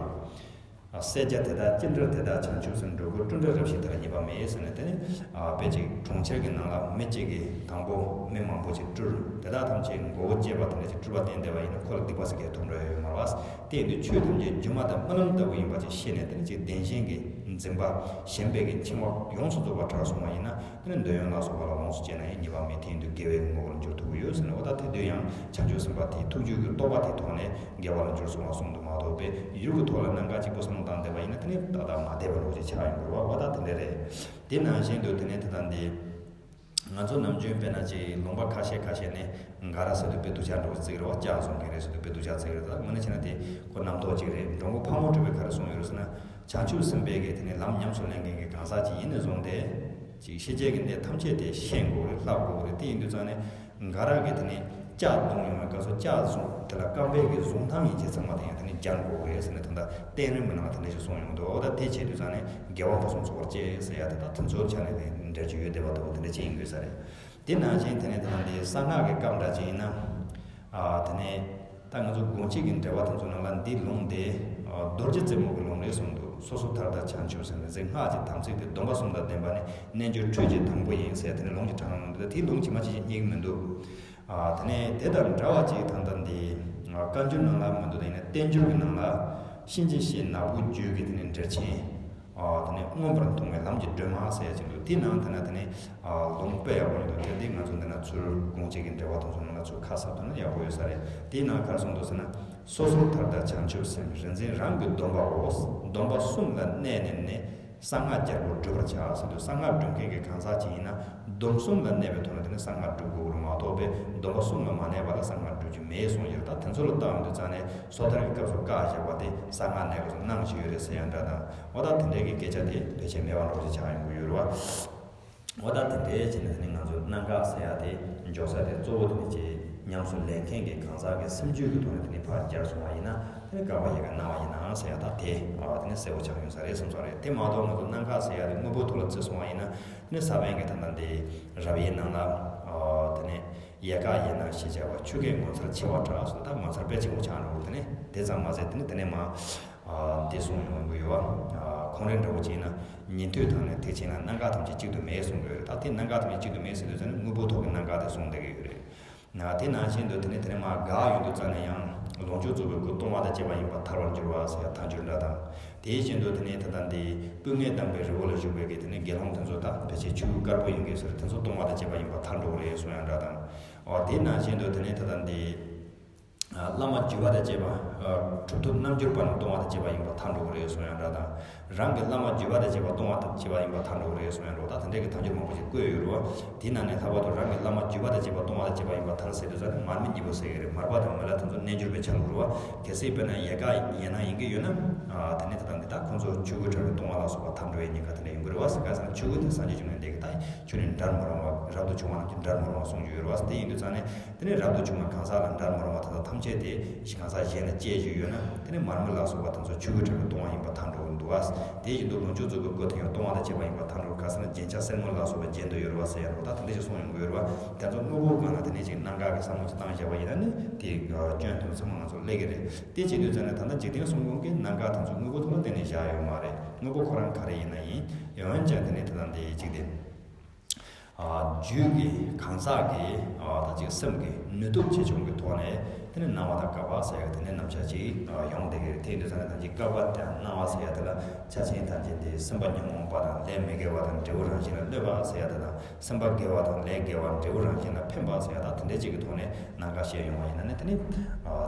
ཨ་བསད་བྱ་དེ་དག་ཅི་འདྲར་དེ་དག་བྱང་ཆུབ་སེམས་སྒྲོ་སྐུར། སྤྲུལ་འདྲ་རབ་ཞི་མཐར་གཉིས་པ་མེད་ཟེར་ནས། དེ་ནི་ཨ་དཔེ་ཅིག་གྲོང་ཁྱེར་གྱི་ནང་ལ་མི་གཅིག་གིས་དང་པོ་མི་མང་པོ་ཅིག་སྤྲུལ། དེ་དག་ཐམས་ཅད་མགོ་བོ་བཅད་པ་དེ་འདྲ་ཅིག་སྤྲུལ་པ་བསྟན་བསྡད་པ་ཡིན་ན་ཁོ་ལ་སྡིག་པ་ཟེར་མཁན་ཐོབ་འགྲོ་ཡ་ཡོད་མ་རེད་བ། དེ་ཡིན་དུས་ཆོས་ཐམས་ཅད་སྒྱུ་མ་དང་རྨི་ལམ་ལྟ་བུ་ཡིན་པ་ཅིག་ཤེས་ནས། དེ་ནི་ཅིག་བདེན་ཞེན་གྱི་ འཛིན་པ་ཞེན་པའི་གི་འཆིང་བ་ཡོངས་སུ་རྫོགས་པ་དྲག་སོང་བ་ཡིན་ན། དེ་ནི་འདོད་ཡོན་ལ་སོགས་པ་ལ་དབང་དུ་བྱས་ན་ཡང་ཉེས་པ་མེད། དེ་ཡིན་དུས་དགེ་བའི་ངོ་བོར་འགྱུར་ཐུབ་ཀྱི་ཡོད་ཟེར་ནས། འོ་ད་དེ་དུས་ཡང་བྱང་ཆུབ་སེམས་དཔའ་དེའི་ཐུགས་རྒྱུད་ཀྱི་རྟོགས་པ་དེའི་ཐོག་ནས་དགེ་བ་ལ་འགྱུར་སོང་བ་གསུངས་འདུག་མ་གཏོགས་པའི་ཡུལ་གྱི་ཐོག་ལ་གནད་འགག་གཅིག་པུ་བསམ་བློ་བཏང་བསྡད་པ་ཡིན་ན། དེ་ནི་ཏག་ཏག་མ་བསྡད་པ་འདྲ་བོ་ཅིག་ཆགས་ཡོང་གི་རེད་བ། འོ་ད་དེ་འདྲ་རེད། དེ་ནང་བཞིན་དུ་དེ་ནས་ད་ལྟ་འདི། ང་ཚོ་ནམ་རྒྱུན་དཔེར་ན་ཅིག་ལུང་པ་ཁ་ཤས་ཁ་ཤས་ནས་འགའ་ར་ཟེར་དུས་དཔེ་སྡུག་ཅག་འདྲ་བོ་བརྩི་གི་རེད་བ། ལྕགས་བཟོ་མཁན་རེད་ཟེར་དུས་དཔེ་སྡུག་ཅག་བརྩི་གི་རེད། ད་དངོས་གནས་བྱས་ན་དེ་ཁོ་རྣམ་རྟོག་ཅིག་རེད། འགྲོ་མགོན་ཕག་མོ་གྲུ་པས་ག་རེ་གསུངས་ཡོད་རེད་ཟེར་ན། བྱང་ཆུབ་སེམས་དཔའི་གི་དེ་ནས་ལམ་ཉམས་སུ་ལེན་མཁན་གྱི་གང་ཟག་ཅིག་ཡིན་ནས་བཟུང་སྟེ། ཅིག་ཤེས་བྱའི་གི་གནས་ཐམས་ཅད་དེ་ཤེས་དགོས་རེད། བསླབ་དགོས་རེད། དེ་ཡིན་དུས་ཙང་ནས། འགའ་ར་གིས་དེ་ནས་ལྕགས་བརྡུངས་ཡོང་བའི་སྐབས་སུ་ལྕགས་བཟུང་དེ་ལ་རྐང་པའི་གི་བཟུང་སྟངས་ཡན་ཆད་ཚང་མ་དེ་ཡང་དེ་ནས་སྦྱང་དགོས་རེད་ཟེར་ནས། ད་ལྟ་བསྟན་རིམ་གྱི་ནང་ལ་དེ་འདྲ་ཞིག་གསུངས་ཡོང་འདུག་འོ་ད་དེ་བྱེད་དུས་ཙང་ནས་དགེ་བ་ཕུན་སུམ་ཚོགས་པར་སྤྱད་ཟེར་ཡ་དེ་ད་དེ་ཚོའི་ཆ་ནས་དེ་འགྲེལ་བརྗོད་ཡོད་བསྡད་པ་འདུག་དེ་འདྲ་ཅིག་ཡིན་དགོས་ས་རེད། དེ་ནང་བཞིན་དེ་ནས་དེ་ནང་དེ་གསང་སྔགས་ཀྱི་སྐབས་འདྲ་ཅིག་ཡིན་ན། ཨ་དེ་ནས་ད་ང་ཚོ་དགོངས་གཅིག་གི་འགྲེལ་པ་དེ་ཚོ་ནང་ལ་འདི་ལུང་དེ་ཨ་རྡོ་རྗེ་རྩེ་མོ་གི་ལུང་རེད་གསུངས་འདུག་སོ་སོར་ཐར་ཐབས་བྱང་ཆུབ་སེམས། རིག་འཛིན་སྔགས་ཀྱི་དམ་ཚིག་དེ། སྡོམ་པ་གསུམ་དང་ལྡན་པ་ནི། རྣལ་འབྱོར་འཕྲུལ་གྱི་དང་པོ་ཡིན་ཟེར། དེ་ནས་ལུང་གི་གྲངས་ལ་འདུག་དེའི་ལུང་ཇི་མ་ཇི་བཞིན་རྙེད་ཀྱི་མི་འདུག་ཨ་དེ་ནས་དེ་དང་འདྲ་བ་ཅིག་ད་ལྟ་འདི་བཀའ་འགྱུར་ནང་ལ་མི་འདུག་དེ་ནས་བསྟན་འགྱུར་གྱི་ནང་ལ། གཤིན་རྗེ་གཤེད་ནག་པོའི་རྒྱུད་ཀྱི་དེ་ནས་འགྲེལ་ཆེན། ཨ་དེ་ནས་མངོན་པར་མཐོང་བའི་ལམ་གྱི་སྒྲོན་མ་ཟེར་ཡ་ཅིག་འདུག་དེའི་ནང་དེ་ན་དེ་ནས་ཨ་ལུང་དཔེ་ཡག་པོ་འདུག་དེ་འདི་ང་ཚོ་འདི་ན་ཚུར་དགོངས་གཅིག་གི་འགྲེལ་པ་དེ་ཚོ་ནང་ལ་ཚུར་ཁ་གསབ་ཐུབ་ན་ཡག་པོ་ཡོད་ས་རེད། དེའི་ནང་ག་རེ་གསུངས་འདུག་ཟེར་ན། སོ་སོར་ཐར་ཐབས་བྱང་ཆུབ་སེམས། རིག་འཛིན་རང་གི་སྡོམ་པའོ། སྡོམ་པ་གསུམ་ལ་གནས་ནས་ནི། གསང་སྔགས་རྒྱལ་པོར་བསྒྲུབ་པར་བྱ་ཟེར་དུས། གསང་སྔགས་སྒྲུབ་མཁན་གྱི་གང་ཟག་ཅིག་ཡིན་ན། སྡོམ་གསུམ་ལ་གནས་པའི་ཐོག་ནས་དེ་ནི་གསང་སྔགས་སྒྲུབ་དགོས་རེད་མ་གཏོགས་པའི། སྡོམ་པ་གསུམ་ལ་མ་གནས་པ་ལ་གསང་སྔགས་སྒྲུབ་རྒྱུ་མེད་གསུངས་ཡོད། ད་དེ་ཚོ་ལ་བལྟ་ཡོང་དུས་ཙང་ནས། སོ་ཐར་གྱི་སྐབས་སུ་བཀའ་བཞག་པ་དེ་གསང་སྔགས་གནས་སྐབས་སུ་གནང་བཞིན་ཡོད་རེད་ཟེར་ཡང་འདྲ་དང་། འོ་ད་དེ་འདྲའི་གི་སྐད་ཆ་དེ་ཕལ་ཆེར་མེད་པ་འདྲ་བོ་ཞིག་ཆགས་ཡོང་གི་ཡོད་རེད་བ། འོ་ད་དེ་འདྲའི་བྱས་ནས་དེ་ནི་ང་ཚོས་གནད་འགག་ཟེར་ཡ་དེ་འཇོག་ས་དེ། གཙོ་བོ་དེ་ནི་ཅིག་ཉམས་སུ་ལེན་མཁན་གྱི་གང་ཟག་གི་སེམས་རྒྱུད་ཀྱི་ཐོག་ནས་དེ་ནི་ཕར་སྦྱར་སོང་བ་ཡིན་ན། དེ་ནི་བཀའ་པ་ཡི་ག་གནང་བ་ཡིན་ནའང་ཟེར་ཡ་ད་དེ་ཨ་དེ་ནི་གསལ་པོ་ཆགས་ཡོང་ས་རེད་བསམ་སོང་རེད། དེ་མ་གཏོགས་ང་ཚོ་གནད་འགག་ཟེར་ཡ་དེ་དངོས་པོའི་ཐོག་ལ་བརྩི་སོང་བ་ཡིན་ན། དེ་ནི་ས་པཎ་གྱི་ད་ལྟ་འདི་རབ་དབྱེ་ནང་ལ་ཨ་དེ་ནི་ཡལ་ག་ཡིན་ན་ཞེས་བྱ་བ། ཆུ་སྐྱེས་ངོ་མཚར་ཆེ་བ་གྲགས་སོ། ད་ངོ་མཚར་དཔེ་ཆེ་བོ་ཆགས་འགྲོ་གི། དེ་ནི་དེ་ཙམ་མ་ཟད་དེ་ནི་དེ་ནས་མ། ཨ་འདི་གསུངས་ཡོང་གི་ཡོད་པ། ཨ་ཁོང་རང་འདྲ་བོ་ཅིག་ཡིན་ན། ཉན་ཐོས་དང་ནི་ཐེག་ཆེན་ལ། གནད་འགག་ཐམས་ཅད་གཅིག་ཏུ་མེད་གསུང་གི་ཡོད་རེད། ད་དེ་གནད་འགག་ཐམས་ཅད་གཅིག་ཏུ་མེད་ཟེར་དུས་ཙང་ནི་དངོས་པོའི་ཐོག་གི་གནད་འགག་དེ་གསུངས་བསྡད་ཀྱི་ཡོད་རེད། ན་དེ་ནང་བཞིན་དུ་དེ་ནས་དེ་ནས་མར་འགག་ཡོང་དུས་ཙང་ནས་ཡང་། ལོངས་སྤྱོད་རྫོགས་པའི་སྐུ། སྟོང་པ་དང་བཅས་པ་ཡིན་པར་ཐལ་བར་འགྱུར་བ་ཟེར་ཡ་ཐལ་འགྱུར་འདྲ་དང་། དེ་བཞིན་དུ་དེ་ནས་ད་ལྟ་འདི་སྐུ་ལྔས་གདངས་པའི་རི་བོ་ལ་བཞུགས་པའི་གི་དེ་ནས་དགེ་སློང་དེ་ཚོ་ད་ཕལ་ཆེར་ཆོས་སྐུ་དཀར་པོ་ཡིན་གྱི་ཟེར། དེ་ཚོ་སྟོང་པ་དང་བཅས་པ་ཡིན་པར་ཐལ་འགྲོ་གི་རེད་གསུང་ཡ་འདྲ་དང་། འོ་དེ་ནང་བཞིན་དུ་དེ་ནས་ད་ལྟ་འདི། བླ་མ་བརྒྱུད་པ་དང་བཅས་པ། གྲུབ་ཐོབ་རྣལ་འབྱོར་པ་རྣམས་སྟོང་པ་དང་བཅས་པ་ཡིན་པར་ཐལ་འགྲོ་གི་རེད་གསུང་ཡང་འདྲ་དང་། རང་གི་བླ་མ་བརྒྱུད་པ་དང་བཅས་པ་སྟོང་པ་དང་བཅས་པ་ཡིན་པར་ཐལ་འགྲོ་གི་རེད་གསུང་ཡང་འདྲ། ད་དེ་འདྲའི་གི་ཐལ་འགྱུར་མང་པོ་ཞིག་བཀོད་ཡོད་རེད་བ། དེ་ནང་ནས་ལྷག་པར་དུ་རང་གི་བླ་མ་བརྒྱུད་པ་དང་བཅས་པ་སྟོང་པ་དང་བཅས་པ་ཡིན་པར་ཐལ་ཟེར་དུས་ཙང་ནས་མར་མེ་གཉིས་པོ་ཟེར་གི་རེད། མར་པ་དང་མི་ལ་དེ་ཚོ་རྣལ་འབྱོར་པའི་ཆ་ལུགས་རེད་བ། གལ་སྲིད་དཔེར་ན་ཡལ་ག་ཡན་ན་ཡིན་གྱི་ཡོད་ན། དེ་ནས་ད་ལྟ་འདི་དག་ཁོང་ཚོ་ཆོས་སྐུ་གྲགས་པའི་སྟོང་པ་ལ་སོགས་པ་ཐལ་འགྲོ་བའི་ཉེན་ཁ་དེ་འདྲ་ཡོང་གི་རེད་བ། ག་ཟེར་ན་ཆོས་སྐུ་དེ་སངས་རྒྱས་བཅོམ་ལྡན་འདས་ཀྱིས་ད་ཁྱོད་ནི་འདྲར་མི་རུང་བ། རབ་ཏུ་བྱུང་བ་རྣམས་ཀྱང་འདྲར་མི་རུང་བ་གསུངས་ཀྱི་ཡོད་རེད་བ། དེ་ཡིན་དུས་ཙང་ནས། དེ་ནས་རབ་ཏུ་བྱུང་བ་གང་ཟག་ལ་འདྲར་མི་རུང་བ་དེ་དག་ཐམས་ཅད་དེ་གང་ཟག་གཞན་ལ་སྐྱེས་བཅུག་ཡོད་ན། དེ་ནས་མར་མེ་ལ་སོགས་པ་དེ་ཚོ་ཆོས་སྐུ་གྲགས་པའི་སྟོང་པ་ཡིན་པར་ཐལ་འགྲོ་གི་འདུག་བ། དེ་བཞིན་དུ་ལོངས་སྤྱོད་རྫོགས་པའི་སྐུ་དེ་ཡང་སྟོང་པ་དང་བཅས་པ་ཡིན་པར་ཐལ་འགྲོ་གི། ག་ཟེར་ན་རྒྱན་ཆ་སེར་སྔོ་ལ་སོགས་པས་བརྒྱན་དུ་ཡོད་རེད་བ་ཟེར་ཡ་འདྲ་བོ་ད་དེ་འདྲ་ཞིག་གསུངས་ཡོང་གི་ཡོད་རེད་བ། དེ་ཚོ་དངོས་པོའི་སྒང་ལ་དེ་ནས་ཅིག་གནད་འགག་གི་བསམ་བློ་ཅིག་བཏང་བཞག་པ་ཡིན་ན་ནི། དེའི་སྐྱོན་དེ་ཚང་མ་ང་ཚོ་སླེབས་ཀྱི་རེད། དེ་བྱེད་དུས་ཙང་ནས་ད་ལྟ་འཇིག་རྟེན་གསུམ་མགོན་གྱིས་གནད་འགག་དེ་ཚོ་དངོས་པོའི་ཐོག་ལ་གཏན་ནས་བཞག་ཡོད་མ་རེད། དངོས་པོ་ཁོ་རང་ག་རེ་ཡིན་ན་ཡིན། འོན་ཀྱང་དེ་ནས་དེ་དང་དེའི་གཅིག་དེ། རྒྱུད་ཀྱི་གང་ཟག་གི་ད་ཅིག་སེམས་ཀྱི་ནུས་སྟོབས་ཆེ་ཆུང་གི་ཐོག་ནས། དེ་ནས་སྣང་བ་དང་སྐལ་པ་ཟེར་ཡ་དེ་ནས་རྣམ་གཞག་ཅིག་ཡོང་བསྡད་ཀྱི་རེད། དེ་ཡིན་དུས་ཙང་ནས་ད་ཅིག་སྐལ་པ་དང་སྣང་བ་ཟེར་ཡ་དེ་ལ་ཆ་ཅན་དང་ཅན་དེ། སེམས་པ་ཉོན་མོངས་པ་དང་ལས་མི་དགེ་བ་དང་འབྲས་བུ་རང་བཞིན་ལ་གནོད་པ་ཟེར་ཡ་དེ་དང་། སེམས་པ་དགེ་བ་དང་ལས་དགེ་བ་འབྲས་བུ་རང་བཞིན་ལ་ཕན་པ་ཟེར་ཡ་ད་དེ་འདྲའི་ཅིག་གི་ཐོག་ནས་གནད་འགག་བཤད་ཡོང་བ་ཡིན་ན་ནི། དེ་ནི་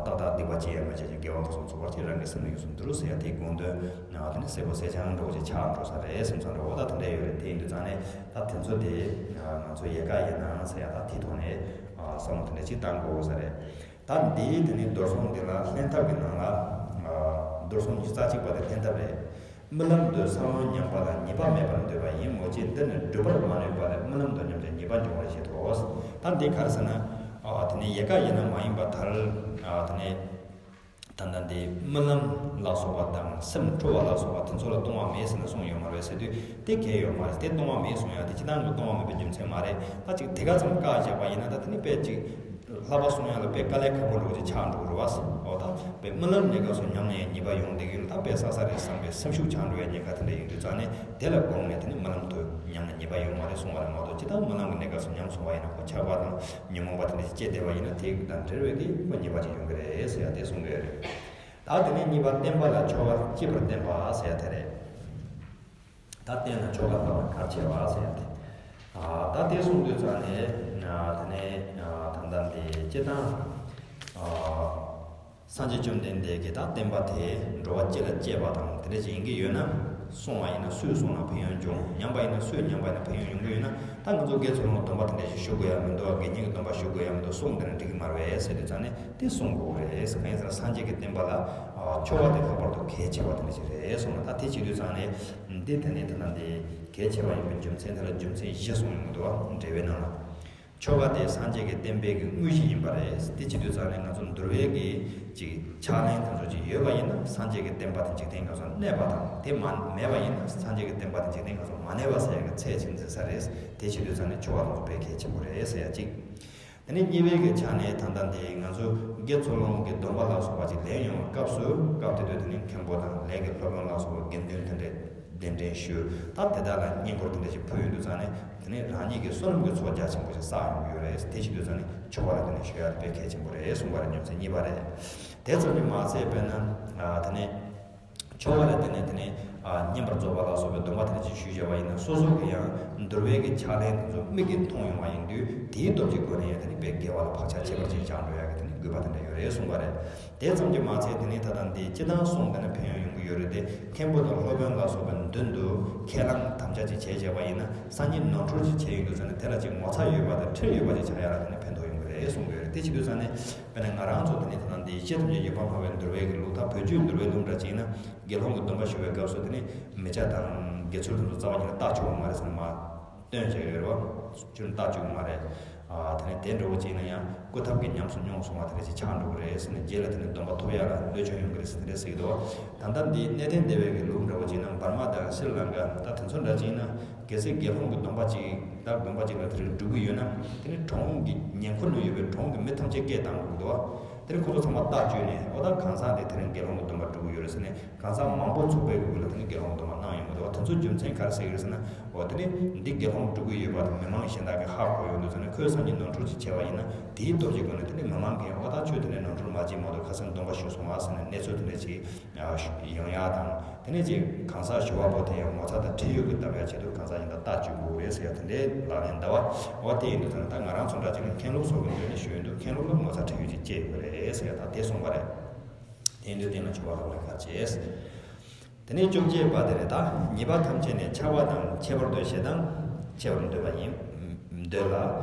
ཏག་ཏག་སྡིག་པ་ཅི་ཡང་མི་བྱ་ཞིང་། དགེ་བ་ཕུན་སུམ་ཚོགས་པར་སྤྱད། རང་གི་སེམས་ནི་ཡོངས་སུ་འདུལ་ཟེར་ཡ་དེའི་དགོངས་དོན་དེ་ནི་གསལ་པོ་གསལ་རྐྱང་འདྲ་བོ་ཅིག་ཆགས་འགྲོ་ས་རེད་བསམ་བསམ་འདྲ་བོ་ད་དེ་འདྲ་ཡོད་རེད། དེ་ཡིན་དུས་ཙང་ནས་ད་དེ་ཚོ་དེ་ང་ཚོ་ཡལ་ག་ཡིན་ནའང་ཟེར་ཡ་ད་དེའི་ཐོག་ནས་བསམ་བློ་དེ་འདྲ་ཅིག་བཏང་དགོས་ས་རེད། ད་འདིའི་དེ་ནི་མདོར་སོང་འདི་ལ་ལྷན་ཐབས་ཀྱི་ནང་ལ། མདོར་སོང་ཉི་ཤུ་རྩ་གཅིག་པ་དེ་ལྷན་ཐབས་རེད། རྨི་ལམ་དུ་ས་བོན་ཉམས་པ་ལ་ཉེས་པ་མེད་པར་འདོད་པ་ཡིན། མོད་ཀྱི་འདི་ནི་སྒྲུབ་པར་མ་ནུས་པ་ལས། རྨི་ལམ་དུ་ཉམས་ཀྱང་ཉེས་པ་འབྱུང་བར་བཞེད་དོ། ད་འདི་ག་རེ་ཟེར་ན། ཨ་དེ་ནས་ཡལ་ག་ཡིན་ན་མ་ཡིན་པར་ཐལ། ཨ་དེ་ནས་ད་ལྟ་འདི་རྨི་ལམ་ལ་སོགས་པ་དང་སེམས་འཁྲུལ་བ་ལ་སོགས་པ་དེ་ཚོ་ལ་ལྟུང་བ་མེད་ཟེར་ནས་གསུངས་ཡོད་མ་རེད་ཟེར་དུས། དེ་གལ་ཡོད་མ་རེད། དེ་ལྟུང་བ་མེད་གསུང་ཡ་དེ་སྤྱིར་བཏང་གི་ལྟུང་བ་མེད་པའི་རྒྱུ་མཚན་མ་རེད། ད་ཅིག་དེ་ག་ཙམ་བཀག་བཞག་པ་ཡིན་ན། ད་དེ་ནི་དཔེ་ཅིག་བསླབ་པ་སྲུང་ཡ་ལ་དཔེ་དཀའ་ལས་ཁག་པོ་འདྲ་བོ་ཅིག་ཆགས་འགྲོ་གི་རེད་བ། འོ་ད་དཔེ་རྨི་ལམ་གནས་སྐབས་སུ་ཉམས་ན་ཡང་ཉེས་པ་ཡོང་བསྡད་ཀྱི་ཡོད་ན། ད་དཔེ་བསགས་བསགས་རེད་བསམ་པའི་སེམས་ཤུགས་ཆག་འགྲོ་ཡ་ཉེན་ཁ་དེ་འདྲ་ཡོང་དུས་ཙང་ནས། དེ་ལ་དགོངས་ནས་དེ་ནི་རྨི་ལམ་དུ་ཉམས་ན་ཉེས་པ་ཡོད་མ་རེད་གསུང་བ་རེད་མ་གཏོགས། སྤྱིར་བཏང་རྨི་ལམ་གྱི་གནས་སྐབས་སུ་ཉམས་སོང་བ་ཡིན་ན། ཁོ་ཆགས་པ་དང་ཉོན་མོངས་པ་དེ་འདྲ་ཞིག་སྐྱེས་བསྡད་པ་ཡིན་ན། དེ་དང་འབྲེལ་བའི་གི་ཁོ་ཉེས་པ་ཅིག་ཡོང་གི་རེད་ཟེར་ཡ་དེ་གསུང་གི་ཡོད་རེད། ད་དེ་ནས་གཉིས་པ་བརྟེན་པ་ལ་ཆོ་ག་བསྐྱེད་པར་བསྟན་པ་ཟེར་ཡ་དེ་རེད། ད་རྟེན་ལ་ཆོ་ག་ལྷག་པར་གལ་ཆེ་བ་ཟེར་ཡ་དེ། ཨ་ད་དེ་གསུངས་དུས་ཙང་ནས་ཨ་དེ་ནས་ཨ་ད་ལྟ་འདི་སྤྱིར་བཏང་ཨ་སངས་རྒྱས་བཅོམ་ལྡན་འདས་ཀྱི་ད་བསྟན་པ་དེ་འགྲོ་བ་སྤྱི་ལ་གཅེས་པ་དང་དེ་འདྲ་ཞིག་ཡིན་གྱི་ཡོད་ན། སོང་བ་ཡིན་ན་སུས་སོང་ན་ཕན་ཡོན་འབྱུང་། ཉམས་པ་ཡིན་ན་སུས་ཉམས་པ་ཡིན་ན་ཕན་ཡོན་ཡོང་གི་ཡོད་ན། ད་ང་ཚོ་དགེ་ཚུལ་སློང་སྡོམ་པ་དེ་འདྲ་ཞིག་ཞུ་དགོས་ཡ་མི་འདུག་དགེ་བསྙེན་གྱི་སྡོམ་པ་ཞུ་དགོས་ཡ་མི་འདུག་གསུངས་དེ་འདྲ་འགྲིག་གི་མ་རེད་ཟེར་དུས་ཙང་ནས་དེ་གསུང་དགོས་རེད། གང་ཡིན་ཟེར་ན་སངས་རྒྱས་ཀྱི་བསྟན་པ་ལ་ཨ་ཆོ་ག་དེ་ལྷག་པར་དུ་གལ་ཆེ་བ་དེ་འདྲ་ཞིག་རེད་གསུངས་ན། ད་དེ་བྱེད་དུས་ཙང་ནས་འདི་དེ་ནས་དེ་ན་འདི་གལ་ཆེ་བ་ཡིན་པའི་རྒྱུ་མཚན་དེ་ལ་རྒྱུ་མཚན་བཞི་གསུངས་ཡོང་གི་འདུག་བ། འགྲེལ་པའི་ནང་ལ། ཆོ་ག་དེ་སངས་རྒྱས་ཀྱི་བསྟན་པའི་གི་དངོས་གཞི་ཡིན་པ་རེད། དེ་བྱེད་དུས་ཙང་ནས་ང་ཚོ་འདུལ་བའི་གི་ཅིག་ཕྱག་ལེན་དེ་ཚོ་ཅིག་ཡོད་པ་ཡིན་ན་སངས་རྒྱས་ཀྱི་བསྟན་པ་དེ་འཇིག་རྟེན་ང་ཚོ་གནས་པ་དང་། དེ་མ་མེད་པ་ཡིན་ན་སངས་རྒྱས་ཀྱི་བསྟན་པ་དེ་འཇིག་རྟེན་ང་ཚོ་མ་གནས་པ་ཟེར་ཡ་གི་ཚད་ཅིག་འཛིན་ས་རེད། དེ་བྱེད་དུས་ཙང་ནས་ཆོ་ག་དེ་ཚོ་དཔེ་གལ་ཆེན་པོ་རེད་ཟེར་ཡ་གཅིག་དེ་ནས་གཉིས་པའི་གི་ཆ་ནས་ད་ལྟ་འདི་ང་ཚོ་དགེ་ཚུལ་སློང་གི་སྡོམ་པ་ལ་སོགས་པ་ཅིག་ལེན་ཡོང་བའི་སྐབས་སུ། སྐབས་དེ་དུས་དེ་ནས་མཁན་པོ་དང་ལས་ཀྱི་སློབ་དཔོན་ལ་སོགས་པ་དགེ་འདུན་དེ་འདྲས་གདན་འདྲེན་ཞུས། ད་དེ་དག་ལ་བསྙེན་བཀུར་དེ་འདྲ་ཞིག་ཕུལ་ཡོང་དུས་ཙང་ནས་དེ་ནས་རང་ཉིད་ཀྱི་བསོད་ནམས་ཀྱི་ཚོགས་རྒྱ་ཆེན་པོ་ཞིག་བསགས་ཡོང་གི་ཡོད་རེད། དེ་བྱེད་དུས་ཙང་ནས་ཆོ་ག་ལ་དེ་ནས་ཞུ་ཡ་དེ་དཔེ་གལ་ཆེན་པོ་རེད་གསུངས་པ་རེད། རྒྱུ་མཚན་གཉིས་པ་རེད། དེ་ཙམ་གྱིས་མ་ཚད་པས་ན་ཨ་དེ་ནས་ཆོ་ག་ལ་བརྟེན་ནས་དེ་ནས་ཨ་བསྙེན་པར་རྫོགས་པ་ལ་སོགས་པའི་སྡོམ་པ་དེ་འདྲ་ཅིག་ཞུས་བཞག་པ་ཡིན་ན། སོ་སོ་གི་ཡང་འདུལ་བའི་གི་ཕྱག་ལེན་དེ་ཚོ་མིག་གིས་མཐོང་ཡོང་བ་ཡིན་དུས་དེའི་སྟོབས་ཀྱི་སྒོ་ནས་ཡང་དེ་ནི་དཔེ་དགེ་བ་ལ་བག་ཆགས་ཁྱད་པར་ཅན་བཞག་འགྲོ་ཡ་གི་དེ་ནི་དགོས་པ་དེ་འདྲ་ཡོད་རེད་གསུངས་པ་རེད། དེ་ཙམ་གྱིས་མ་ཚད་དེ་ནི་ད་ལྟ་འདི་སྤྱིར་བཏང་གསུངས་དེ་ནི་ཕན་ཡོན་ཡོང་གི་ཡོད་རེད་དེ། མཁན་པོ་དང་སློབ་དཔོན་ལ་སོགས་པའི་མདུན་དུ་ཁས་བླངས་དམ་བཅའ་ཅིག་བྱས་བྱས་པ་ཡིན་ན། སང་ཉིན་ནོར་འཁྲུལ་ཅིག་བྱས་ཡོང་དུས་ཙང་ནས་དེ་ལ་ཅིག་ངོ་ཚ་ཡོད་པ་དང་ཁྲེལ་ཡོད་པ་ཅིག་ཆགས་ཡ་ལ་དེ་ནི་ཕན་ཐོགས་ཡོང་གི་རེད་གསུངས་ཀྱི་ཡོད་རེད། དེ་བྱེད་དུས་ཙང་ནས། དཔེར་ན་ང་རང་ཚོ་དེ་ནི་ད་ལྟ་འདི་སྤྱི་ཐམས་ཅད་ཡོད་པར་སྨྲ་བའི་འདུལ་བའི་གི་ལུགས། ད་བོད་བརྒྱུད་འདུལ་བའི་ལུགས་འདྲ་ཅིག་ཡིན་ན་དགེ་སློང་གི་སྡོམ་པ་ཞུ་བའི་སྐབས་སུ་དེ་ནི་མི་ཆ་དང་དགེ་ཚུལ་དེ་ཚོ་རྩ་བ་ཉིད་ནས་བརྟག་ཆོག་གི་མ་རེད་ཟེར་ནས་མར་སྟོན་བྱས་ཡོད་རེད་བ། ཁྱོད་བརྟག་ཆོག་གི་མ་རེད། ཨ་དེ་ནི་དེ་འདྲ་བོ་ཅིག་ཡིན་ན་ཡང་སྐུ་ཐབས་ཀྱིས་ཉམས་སུ་མྱོང་སོང་བ་དེ་འདྲ་ཅིག་ཆགས་འགྲོ་གི་རེད་ཟེར་ནས། རྗེས་ལ་དེ་ནི་སྡོམ་པ་ཐོབ་ཡ་ལ་བློས་བཅོལ་ཡོང་གི་རེད་ཟེར་དེ་འདྲ་ཟེར་གི་འདུག་བ། ད་ལྟ་འདི་གནས་བརྟན་སྡེ་བའི་གི་ལུགས་འདྲ་བོ་ཅིག་ཡིན་ན་འབར་མ་དང་ཤྲི་ལངྐ་ད་དེ་ཚོ་འདྲ་ཅིག་ཡིན་ན། གལ་སྲིད་དགེ་སློང་གི་སྡོམ་པ་ཅིག་དང་དགོན་པ་ཅིག་ལ་དེ་རིང་སྒྲུབ་ཀྱི་ཡོད་ན། དེ་ནི་གྲོང་གི་ཉེ་འཁོར་ན་ཡོད་པའི་གྲོང་གི་མི་ཐམས་ཅད་སྐད་བཏང་དགོས་འདུག་བ། དེ་ནི་ཁོ་ཚོ་ཚང་མ་རྟ་བཅོས་ནས། འོ་ད་གང་ཟག་འདི་དེ་རིང་དགེ་སློང་གི་སྡོམ་པ་སྒྲུབ་ཀྱི་ཡོད་རེད་ཟེར་ནས་གང་ཟག་མང་པོ་ཚོགས་པའི་གུ་ལ་དེ་ནི་དགེ་སློང་གི་སྡོམ་པ་གནང་ཡོང་གི་འདུག་བ། དེ་ཚོའི་རྒྱུ་མཚན་ག་རེ་ཟེར་གི་རེད་ཟེར་ན། འོ་དེ་ནི་འདི་དགེ་སློང་སྒྲུབ་ཀྱི་ཡོད་པ་དེ་མི་མང་གཞན་དག་གིས་ཧ་གོ་ཡོང་དུས་ཙང་ནས། ཁོས་སང་ཉིན་ནོར་འཁྲུལ་ཅིག་བྱས་པ་ཡིན་ན། དེའི་སྟོབས་ཀྱི་སྒོ་ནས་དེ་ནི་མི་མང་གིས། འོ་ད་ཁྱོད་དེ་ནས་ནོར་འཁྲུལ་མ་བྱེད་མ་གཏོགས་ཁ་སང་སྡོམ་པ་ཞུས་སོང་བ་ཟེར་ནས་གནས་ཚུལ་དེ་འདྲ་ཅིག་ཡོང་ཡ་དང་། དེ་ནས་ཅིག་གང་ཟག་ཞུ་བ་པོ་དེ་ཡང་ངོ་ཚ་དང་ཁྲེལ་ཡོད་ཀྱིས་བཏབ་ཡ་ཆེད་དུ་གང་ཟག་གཞན་དག་རྟ་བཅོས་དགོས་རེད་ཟེར་ཡ་དེ་འདྲའི་ལག་ལེན་འདྲ་བ། འོ་དེ་ཡིན་དུས་ཙང་ནས་ད་ང་རང་ཚོ་འདྲ་ཅིག་ནི་མཁན་སློབ་ཚོ་གི་མདུན་ནས་ཞུ་ཡོང་དུས། མཁན་སློབ་ལ་ངོ་ཚ་ཁྲེལ་ཡོད་ཅིག་སྐྱེས་ཡོད་རེད་ཟེར་ཡ་ད་དེ་གསུངས་པ་རེད། དེ་ཡིན་དུས་དེ་ལ་ཆོ་ག་ལ་ལ་ག་བྱས། དེ་ནས་བཅོ་བརྒྱད་པ་དེ་རེད། ད་ཉེས་པ་ཐམས་ཅད་ནི་ཆགས་པ་དང་ཁྱད་པར་དུ་ཞེ་སྡང་ཆེ་བར་འདོད་པ་ཡིན། འདོད་ལ།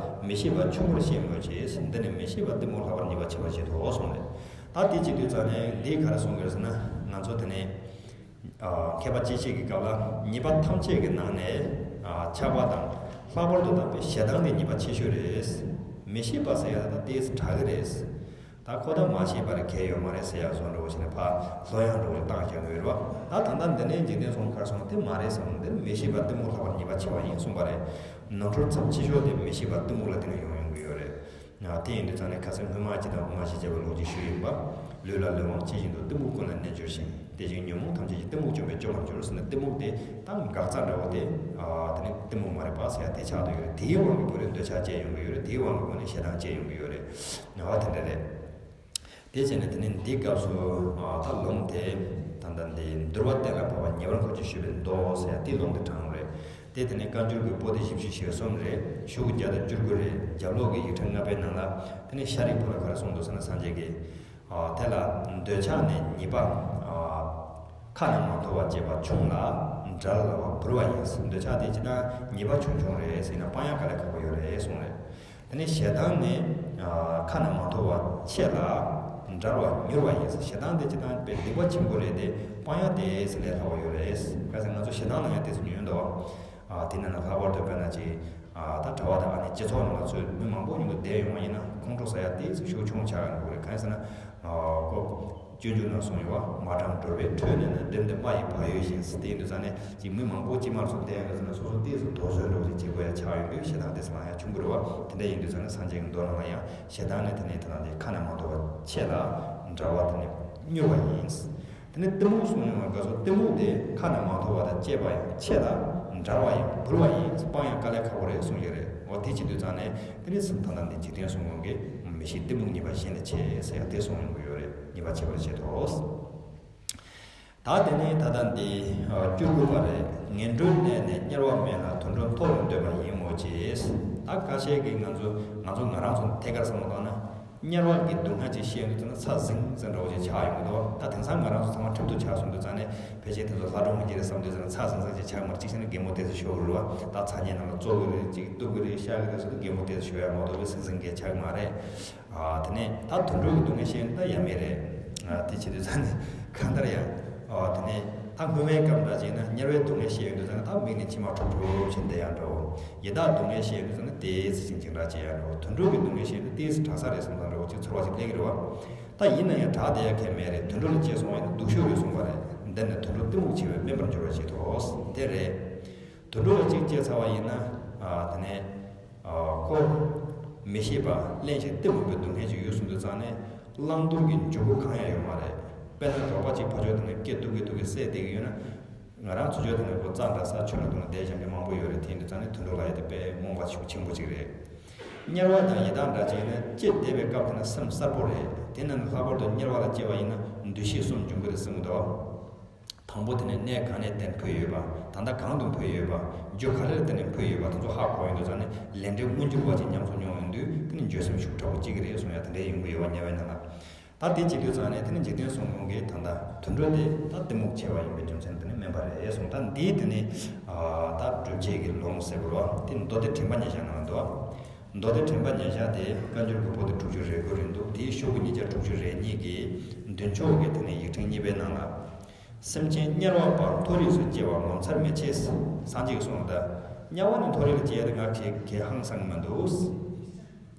མི་ཤེས་པ་ཆུང་ངུར་ཤེས་སྨོས་ཀྱི། འདི་ནི་མི་ཤེས་པ་གཏི་མུག་ལྷག་པར་ཉེས་པ་ཆེ་བར་བྱེད་དོ་གསུངས་རེད། ད་དེ་བྱེད་དུས་ཙང་ནས་འདིས་ག་རེ་གསུངས་ཀྱི་རེད་ཟེར་ན། ང་ཚོ་དེ་ནས་ཨ་མཁས་པ་དཔྱད་ཤེས་ཀྱི་སྐབས་ལ་ཉེས་པ་ཐམས་ཅད་ཀྱི་ནང་ནས་ཨ་ཆགས་པ་དང་ལྷག་པར་དུ་དག་པའི་ཞེ་སྡང་དེ་ཉེས་པ་ཆེ་ཤོས་རེད། མི་ཤེས་པ་ཟེར་ཡ་ད་ལྟ་ཏོག་ཙམ་དྲག་གི་རེད། ད་ཁོ་ད་མ་ཤེས་པར་གལ་ཡོད་མ་རེད་ཟེར་ཡ་བཟོ་འདྲ་བོ་བྱས་ནས་ཕར་ལྷོད་ཡངས་འདྲ་བོ་ཞིག་བཏང་བཞག་གི་ཡོད་རེད་བ། ད་ད་ལྟ་འདི་ནས་འཇིག་རྟེན་སོང་གར་སོང་དེ་མ་རེད་བསམ། འདིར་མི་ཤེས་པ་གཏི་མུག་ལྷག་པར་ཉེས་པ་ཆེ་བ་ཡིན་གསུངས་པ་རེད། ནོར་འཁྲུལ་ཚབས་ཆེ་ཤོས་དེ་མི་ཤེས་པ་གཏི་མུག་ལ་བརྟེན་ནས་ཡོང་ཡོང་གི་ཡོད་རེད། དེ་ཡིན་དུས་ཙང་ནས་ཁ་སང་སྔོན་མ་ཅིག་དང་དབུ་མ་ཞེས་བྱ་བའི་ལུང་ཅིག་ཞུས་ཡིན་པ། ལུས་ལ་ལུས་དབང་ཇི་བཞིན་དུ། གཏི་མུག་ཀུན་ལ་གནས་གྱུར་ཞིང་། དེ་བཞིན་ཉོན་མོངས་ཐམས་ཅད་ཀྱང་། གཏི་མུག་གཅོམ་པས་སྐྱོབ་པར་འགྱུར་ཟེར་ནས། གཏི་མུག་དེ་ད་འགག་རྩ་འདྲ་བོ་དེ། ཨ་དེ་ནི་གཏི་མུག་མ་རེད་པ་ཟེར་ཡ་དེ་ཆགས་བསྡད་ཡོད་རེད། དེའི་དབང་གིས་ཁོ་རེ་འདོད་ཆགས་སྐྱེ་ཡོང་གི་ཡོད་རེད། དེའི་དབང་གིས་ཁོ་ནི་ཞེ་སྡང་སྐྱེ་ཡོང་གི་ཡོད་རེད། ཨ་དེ་འདྲ་རེད། དེ་བྱས་ནས་དེ་ནས་འདིའི་སྐབས་སུ་ཨ་ད་ལུང་དེ་ད་ལྟ་འདི་འདུལ་བ་གཏན་ལ་ཕབ་པ་ཉེ་བར་འཁོར་གྱིས་ཞུས་པའི་མདོ་ཟེར་ཡ་དེའི་ལུང་དེ་དྲངས་རེད། དེ་དེ་ནས་བཀའ་འགྱུར་གྱི་པོ་ཏི་བཞི་བཅུ་ཞེ་གསུམ་རེད། ཤོག་གུ་བརྒྱ་དང་བཅུ་དགུ་རེད། རྒྱབ་ལོགས་ཀྱི་ཡིག་ཕྲེང་ལྔ་པའི་ནང་ལ་དེ་ནས་ཤཱ་རིའི་བུ་ལ་ག་རེ་གསུངས་འདུག་ཟེར་ན། སངས་རྒྱས་ཀྱིས། ཨ་དེ་ལ་འདོད་ཆགས་ནི་ཉེས་པ། ཨ་ཁ་ན་མ་ཐོ་བ་སྐྱེས་པ་ཆུང་ལ། དགྲར་ལ་བ་བུར་བ་ཡིན། འདོད་ཆགས་དེ་ཅི་ལྟར་ཉེས་པ་ཆུང་ཆུང་རེད་ཟེར་ན། སྤང་ཡ་དཀའ་ལས་ཁག་པོ་ཡོད་རེད་གསུངས་རེད། དེ་ནས་ཞེ་སྡང་ནི་ཨ་ཁ་ན་མ་ཐོ་བ་ཆེ་ལ། དགྲར་བ་མྱུར་བ་ཡིན། ཞེ་སྡང་དེ་ཅི་ལྟར་དཔེ་སྡིག་པ་ཆེན་པོ་རེད་དེ། སྤང་ཡ་དེ་ལས་སླ་བ་ཡོད་རེད། གལ་སྲིད་ང་ཚོ་ཞེ་སྡང་ལ་ཡང་དེ་ཚོ་ཉོན་འདུག་ཨ་དེ་ནང་ལ་ལྷག་པར་དུ་དཔེར་ན་ཅིག་ཨ་ད་གྲྭ་པ་དང་ཨ་ནི་སྤྱི་ཚོགས་ནང་ལ་ཚོས་མི་མང་པོ་མཉམ་དུ་བསྡད་ཡོང་བ་ཡིན་ན། ཁོང་ཁྲོ་ཟ་ཡ་དེ་ཚོ་ཤུགས་ཆུང་ཆགས་ཡོང་གི་རེད། གང་ཡིན་ཟེར་ན། ཨ་ཁོ་སྤྱོད་འཇུག་ནང་གསུངས་ཡོད་པ། མ་དྲང་འགྲོ་བའི་ཁྲོད་ནས་ནི། བདེན་དུ་སྨྲ་ཡི་བག་ཡོད་བཞིན། དེ་ཡིན་དུས་ཙང་ནས་ཅིག་མི་མང་པོ་དཀྱིལ་མ་ལ་ཚུར་བསྡད་ཡོང་དུས་ཙང་ནས་སོ་སོ་ཏོག་ཙམ་དོགས་ཟོན་འདྲ་བོ་ཞིག་བྱེད་དགོས་ཡ་ཆགས་ཡོང་དུས་ཞེ་སྡང་དེ་ཚོ་ལངས་ཡ་ཆུང་གི་རེད་བ། དེ་འདྲ་ཡིན་དུས་ཙང་ནས་སངས་རྒྱས་ཀྱི་མདོ་ནང་ལ་ཡང་ཞེ་སྡང་ནི་དེ་ནས་དེ་ནང་དེ་ཁ་ན་མ་ཐོ་བ་ཆེ་ལ། དགྲར་བ་དེ་ནི་མྱུར་བ་ཡིན། དེ་ནས་གཏི་མུག་གསུངས་ཡོང་བ་ག་ཚོད། གཏི་མུག་དེ་ཁ་ན་མ་ཐོ་བ་དང་བཅས་པ་ཡང་ཆེ་ལ། དགྲར་བ་ཡང་བུར་བ་ཡིན། སྤང་ཡང་དཀའ་ལས་ཁག་པོ་རེད་གསུངས་ཡོད་རེད། འོ་དེ་བྱེད་དུས་ཙང་ནས་དེ་ནས་སེམས་ཐག་དང་དེ་འཇིག་རྟེན་གསུམ་མགོན་གྱི་མི་ཤེས་གཏི་མུག་ཉེས་པ་གཞན་ལས་ཆེ་ཟེར་ཡང་དེ་གསུངས་ཡོང་གི་ཡོད་རེད། ཉེས་པ་ཆེ་བར་བྱེད་དོ། ད་དེ་ནས་ད་ལྟ་འདི་ཨ་བཅུ་དགུ་པ་རེད། ངན་འགྲོའི་གནས་ནས་དམྱལ་བ་མེད་ལ། དུད་འགྲོ་མཐོ་རུ་འདོད་པ་ཡིན་མོད་ཀྱི། ད་ཁ་ཤས་ཀྱིས་ང་ཚོ་ང་ཚོ་ང་རང་ཚོ་ཐད་ཀར་བསམ་བློ་བཏང་ན། དམྱལ་བ་གི་སྡུག་བསྔལ་ཅིག་བཤད་ཡོང་དུས་ཙམ་ན་ཚ་ཟིང་ཟིང་འདྲ་བོ་ཅིག་ཆགས་ཡོང་གི་འདུག་ད་དེང་སང་ང་རང་ཚོ་ཚང་མ་ཁྲིམས་གཏུག་ཆགས་སོང་དུས་ཙམ་ནས་ཕལ་ཆེར་དེ་ཚོ་ལྷ་སྒྲུང་ཡིན་གྱི་རེད་བསམ་དུས་ཙམ་ན་ཚ་ཟིང་ཟིང་ཅིག་ཆགས་མ་རེད། གཅིག་བྱས་ན་རྒན་མོ་ཏོག་ཙམ་ཤོར་རེད་བ། ད་ཚ་དམྱལ་ནང་ལ་བཙོ་གི་རེད། ཅིག་གཏུབ་གི་རེད། གཤག་གི་རེད་ཟེར་དུས་རྒན་མོ་ཏོག་ཙམ་ཤོར་ཡ་མ་གཏོགས་ཟིང་ཟིང་གི་ཆགས་མ་རེད། ཨ་དེ་ནས་ད་དུད་འགྲོ་གི་སྡུག་བསྔལ་བཤད་ན་ད་ཡ་མེད་རེད། ཨ་དེ་བྱེད་དུས་ཙམ་ནས་གང་ལྟར་ཡང་ཨ་དེ་ནས་ད་སྔོན་མའི་སྐབས་འདྲ་བྱས་ན་དམྱལ་བའི་སྡུག་བསྔལ་བཤད་ཡོང་དུས་ཙམ་ན་ད་མིག་ནས་མཆི་མ་ཁྲོབ་ཁྲོབ་བྱས་བསྡད་ཡ་འདྲ་བོ། ཡི་དྭགས་སྡུག་བསྔལ་བཤད་ཡོང་དུས་ཙམ་ན་ཏོག་ཙམ་ཅིག་འཇིགས་སྐྲག་བྱེད་ཡ་འདྲ་བོ། དུད་འགྲོ་གི་སྡུག་བསྔལ་བཤད་ཡོང་དུས་ཏོག་ཙམ་དྲག་ས་རེད་བསམ་བསམ་འདྲ་བོ་ཅིག་ཚོར་བ་ཅིག་སླེབས་ཀྱི་རེད་བ། ད་ཡིན་ན་ཡང་དྲག་བསྡད་ཡ་གང་ཡང་མེད་རེད། དུད་འགྲོ་ལ་སྐྱེས་སོང་བ་ཡིན་ན་སྡུག་ཤོས་རེད་གསུངས་པ་རེད། འདི་ནི་དུད་འགྲོ་གཏི་མུག་ཆེ་བས་དམན་པར་འགྱུར་བར་བྱེད་དོ། དེ་རེད། དུད་འགྲོ་ལ་གཅིག་སྐྱེས་ཚར་བ་ཡིན་ན། ཨ་དེ་ནས་ཨ་ཁོ་མི་ཤེས་པ་གླེན་ཞིང་གཏི་མུག་པའི་སྡུག་བསྔལ་ཅིག་ཡོད་གསུངས་དུས་ཙམ་ནས་བླང་དོར་གྱི་འཇུག་སྒོ་གང་ཡང་ཡོད་མ་རེད། དཔེར་ན་རོགས་པ་གཅིག་ཕར་ཕྱོགས་དེ་ནས་སྐེ་གཏུབ་གི་གཏུབ་གི་བསད་བསྡད་ཀྱི་ཡོད་ན། ང་རང་ཚོ་ཕྱོགས་དེ་ནས་ཁོ་རྩྭ་འདྲ་ས་ཆུ་ལ་འདུག་ན་བསྡད་བཞག་མཁན་མང་པོ་ཡོད་རེད། དེ་ཡིན་དུས་ཙམ་ནས་དུད་འགྲོ་ལབ་ཡ་དེ་དཔེ་རྨོངས་པ་ཤུགས་ཆེན་པོ་གཅིག་རེད། དམྱལ་བ་དང་ཡི་དྭགས་འདྲ་བྱས་ན་སྐྱེས་བསྡད་པའི་སྐབས་དེ་ན་སེམས་གསར་པོ་རེད། དེ་ན་ནི་ལྷག་པར་དུ་དམྱལ་བ་ལ་སྐྱེས་པ་ཡིན་ན་འདུ་ཤེས་གསུམ་འབྱུང་གི་རེད་གསུངས་འདུག་དང་པོ་དེ་ནི་གནས་གང་ནས་བརྟེན་འཕོས་ཡོད་པ། ད་ལྟ་གང་དུ་འཕོས་ཡོད་པ། རྒྱུ་ག་རེ་ལ་བརྟེན་ནས་འཕོས་ཡོད་པ་དེ་ཚོ་ཧ་གོ་ཡོང་དུས་ཙམ་ནས་ལས་འབྲས་མངོན་གྱུར་བ་ཅིག་ཉམས་སུ་མྱོང་ཡོང་དུས་དེ་ནི་འགྱོད་སེམས་ཤུགས་དྲག་པོ་སྐྱེ་གི་རེད་གསུང་ཡ་དེ་འདྲ་ཡོང་གི་ཡོད་པ། དམྱལ་བའི་ནང་ལ། ད་དེ་བྱེད་དུས་ཙམ་ནས་དེ་ནི་འཇིག་རྟེན་གསུམ་མགོན་གྱིས་ད་ལྟ་དུད་འགྲོ་དེ་ད་གཏི་མུག་ཆེ་བ་ཡིན་པའི་རྒྱུ་མཚན་དེ་ནི་དམན་པ་རེད་གསུངས། ད་འདིའི་དེ་ནི་ཨ་ད་སྒྲུབ་བྱེད་ཀྱི་ལུང་ཟེར་དགོས་རེད་བ། དེ་མདོ་སྡེ་དྲན་པ་ཉེར་བཞག་ནང་འདུག་མདོ་སྡེ་དྲན་པ་ཉེར་བཞག་དེ་བཀའ་འགྱུར་གྱི་པོ་ཏི་དྲུག་ཅུ་རེ་དགུ་རེད་འདུག་དེའི་ཤོག་གུ་ཉིས་བརྒྱ་དྲུག་ཅུ་རེ་གཉིས་ཀྱི་མདུན་ཕྱོགས་ཀྱི་དེ་ནས་ཡིག་ཕྲེང་གཉིས་པའི་ནང་ལ། སེམས་ཅན་དམྱལ་བ་བར་མཐོ་རིས་སུ་སྐྱེ་བ་ངོ་མཚར་མི་ཆེ། སངས་རྒྱས་ཀྱིས་གསུངས་པ་ལྟར། དམྱལ་བ་ནས་མཐོ་རིས་ལ་སྐྱེ་ཡ་དེ་ང་གི་གལ་ཧང་སང་མི་འདུག་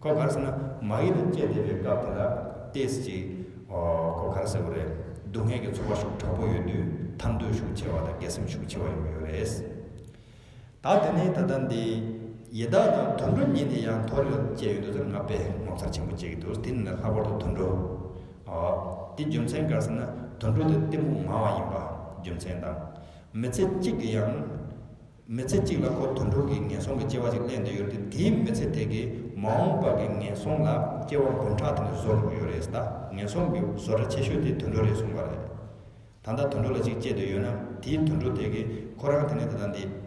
ཁོ་ག་རེ་ཟེར་ན་མ་ཡུལ་ལ་སྐྱེས་བསྡད་པའི་སྐབས་དེ་ལ་ཏོག་ཙམ་ཅིག་ཨོ་ཁོ་ག་རེ་ཟེར་དགོས་རེད། སྡུག་བསྔལ་གྱི་ཚོར་བ་ཤུགས་དྲག་པོ་ཡོད་དུས་ཐར་འདོད་ཤུགས་ཆེ་བ་དང་དགེ་སེམས་ཤུགས་ཆེ་བ་ཡོང་གི་ཡོད་རེད། ད་དེ་ནས་ད་ལྟ་འདི་ཡི་དྭགས་དང་དུད་འགྲོ་གཉིས་ནས་ཡང་མཐོ་རིས་ལ་སྐྱེས་ཡོང་དུས་ཙམ་ང་དཔེ་ངོ་མཚར་ཆེན་པོ་སྐྱེ་གི་འདུག་དེ་ནི་ལྷག་པར་དུ་དུད་འགྲོ། ཨོ། དེ་རྒྱུ་མཚན་ག་རེ་ཟེར་ན་དུད་འགྲོ་དེ་གཏི་མུག་མང་བ་ཡིན་པ་རྒྱུ་མཚན་དང་། མི་ཚེ་གཅིག་གི་ཡང་། མི་ཚེ་གཅིག་ལ་ཁོ་དུད་འགྲོ་གི་ངན་སོང་གི་སྐྱེ་བ་ཅིག་ལེན་བསྡད་ཡོད་དེ། དེའི་མི་ཚེ་དེ་གི་མ་འོངས་པ་གི་ངན་སོང་ལ་སྐྱེ་བ་འབུམ་ཕྲག་དེ་ནས་བཟོ་འགྲོ་གི་ཡོད་རེད། ད་ངན་སོང་གི་བཟོ་གྲྭ་ཆེ་ཤོས་དེ་དུད་འགྲོ་རེད་གསུངས་པ་རེད། ད་ལྟ་དུད་འགྲོ་ལ་ཅིག་སྐྱེས་བསྡད་ཡོད་ན་དེའི་དུད་འགྲོ་དེ་གི་ཁོ་རང་དེ་ནས་ད་ལྟ་འདི།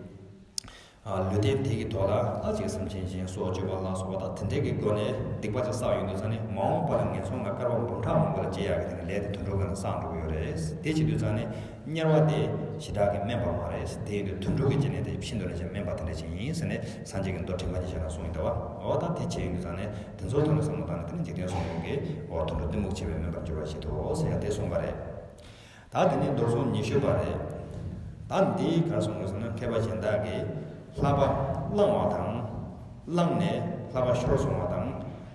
ཨ་ལུས་རྟེན་དེ་གི་ཐོག་ལ་ད་ཅིག་སེམས་ཅན་གཞན་སྲོག་གཅོད་པ་ལ་སོགས་པ་དང་དེ་འདྲའི་གི་སྒོ་ནས་སྡིག་པ་ཅིག་བསགས་ཡོང་དུས་ཙམ་ནས་མ་འོངས་པ་ལ་ངན་སོང་ལ་སྐལ་བ་འབུམ་ཕྲག་མང་པོ་ལ་སྐྱེ་ཡག་གི་དེ་ནི་ལས་དེ་དུད་འགྲོ་གི་ནང་བསགས་འགྲོ་གི་ཡོད་རེད། དེ་བྱེད་དུས་ཙམ་ནས་དམྱལ་བ་དེ་ཞེ་དྲག་གི་དམན་པ་མ་རེད། དེ་ཡིན་དུས་དུད་འགྲོ་གི་སྐྱེ་གནས་དེ་ཤིན་ཏུ་ནས་ཀྱང་དམན་པ་དེ་འདྲ་ཅིག་ཡིན་ཟེར་ནས་སངས་རྒྱས་ཀྱི་མདོ་དྲན་པ་ཉེར་བཞག་ནང་གསུངས་ཡོད་དོ། འོ་ད་དེ་བྱས་ཡོང་དུས་ཙམ་ནས་དེ་ཚོའི་ཐོག་ནས་བསམ་བློ་བཏང་ནས་དེ་ནི་འཇིག་རྟེན་གསུམ་མགོན་གྱིས་འོ་དུད་འགྲོ་གཏི་མུག་ཆེ་བས་དམན་པར་འགྱུར་བར་བྱེད་དོ་ཟེར་ཡང་དེ་གསུངས་པ་རེད། ད་དེ་ནི་མདོ་སྡེ་ཉི་ཤུ་པ་རེད། ད་འདི་ག་རེ་གསུངས་ཡོད་ཟེར་ན་མཁས་པ་གཞན་དག་གིས་བསླབ་པ་བླངས་པ་དང་། བླངས་ནས་བསླབ་པ་ཤོར་སོང་བ་དང་།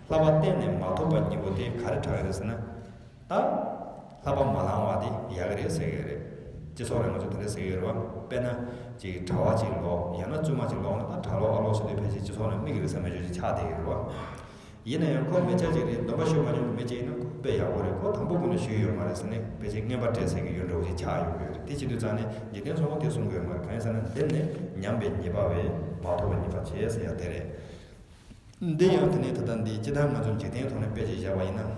བསླབ་པ་གཏན་ནས་མ་ཐོབ་པ་གཉིས་པོ་དེ་ག་རེ་གྲགས་ཀྱི་རེད་ཟེར་ན། ད་བསླབ་པ་མ་བླངས་པ་དེ་ཡག་གི་རེད་ཟེར་གྱི་རེད། སྤྱི་ཚོགས་ནང་ང་ཚོ་དེ་འདྲ་ཟེར་གྱི་ཡོད་རེད་བ། དཔེར་ན་ཅིག་གྲྭ་བ་ཅིག་ལོག་ཡང་ན་བཙུན་མ་ཅིག་ལོག་ན་ད་གྲྭ་ལོག་ཨ་ལོག་ཟེར་དུས་ཕལ་ཆེར་སྤྱི་ཚོགས་ནང་མིག་གི་རེ་ས་མེད་ཅོག་ཅིག་ཆགས་བསྡད་ཀྱི་རེད་བ། ཡིན་ན་ཡང་ཁོ་མི་སྐྱ་ཅིག་རེད། སྡོམ་པ་ཞུ་མ་མྱོང་གི་མི་ཅིག་ཡིན་ན་ཁོ་དཔེ་ཡག་པོ་རེད། ཁོ་དང་པོ་ཁོ་ནས་ཞུས་ཡོད་མ་རེད་ཟེར་ནས་ཕལ་ཆེར་རྔན་པ་སྤྲད་ཟེར་གྱི་ཡོད་འདྲ་བོ་ཅིག་ཆགས་ཡོང་གི་ཡོད་རེད། དེ་བྱེད་དུས་ཙང་ནས་འཇིག་རྟེན་སོགས་པ་དེ་གསུང་གི་ཡོད་མ་རེད། གང་ཡིན་ཟེར་ན་འདིར་ནི་ཉམས་པའི་ཉེས་པ་བས་མ་ཐོབ་པ་ཉེས་པ་བྱས་ཟེར་ཡ་དེ་རེད། འདི་ཡང་དེ་ནས་ད་ལྟ་འདི་སྤྱི་བཏང་ང་ཚོ་འཇིག་རྟེན་ཐོག་ནས་དཔེ་ཅིག་བཞག་པ་ཡིན་ན།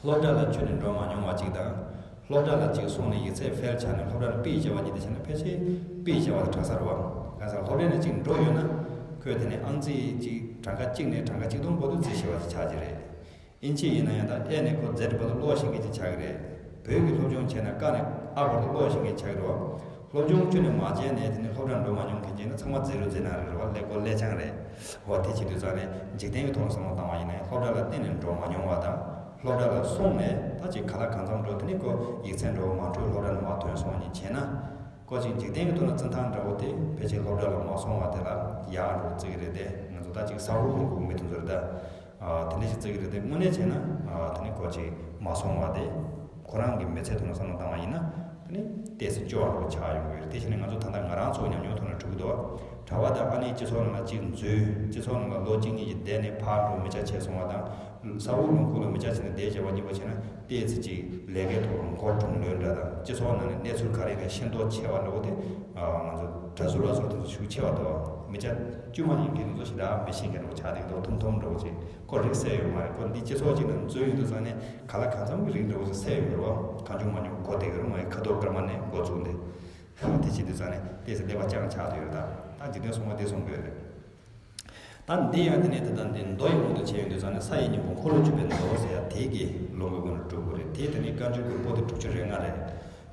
སློབ་གྲྭ་ལ་ཁྱོན་ནས་འགྲོ་མ་མྱོང་བ་ཅིག་དང་། སློབ་གྲྭ་ལ་ཅིག་སོང་ནས་ཡིག་ཚད་ཕེལ་ཆགས་ནས་སློབ་གྲྭ་ནས་པིག་བྱས་པ་གཉིས་དེ་བྱས་ན་ཕལ་ཆེར་པིག་བྱས་པ་དང་གྲགས་ས་རེད་བ། གང་ཟེར་སློབ་གྲྭ་ནས་ཅིག་འགྲོ་ཡོད་ན། ཁོས་དེ་ནས་ཨང་རྩིས་ཅིག་གྲངས་ཀ་གཅིག་ནས་གྲངས་ཀ་གཅིག་སྟོང་བར་དུ་རྩིས་ཤེས་པ་ཅིག་ཆགས་ཀྱི་རེད། ཨིན་ཇི་ཡིན་ན་ཡང་ད་ཨེ་ནས་ཁོ་ཛེད་བར་དུ་ཀློག་ཤེས་མཁན་ཅིག་ཆགས་ཀྱི་རེད། བོད་ཀྱི་སློབ་སྦྱོང་བྱས་ན་ཀ་ནས་ཨ་བར་དུ་ཀློག་ཤེས་མཁན་ཆགས་ཀྱི་རེད་བ། སློབ་སྦྱོང་ཁྱོན་ནས་མ་བྱས་ནས་དེ་ནས་སློབ་གྲྭ་འགྲོ་མ་མྱོང་མཁན་ཅིག་ཡིན་ན་ཚང་མ་ཛི་རོ་ཛི་ནང་རེད་བ། ཀླད་ཀོར་ཀླད་ཆང་རེད། འོ་དེ་བྱེད་དུས་ཙང་ནས་འཇིག་རྟེན་གྱི་ཐོག་ནས་བསམ་བློ་བཏང་བ་ཡིན་ན་ཡང་སློབ་གྲྭ་ལ་གཏན་ནས་འགྲོ་མ་མྱོང་བ་དང་། སློབ་གྲྭ་ལ་སོང་ནས་ད་ཅིག་ག་ལ་གང་འཚམ་འགྲོ། དེ་ནས་ཁོ་ཡིག་ཚད་འགྲོ་མ་འགྲོ་སློབ་གྲྭ་ནས་མར་ཐོན་སོང་བ་གཉིས་བྱས་ན། ཁོ་ཅིག་འཇིག་རྟེན་གྱི་ཐོག་ནས་བརྩི་ཐང་འདྲ་བོ་དེ་ཕལ་ཆེར་སློབ་གྲྭ་ལ་མ་སོང་བ་དེ་ལ་ཡག་འགྲོ་བརྩི་གི་རེད་དེ། ང་ཚོ་ད་ཅིག་ས་འུག་ལུང་ཁུག་མི་དེ་ཚོ་རེད་ད། ཨ་དེ་འདྲ་ཞིག་བརྩི་གི་རེད་དེ། དངོས་གནས་བྱས་ན་ཨ་དེ་ནི་ཁོ་ཅིག་མ་སོང་བ་དེ། ཁོ་རང་གི་མི་ཚེ་ཐོག་ནས་བསམ་བློ་བཏང་བ་ཡིན་ན། དེ་ནི་ཏོག་ཙམ་སྐྱོ་བ་འདྲ་བོ་ཆགས་ཡོང་གི་རེད། དེ་བྱས་ནས་ང་ཚོ་ད་ལྟ་ང་རང་ཚོ་ཉམས་མྱོང་ཐོག་ནས་གྲུབ་ཀྱི་འདུག་གྲྭ་པ་དང་ཨ་ནེ་སྤྱི་ཚོགས་ནང་ལ་གཅིག་འཛུལ། སྤྱི་ཚོགས་ནང་ལ་ལོ་གཅིག་གཉིས་ཀྱི་བསྡད་ནས་ཕར་འགྲོ་མི་ཆ་ཆེ་སོང་བ་དང་། ས་འུག་ལུང་ཁུག་ལ་མི་ཆ་ཆེ་ནས་བསྡད་བྱས་པ་གཉིས་པོ་བྱས་ན་ཏོག་ཙམ་ཅིག་ལས་ཀའི་ཐོག་ལ་མགོ་འཁྲུམས་ལོས་འདྲ་དང་། སྤྱི་ཚོགས་ནང་ནས་གནས་ཚུལ་ག་རེ་ཡིན་ན་ཤེས་མདོག་ཆེ་བ་འདྲ་བོ་དེ། ང་ཚོ་གྲྭ་ཟུར་ལ་སོགས་དེ་ཚོ་ཤུགས་ཆེ་བ་འདུག་མི་སྐྱ་དཀྱུས་མ་ཡིན་མཁན་ཚོ་ཞེ་དྲག་མི་ཤེས་མཁན་འདྲ་བོ་ཆགས་བསྡད་ཀྱི་འདུག་ཐུང་ཐུང་འདྲ་བོ་ཅིག་ཁོ་རིག་གསལ་ཡོད་མ་རེད། ཁོ་འདི་སྤྱི་ཚོགས་ཅིག་ནང་འཛུལ་ཡོང་དུས་ཙང་ནས་ག་ལ་གང་འཚམ་གྱི་རིག་འདྲ་བོ་ཅིག་གསལ་ཡོད་རེད་བ། གང་བྱུང་མང་བྱུང་གོ་བསྡད་ཀྱི་རེད། ང་ཡི་ཁ་དོག་སྐར་མ་ནས་འགོ་བཙུགས་ཏེ། དེ་བྱེད་དུས་ཙང་ནས་ཏོག་ཙམ་ཀླད་པ་བརྐྱངས་ཆགས་བསྡད་ཡོད་རེད། ད་ད་འཇིག་རྟེན་སོང་བ་དེ་སོང་དགོས་རེད། ད་འདི་ཡང་དེ་ནས་ད་ལྟ་འདི་མདོ་ཡི་དབང་དུ་བྱས་ཡོང་དུས་ཙང་ནས་ས་ཡི་སྙིང་པོ་འཁོར་ལོ་བཅུ་པའི་མདོ་ཟེར་ཡ་དེ་གི་ལུང་གི་སྒོ་ནས་སྒྲུབ་དགོས་རེད། དེ་དེ་ནས་བཀའ་འགྱུར་གྱི་པོ་ཏི་དྲུག་ཅུ་རེ་ལྔ་རེད།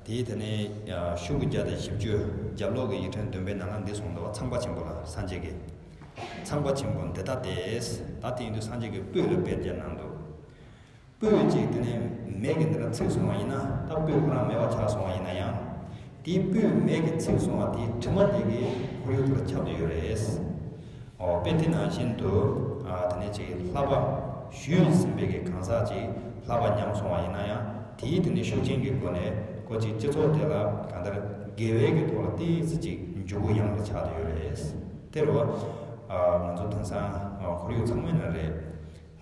དེ་དེ་ནས་ཤོག་གུ་བརྒྱ་དང་བཞི་བཅུ། རྒྱབ་ལོགས་ཀྱི་ཡིག་ཕྲེང་བདུན་པའི་ནང་ལ་འདི་གསུངས་འདུག་བ། ཚངས་པ་ཆེན་པོ་ལ་སངས་རྒྱས་ཀྱིས། ཚངས་པ་ཆེན་པོ་འདི་ལྟ་སྟེ། ད་དེ་ཡིན་དུས་སངས་རྒྱས་ཀྱིས་སྤོས་ལ་དཔེ་བརྒྱབ་གནང་འདུག་སྤོས་ཅིག་དེ་ནས་མེ་གིས་འདི་འདྲ་འཚིག་སོང་བ་ཡིན་ན། ད་སྤོས་ཁོ་རང་མེད་པ་ཆགས་སོང་བ་ཡིན་ན་ཡང་། དེའི་སྤོས་མེ་གིས་འཚིག་སོང་བ་དེའི་དྲི་མ་དེ་གིས་ཁོར་ཡུག་དེ་ལ་ཁྱབ་བསྡད་ཡོད་རེད། འོ་དཔེ་དེ་ནང་བཞིན་དུ། ཨ་དེ་ནས་ཅིག་བསླབ་པ་ཞུས་ཟིན་པའི་གི་གང་ཟག་ཅིག་བསླབ་པ་ཉམས་སོང་བ་ཡིན་ན་ཡང་། དེའི་དེ་ནས་ཤུགས་རྐྱེན་གྱི་སྒོ་ནས་ཁོ་ཅིག་སྤྱི་ཚོགས་དེ་ལ་གང་ལྟར་དགེ་བའི་གི་ཐོག་ལ་ཏོག་ཙམ་ཅིག་འཇུག་སྒོ་ཡངས་པ་ཆགས་བསྡད་ཡོད་རེད། དེ་རུ་ཨ་ང་ཚོ་དེང་སང་ཨ་ཁོར་ཡུག་ཚང་མའི་ནང་རེད།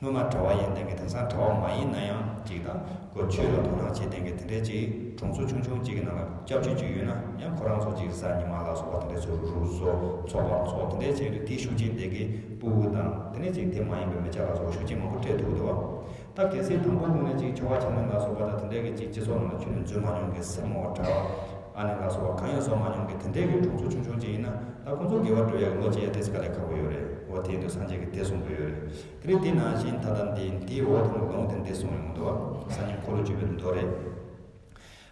སྔོན་མ་གྲྭ་བ་ཡིན་བསྡད་མཁན་དེང་སང་གྲྭ་བ་མ་ཡིན་ན་ཡང་ཅིག་དང་། ཁོ་ཆོས་ལ་དོ་སྣང་བྱེད་བསྡད་མཁན་དེ་འདྲའི་ཅིག་གྲོང་ཚོ་ཆུང་ཆུང་ཅིག་གི་ནང་ལ་སྐྱབས་བཅོལ་ཅིག་ཡོད་ན་ཡང་། ཁོ་རང་ཚོ་ཅིག་གཟའ་ཉི་མ་ལ་སོགས་པ་དེ་འདྲའི་ཚོ་རུ་བཟོ་ཚོགས་པ་ཚོགས་དེ་འདྲའི་བྱས་དུས་དེའི་ཤུགས་རྐྱེན་དེ་གིས་སྤུ་གུ་དང་དེ་འདྲའི་ཅིག་དེ་མ་ཡིན་པའི་མི་སྐྱ་ལ་སོགས་ཤུགས་རྐྱེན་མང་པོ་སྤྲད་ཐུབ་འདུག་བ། ད་གལ་སྲིད་དང་པོ་ངོས་ནས་ཅིག་ཆོ་ག་བྱ་ལེན་ལ་སོགས་པ་དང་དེ་འདྲའི་གི་ཅིག་སྤྱི་ཚོགས་ནང་ལ་ཁྱོན་ནས་འཛུལ་མ་མྱོང་གི་སེར་མོ་གྲྭ་བ། ཨ་ནེ་ལ་སོགས་པ་གང་ཡང་བཟོ་མ་མྱོང་གི་དེ་འདྲའི་གི་གྲོང་ཚོ་ཆུང་ཆུང་ཅིག་ཡིན་ན། ད་ཁོང་ཚོ་དགེ་བ་སྒྲུབ་ཡག་གི་བློ་སྐྱེ་ཡག་དེ་ཚོ་དཀའ་ལས་ཁག་པོ་ཡོད་རེད། འོ་དེ་ཡིན་དུས་སངས་རྒྱས་ཀྱིས་དེ་གསུངས་པ་ཡོད་རེད། དེ་རིང་དེ་ནང་བཞིན་ད་ལྟ་འདི་འདིའི་འོག་ཏུ་ལུང་དེ་འདི་གསུངས་ཡོང་འདུག་སང་ཉིན་འཁོར་ལོ་བཅུ་པའི་མདོ་རེད།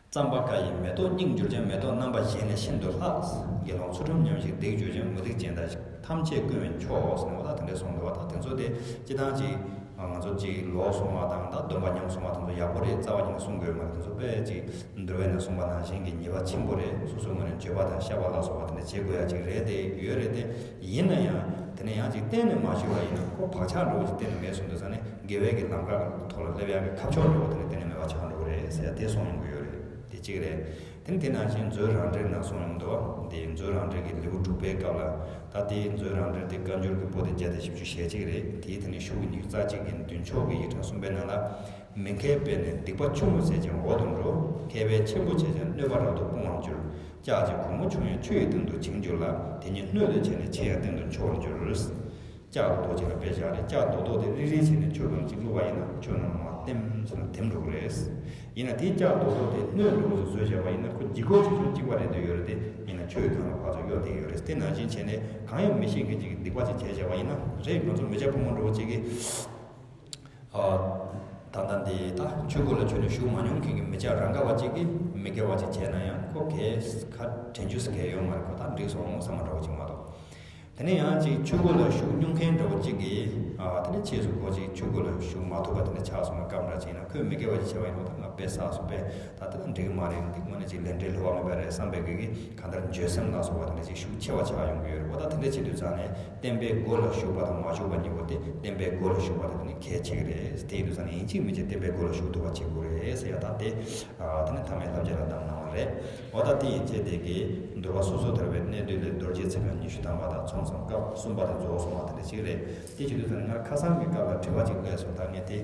བརྩམ་པ་ཀ་ཡི་མེ་ཏོག་སྙིང་འགྱུར་ཀྱང་། མེ་ཏོག་རྣམ་པ་གཞན་ལས་ཤིན་ཏུ་ལྷག་དགེ་སློང་ཚུལ་ཁྲིམས་ཉམས་ཤིང་སྡིག་གྱུར་ཀྱང་། མུ་སྟེགས་ཅན་དག་ཐམས་ཅད་ཀུན་བས་མཆོག་ཟེར་ནས། འོ་ད་དེ་འདྲ་གསུངས་འདུག་བ། ད་དེ་ཚོ་དེ་སྤྱི་བཏང་ཅིག་ང་ཚོ་ཅིག་ལོག་སོང་བ་དང་། ད་སྡོམ་པ་ཉམས་སོང་བ་དེ་ཚོ་ཡག་པོ་རེད། རྩ་བ་ཉིད་ནས་གསུང་དགོས་མ་རེད། དེ་ཚོ་དཔེ་ཅིག་འདུལ་བའི་ནང་གསུངས་པ་ནང་བཞིན་གྱི་ཉེས་པ་ཆེན་པོ་རེད། སོ་སོའི་ངོས་ནས་འགྱོད་པ་དང་བཤགས་པ་ལ་སོགས་པ་དེ་འདྲ་བྱེད་དགོས་ཡ་ཅིག་རེད་དེ། ཡོད་རེད་དེ། ཡིན་ན་ཡང་དེ་ནས་ཡང་ཅིག་གཏན་ནས་མ་ཞུས་པ་ཡིན་ན། ཁོ་བག་ཆགས་འདྲ་བོ་ཅིག་གཏན་ནས་མེད་སོང་དུས་ཙང་ནས་དགེ་བའི་གི་ལམ་ཁ་གི་ཐོག་ལ་སླེབས་ཡག་གི་ཁ་ཕྱོགས་འདྲ་བོ་དེ་ནས་གཏན་ནས་མེད་པ་ཆགས་འགྲོ་གི་རེད་ཟེར་ཡ་དེ་གསུངས་ཡོང་གི་ཡོད་རེད། དེ་གཅིག་རེད། དེ་ནས་དེ་ནང་བཞིན་མཛོད་རང་འགྲེལ་ནང་གསུངས་ཡོང་འདུག་དེ་མཛོད་རང་འགྲེལ་གྱི་ལེའུ་དྲུག་པའི་སྐབས་ལ། ད་དེའི་མཛོད་རང་འགྲེལ་དེ་བཀའ་འགྱུར་གྱི་པོ་ཏི་བརྒྱ་དང་བཞི་བཅུ་ཞེ་གཅིག་རེད། དེའི་དེ་ནས་ཤོག་གུ་ཉི་ཤུ་རྩ་གཅིག་གི་མདུན་ཕྱོགས་ཀྱི་ཡིག་ཕྲེང་གསུམ་པའི་ནང་ལ། མི་མཁས་པས་ནི་སྡིག་པ་ཆུང་ངུ་ཟད་ཅིང་འོག་ཏུ་འགྲོ། མཁས་པས་ཆེན་པོ་བྱས་ཀྱང་གནོད་པ་རབ་ཏུ་སྤོང་བར་འགྱུར། ལྕགས་ཀྱི་གུང་མོ་ཆུང་ཡང་ཆུ་ཡི་སྟེང་དུ་བྱིང་འགྱུར་ལ། དེ་ཉིད་སྣོད་དུ་བྱས་ནས་ཆེ་ཡང་སྟེང་དུ་འཕྱོ་བར་འགྱུར། ལྕགས་རྡོག་རྡོག་ཅིག་ལ་དཔེ་བཞག་རེད། ལྕགས་རྡོག་རྡོག་དེ་རིལ་རིལ་བྱས་ནས་ཆུ་ནང་ཅིག་བླུགས་པ་ཡིན་ན་ཆུ་ནང་མར་ལྟེམ་ཟེར་ན་ལྟེམ་འགྲོ་གི་རེད། ཡིན་ན་དེའི་ལྕགས་རྡོག་རྡོག་དེ་སྣོད་འདྲ་བོ་ཞིག་བཟོས་བཞག་པ་ཡིན་ན་ཁོ་ལྗིད་ཁོག་ཆེ་ཆུང་གཅིག་པ་རེད་འདོད་ཡོད་རེད་དེ། ཡིན་ན་ཆུ་ཡི་སྒང་ལ་ཕར་ཚུར་གཡོ་བསྡད་ཡོད་རེད། དེ་ནང་བཞིན་བྱས་ནས་གང་ཡང་མི་ཤེས་མཁན་ཅིག་གིས་སྡིག་པ་ཅིག་བྱས་བཞག་པ་ཡིན་ན་རེད། ང་ཚོ་མི་སྐྱ་ཕོ་མོ་འདྲ་བོ་ཅིག་གིས། ཨ། ད་ལྟ་འདི་ད་ཆོས་སྒོ་ལ་ཁྱོན་ནས་ཞུགས་མ་མྱོང་མཁན་གྱི་མི་སྐྱ་རང་ག་བ་ཅིག་གིས་མི་དགེ་བ་ཅིག་བྱས་ན་ཡང་ཁོ་གས་ཁ་དྲན་རྒྱུ་ཟེར་མཁན་ཡོད་མ་རེད། ཁོ་ད་འགྲིག་སོང་བསམ་པ་འདྲ་བོ་ཅིག་མ་གཏོགས། དེ་ནས་ཡང་ཅིག་ཆོས་སྒོ་ལ་ཞུགས་མྱོང་མཁན་འདྲ་བོ་ཅིག་གིས། ཨ། དེ་ནས་ཕྱིས་སུ་ཁོ་ཅིག་ཆོས་སྒོ་ལ་ཞུགས་མ་ཐུབ་པ་དེ་འདྲ་ཆགས་སོང་བའི་སྐབས་འདྲ་ཅིག་ཡིན་ན། ཁོས་མི་དགེ་བ་ཅིག་བྱས་པ་ཡིན་ན་ད་ང་དཔེ་བསགས་སོང་པས། ད་དེ་ལ་འགྲིག་གི་མ་རེད། འདི་དངོས་གནས་ཅིག་ལས་འབྲས་བསླུ་བ་མེད་པ་རེད་བསམ་པའི་གི་གི་གང་ལྟར་འགྱོད་སེམས་ལ་སོགས་པ་དེ་འདྲ་ཅིག་ཤུགས་ཆེ་བ་ཆགས་ཡོང་གི་ཡོད་རེད། འོ་ད་དེ་འདྲ་བྱེད་དུས་ཙང་ནས། བསྟན་པའི་སྒོ་ལ་ཞུགས་པ་དང་མ་ཞུགས་པ་གཉིས་པོ་དེ། བསྟན་པའི་སྒོ་ལ་ཞུགས་པ་དེ་དེ་ནི་གལ་ཆེ་གི་རེད། དེ་ཡིན་དུས་ཙང་ནས་ཡིན་གཅིག་མིན་གཅིག་བསྟན་པའི་སྒོ་ལ་ཞུགས་ཐུབ་པ་བྱེད་དགོས་རེད་ཟེར་ཡ། ད་དེ། ཨ། དེ་ནི་ཐ་མའི་བསླབ་བྱ་ལ་བདམས་གནང་བ་རེད། འོ་ད་དེ་ཡིན་ཚེ་དེ་གའི་འདུལ་བ་སོ་སོ་ཐར་པའི་གནད་བསྡུས་ལས་རྡོ་རྗེ་ཚེ་དཔག་ཉི་ཤུ་ཐམ་པ་དང་མཚུངས་སམ་སྐབས་གསུམ་པ་དེ་རྫོགས་སོང་བ་དེ་འདྲ་ཞིག་རེད། དེ་བྱེད་དུས་ཙང་ནས་ང་ཁ་སང་གི་སྐབས་ལ་དྲི་བ་ཅིག་སླེབས་སོང་། ད་ངས་དེ།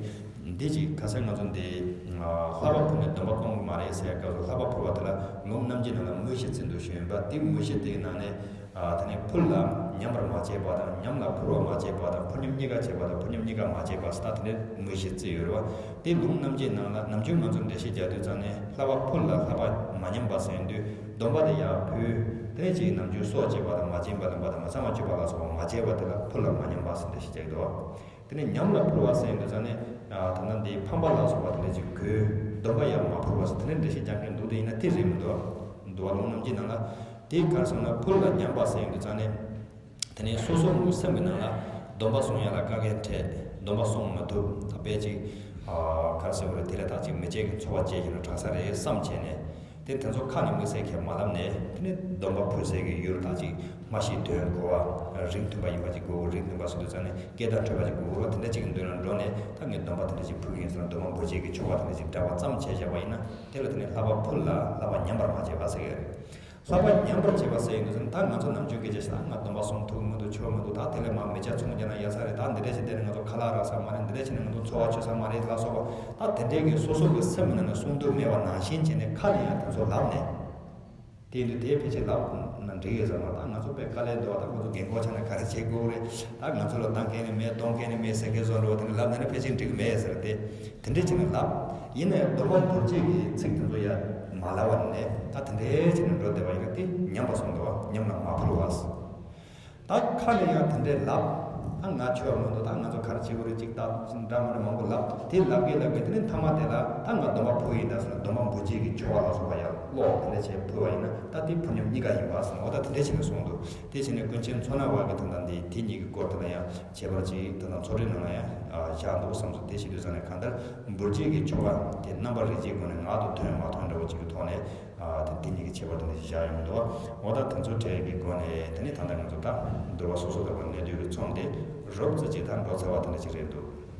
འདི་ཅིག་ཁ་སང་ང་ཚོ་འདི། ཨ། བསླབ་པ་ཕུལ་ནས་སྡོམ་པ་གཏོང་གི་མ་རེད་ཟེར་སྐབས་སུ། བསླབ་པ་ཕུལ་བ་དེ་ལ་ལུང་རྣམ་འབྱེད་ནང་ལ་མུ་བཞི་བརྩི་འདུག་ཞུས་ཡིན་པ། དེ་མུ་བཞི་དེའི་ནང་ནས། ཨ། དེ་ནས་ཕུལ་ལ་ཉམས་པར་མ་བྱས་པ་དང་། ཉམས་ལ་ཕུལ་བར་མ་བྱས་པ་དང་། ཕུར་ཉམས་གཉིས་ཀ་བྱས་པ་དང་། ཕུར་ཉམས་གཉིས་ཀ་མ་བྱས་པ་ཟེར། ད་དེ་ནས་མུ་བཞི་བརྩི་ཡོད་རེད་བ། དེ་ལུང་རྣམ་འབྱེད་ནང་ལ་ནམ་རྒྱུན་ང་ཚོ་འགྲེལ་བཤད་རྒྱག་དུས་ཙང་ནས་བསླབ་པ་ཕུལ་ལ་བསླབ་པ་མ་ཉམས་པ་ཟེར་དུས། སྡོམ་པ་དེ་ཡར་ཕུལ། དེ་ནས་ཅིག་ནམ་རྒྱུན་སྲོག་བཅད་པ་དང་། མ་བྱིན་པ་ལེན་པ་དང་། མ་ཚངས་པར་སྤྱོད་པ་ལ་སོགས་པ་མ་བྱས་པ་དེ་ལ་ཕུལ་ལ་མ་ཉམས་པ་ཟེར་འགྲེལ་བཤད་རྒྱག་གི་འདུག་བ། དེ་ནས་ཉམས་ལ་ཕུལ་བ་ཟེར་ཡོང་དུས་ཙང་ནས། ཨ། ད་ལྟ་འདི་ཕམ་པ་ལ་སོགས་པ་དེ་འདྲ་ཅིག་དགོས། སྡོམ་པ་ཡང་མ་ཕུལ་བ་ཟེར་དེ་འདྲ་འགྲེལ་བཤད་རྒྱག་མཁན་འདུག་དེ་ཡིན་ན་དེ་རེད་མི་འདུག་འདུལ་བ་ལུང་རྣམ་འབྱེད་ནང་ལ། དེ་ག་རེ་གསུངས་ན། ཕུལ་ལ་ཉམས་པ་ཟེར་ཡོང་དུས་ཙང་ནས། དེ་ནས་སོ་སོ་སེམས་ཀྱི་ནང་ལ་སྡོམ་པ་སྲུང་ཡ་ལ་དཀའ་ངལ་འཕྲད། སྡོམ་པ་སྲུང་མ་ཐུབ། ད་དཔེ་ཅིག་ཨ། ག་རེ་ཟེར་དགོས་རེད། དེ་ལས་ད་ཅིག་མི་བྱེད་ཀྱི་འཚོ་བ་སྐྱེལ་གྱི་ན་དྲག་ས་རེད་བསམ་བྱས་ནས། དེ་དེ་ཚོ་ཁ་ནས་དམིགས་བསལ་གྱིས་མ་ལབ་ནས། དེ་ནས་སྡོམ་པ་ཕུལ་སའི་གི་ཡུལ་ད་ཅིག་སྨྲ་ཤེས་དོན་གོ་བ་རིགས་མཐུན་པ་ཡིན་པ་ཅིག་དགོས། རིགས་མཐུན་པ་ཟེར་དུས་ཙང་ནས་སྐད་བརྡ་འཕྲོད་པ་ཅིག་དགོས་རེད་བ། དེ་འདྲ་ཅིག་གི་མདུན་ལ་འགྲོ་ནས། ད་ངས་སྡོམ་པ་དེ་འདྲ་ཅིག་ཕུལ་གྱི་ཡིན་ཟེར་ན། སྡོམ་པ་འབུལ་བྱེད་ཀྱི་ཆོ་ག་དེ་འདྲ་ཅིག་འདྲ་བ་ཙམ་བྱས་བཞག་པ་ཡིན་ན། དེ་ལ་དེ་ནས་བསླབ་པ་ཕུལ་ལ་བསླབ་པ་ཉམས་པར་མ་བྱས་པ་ཟེར་གྱི་རེད། བསླབ་པ་ཉམས་པར་བྱེད་པ་ཟེར་ཡོང་དུས་ཙང་ནས། ད་ང་ཚོ་ནམ་རྒྱུན་སྐད་ཆ་བཤད་ན། ང་སྡོམ་པ་སྲུང་ཐུབ་ཀྱི་མི་འདུག་ཆོག་མི་འདུག་ད་དེ་ལས་མར་མི་སྐྱ་ཚོང་རྒྱག་ན་ཡག་ས་རེད། ད་འདི་འདྲ་བྱས་བསྡད་ན་ང་ཚོ་ཁ་ལག་རག་ས་མ་རེད། འདི་འདྲ་བྱས་ན་ང་ཚོ་འཚོ་བ་འཆོལ་ས་མ་རེད་ལ་སོགས་པ། ད་དེ་འདྲའི་གི་སོ་སོ་གི་སེམས་ནང་ནས་གསུང་འདོད་མེད་པ་ནང་བཞིན་བྱས་ནས་ཁ་ནས་ཡང་དེ་ཚོ་ལབ་ནས། དེ་ཡིན་དུས་དེ་ཕལ་ཆེར་ལབ་ན་འགྲིག་ཡོད་ས་མ་རེད། ད་ང་ཚོ་དཔེ་དཀའ་ལས་འདུག་ད་ཁོ་ཚོ་རྒན་གོག་ཆགས་ན་ག་རེ་བྱེད་དགོས་རེད། ད་ང་ཚོ་ལ་བཏང་མཁན་ནི་མེད། གཏོང་མཁན་ནི་མེད་ཟེར་མཁན་བཟོ་འགྲོ་བ་དེ་ནི་ལབ་ན་ནི་ཕལ་ཆེར་འགྲིག་མེད་ཟེར་ཏེ། དེ་འདྲས་བྱས་ནས་ལབ། ཡིན་ནའི་སྡོམ་པ་འབུལ་བྱེད་ཀྱི་ཚིག་དེ་ཚོ་ཡ་མ་ལབ་པ་ནས་ད་དེ་འདྲས་བྱས་ནས་འགྲོ་བསྡད་པ་ཡིན་ན་དེ་ཉམས་པ་སོང་འདུག་ཉམས་ལ་མ་ཕུལ་བ། ད་ཁ་ནས་ཡང་དེ་འདྲས་ལབ། ད་ང་ཆོས་མི་འདུག་ད་ང་ཚོ་ག་རེ་བྱེད་དགོས་རེད། ཅིག་ད་འདྲ་མི་འདྲ་མང་པོ་ལབ། དེ་ལབ་གི་ལབ་གི་དེ་ནས་མཐའ་མ་དེ་ལ་ད་ང་སྡོམ་པ་ཕུལ་ཡིན་ད་ཟེར་ནས་སྡོམ་པ་འབུལ་བྱེད་ཀྱི་ཆོ་ག་ལ་སོགས་པ་ཡང་ཀློག་དེ་འདྲས་བྱས་ཕུལ་བ་ཡིན་ན་ད་དེ་ཕུར་མཉམ་གཉིས་ཀ་ཡིན་པ་ཟེར་ནས་འོ་ད་དེ་འདྲས་བྱས་ནས་གསུངས་འདུག་དེ་བྱས་ནས་ཀུན་མཁྱེན་མཚོ་སྣ་བ་གི་དོན་དག་འདི་དེ་གཉིས་ཀྱི་སྐོར་དེ་ལ་ཡང་ཁྱད་པར་ཅིག་དེ་དང་ཚོགས་གྲྭའི་ནང་ལ་ཡང་བཞག་འདུག་བསམ་སོང་། དེ་བྱེད་དུས་ཙང་ནས་གང་ལྟར་འབུལ་བྱེད་ཀྱི་ཆོ་ག་དེ་རྣམ་པ་རིགས་ཀྱི་སྒོ་ནས་ངག་ཏུ་ཐོན་མ་ཐོན་འདྲ་བོ་ཅིག་གི་ཐོག་ནས། ཨ་དེ་དེ་གཉིས་ཀྱི་ཁྱད་པར་དེ་འདྲ་ཞིག་བཞག་ཡོང་འདུག་འོ་ད་དེ་ཚོ་གྲས་ཀྱི་སྒོ་ནས་དེ་ནས་ད་ལྟ་ང་ཚོ་ད་འདུལ་བ་སོ་སོ་ལྟ་བུ་གནད་བསྡུས་ཀྱི་ཚོམས་དེ་རོབ་ཙམ་ཅིག་ད་འགྲོ་ཚར་བ་དེ་འདྲ་ཞིག་རེད་འདུག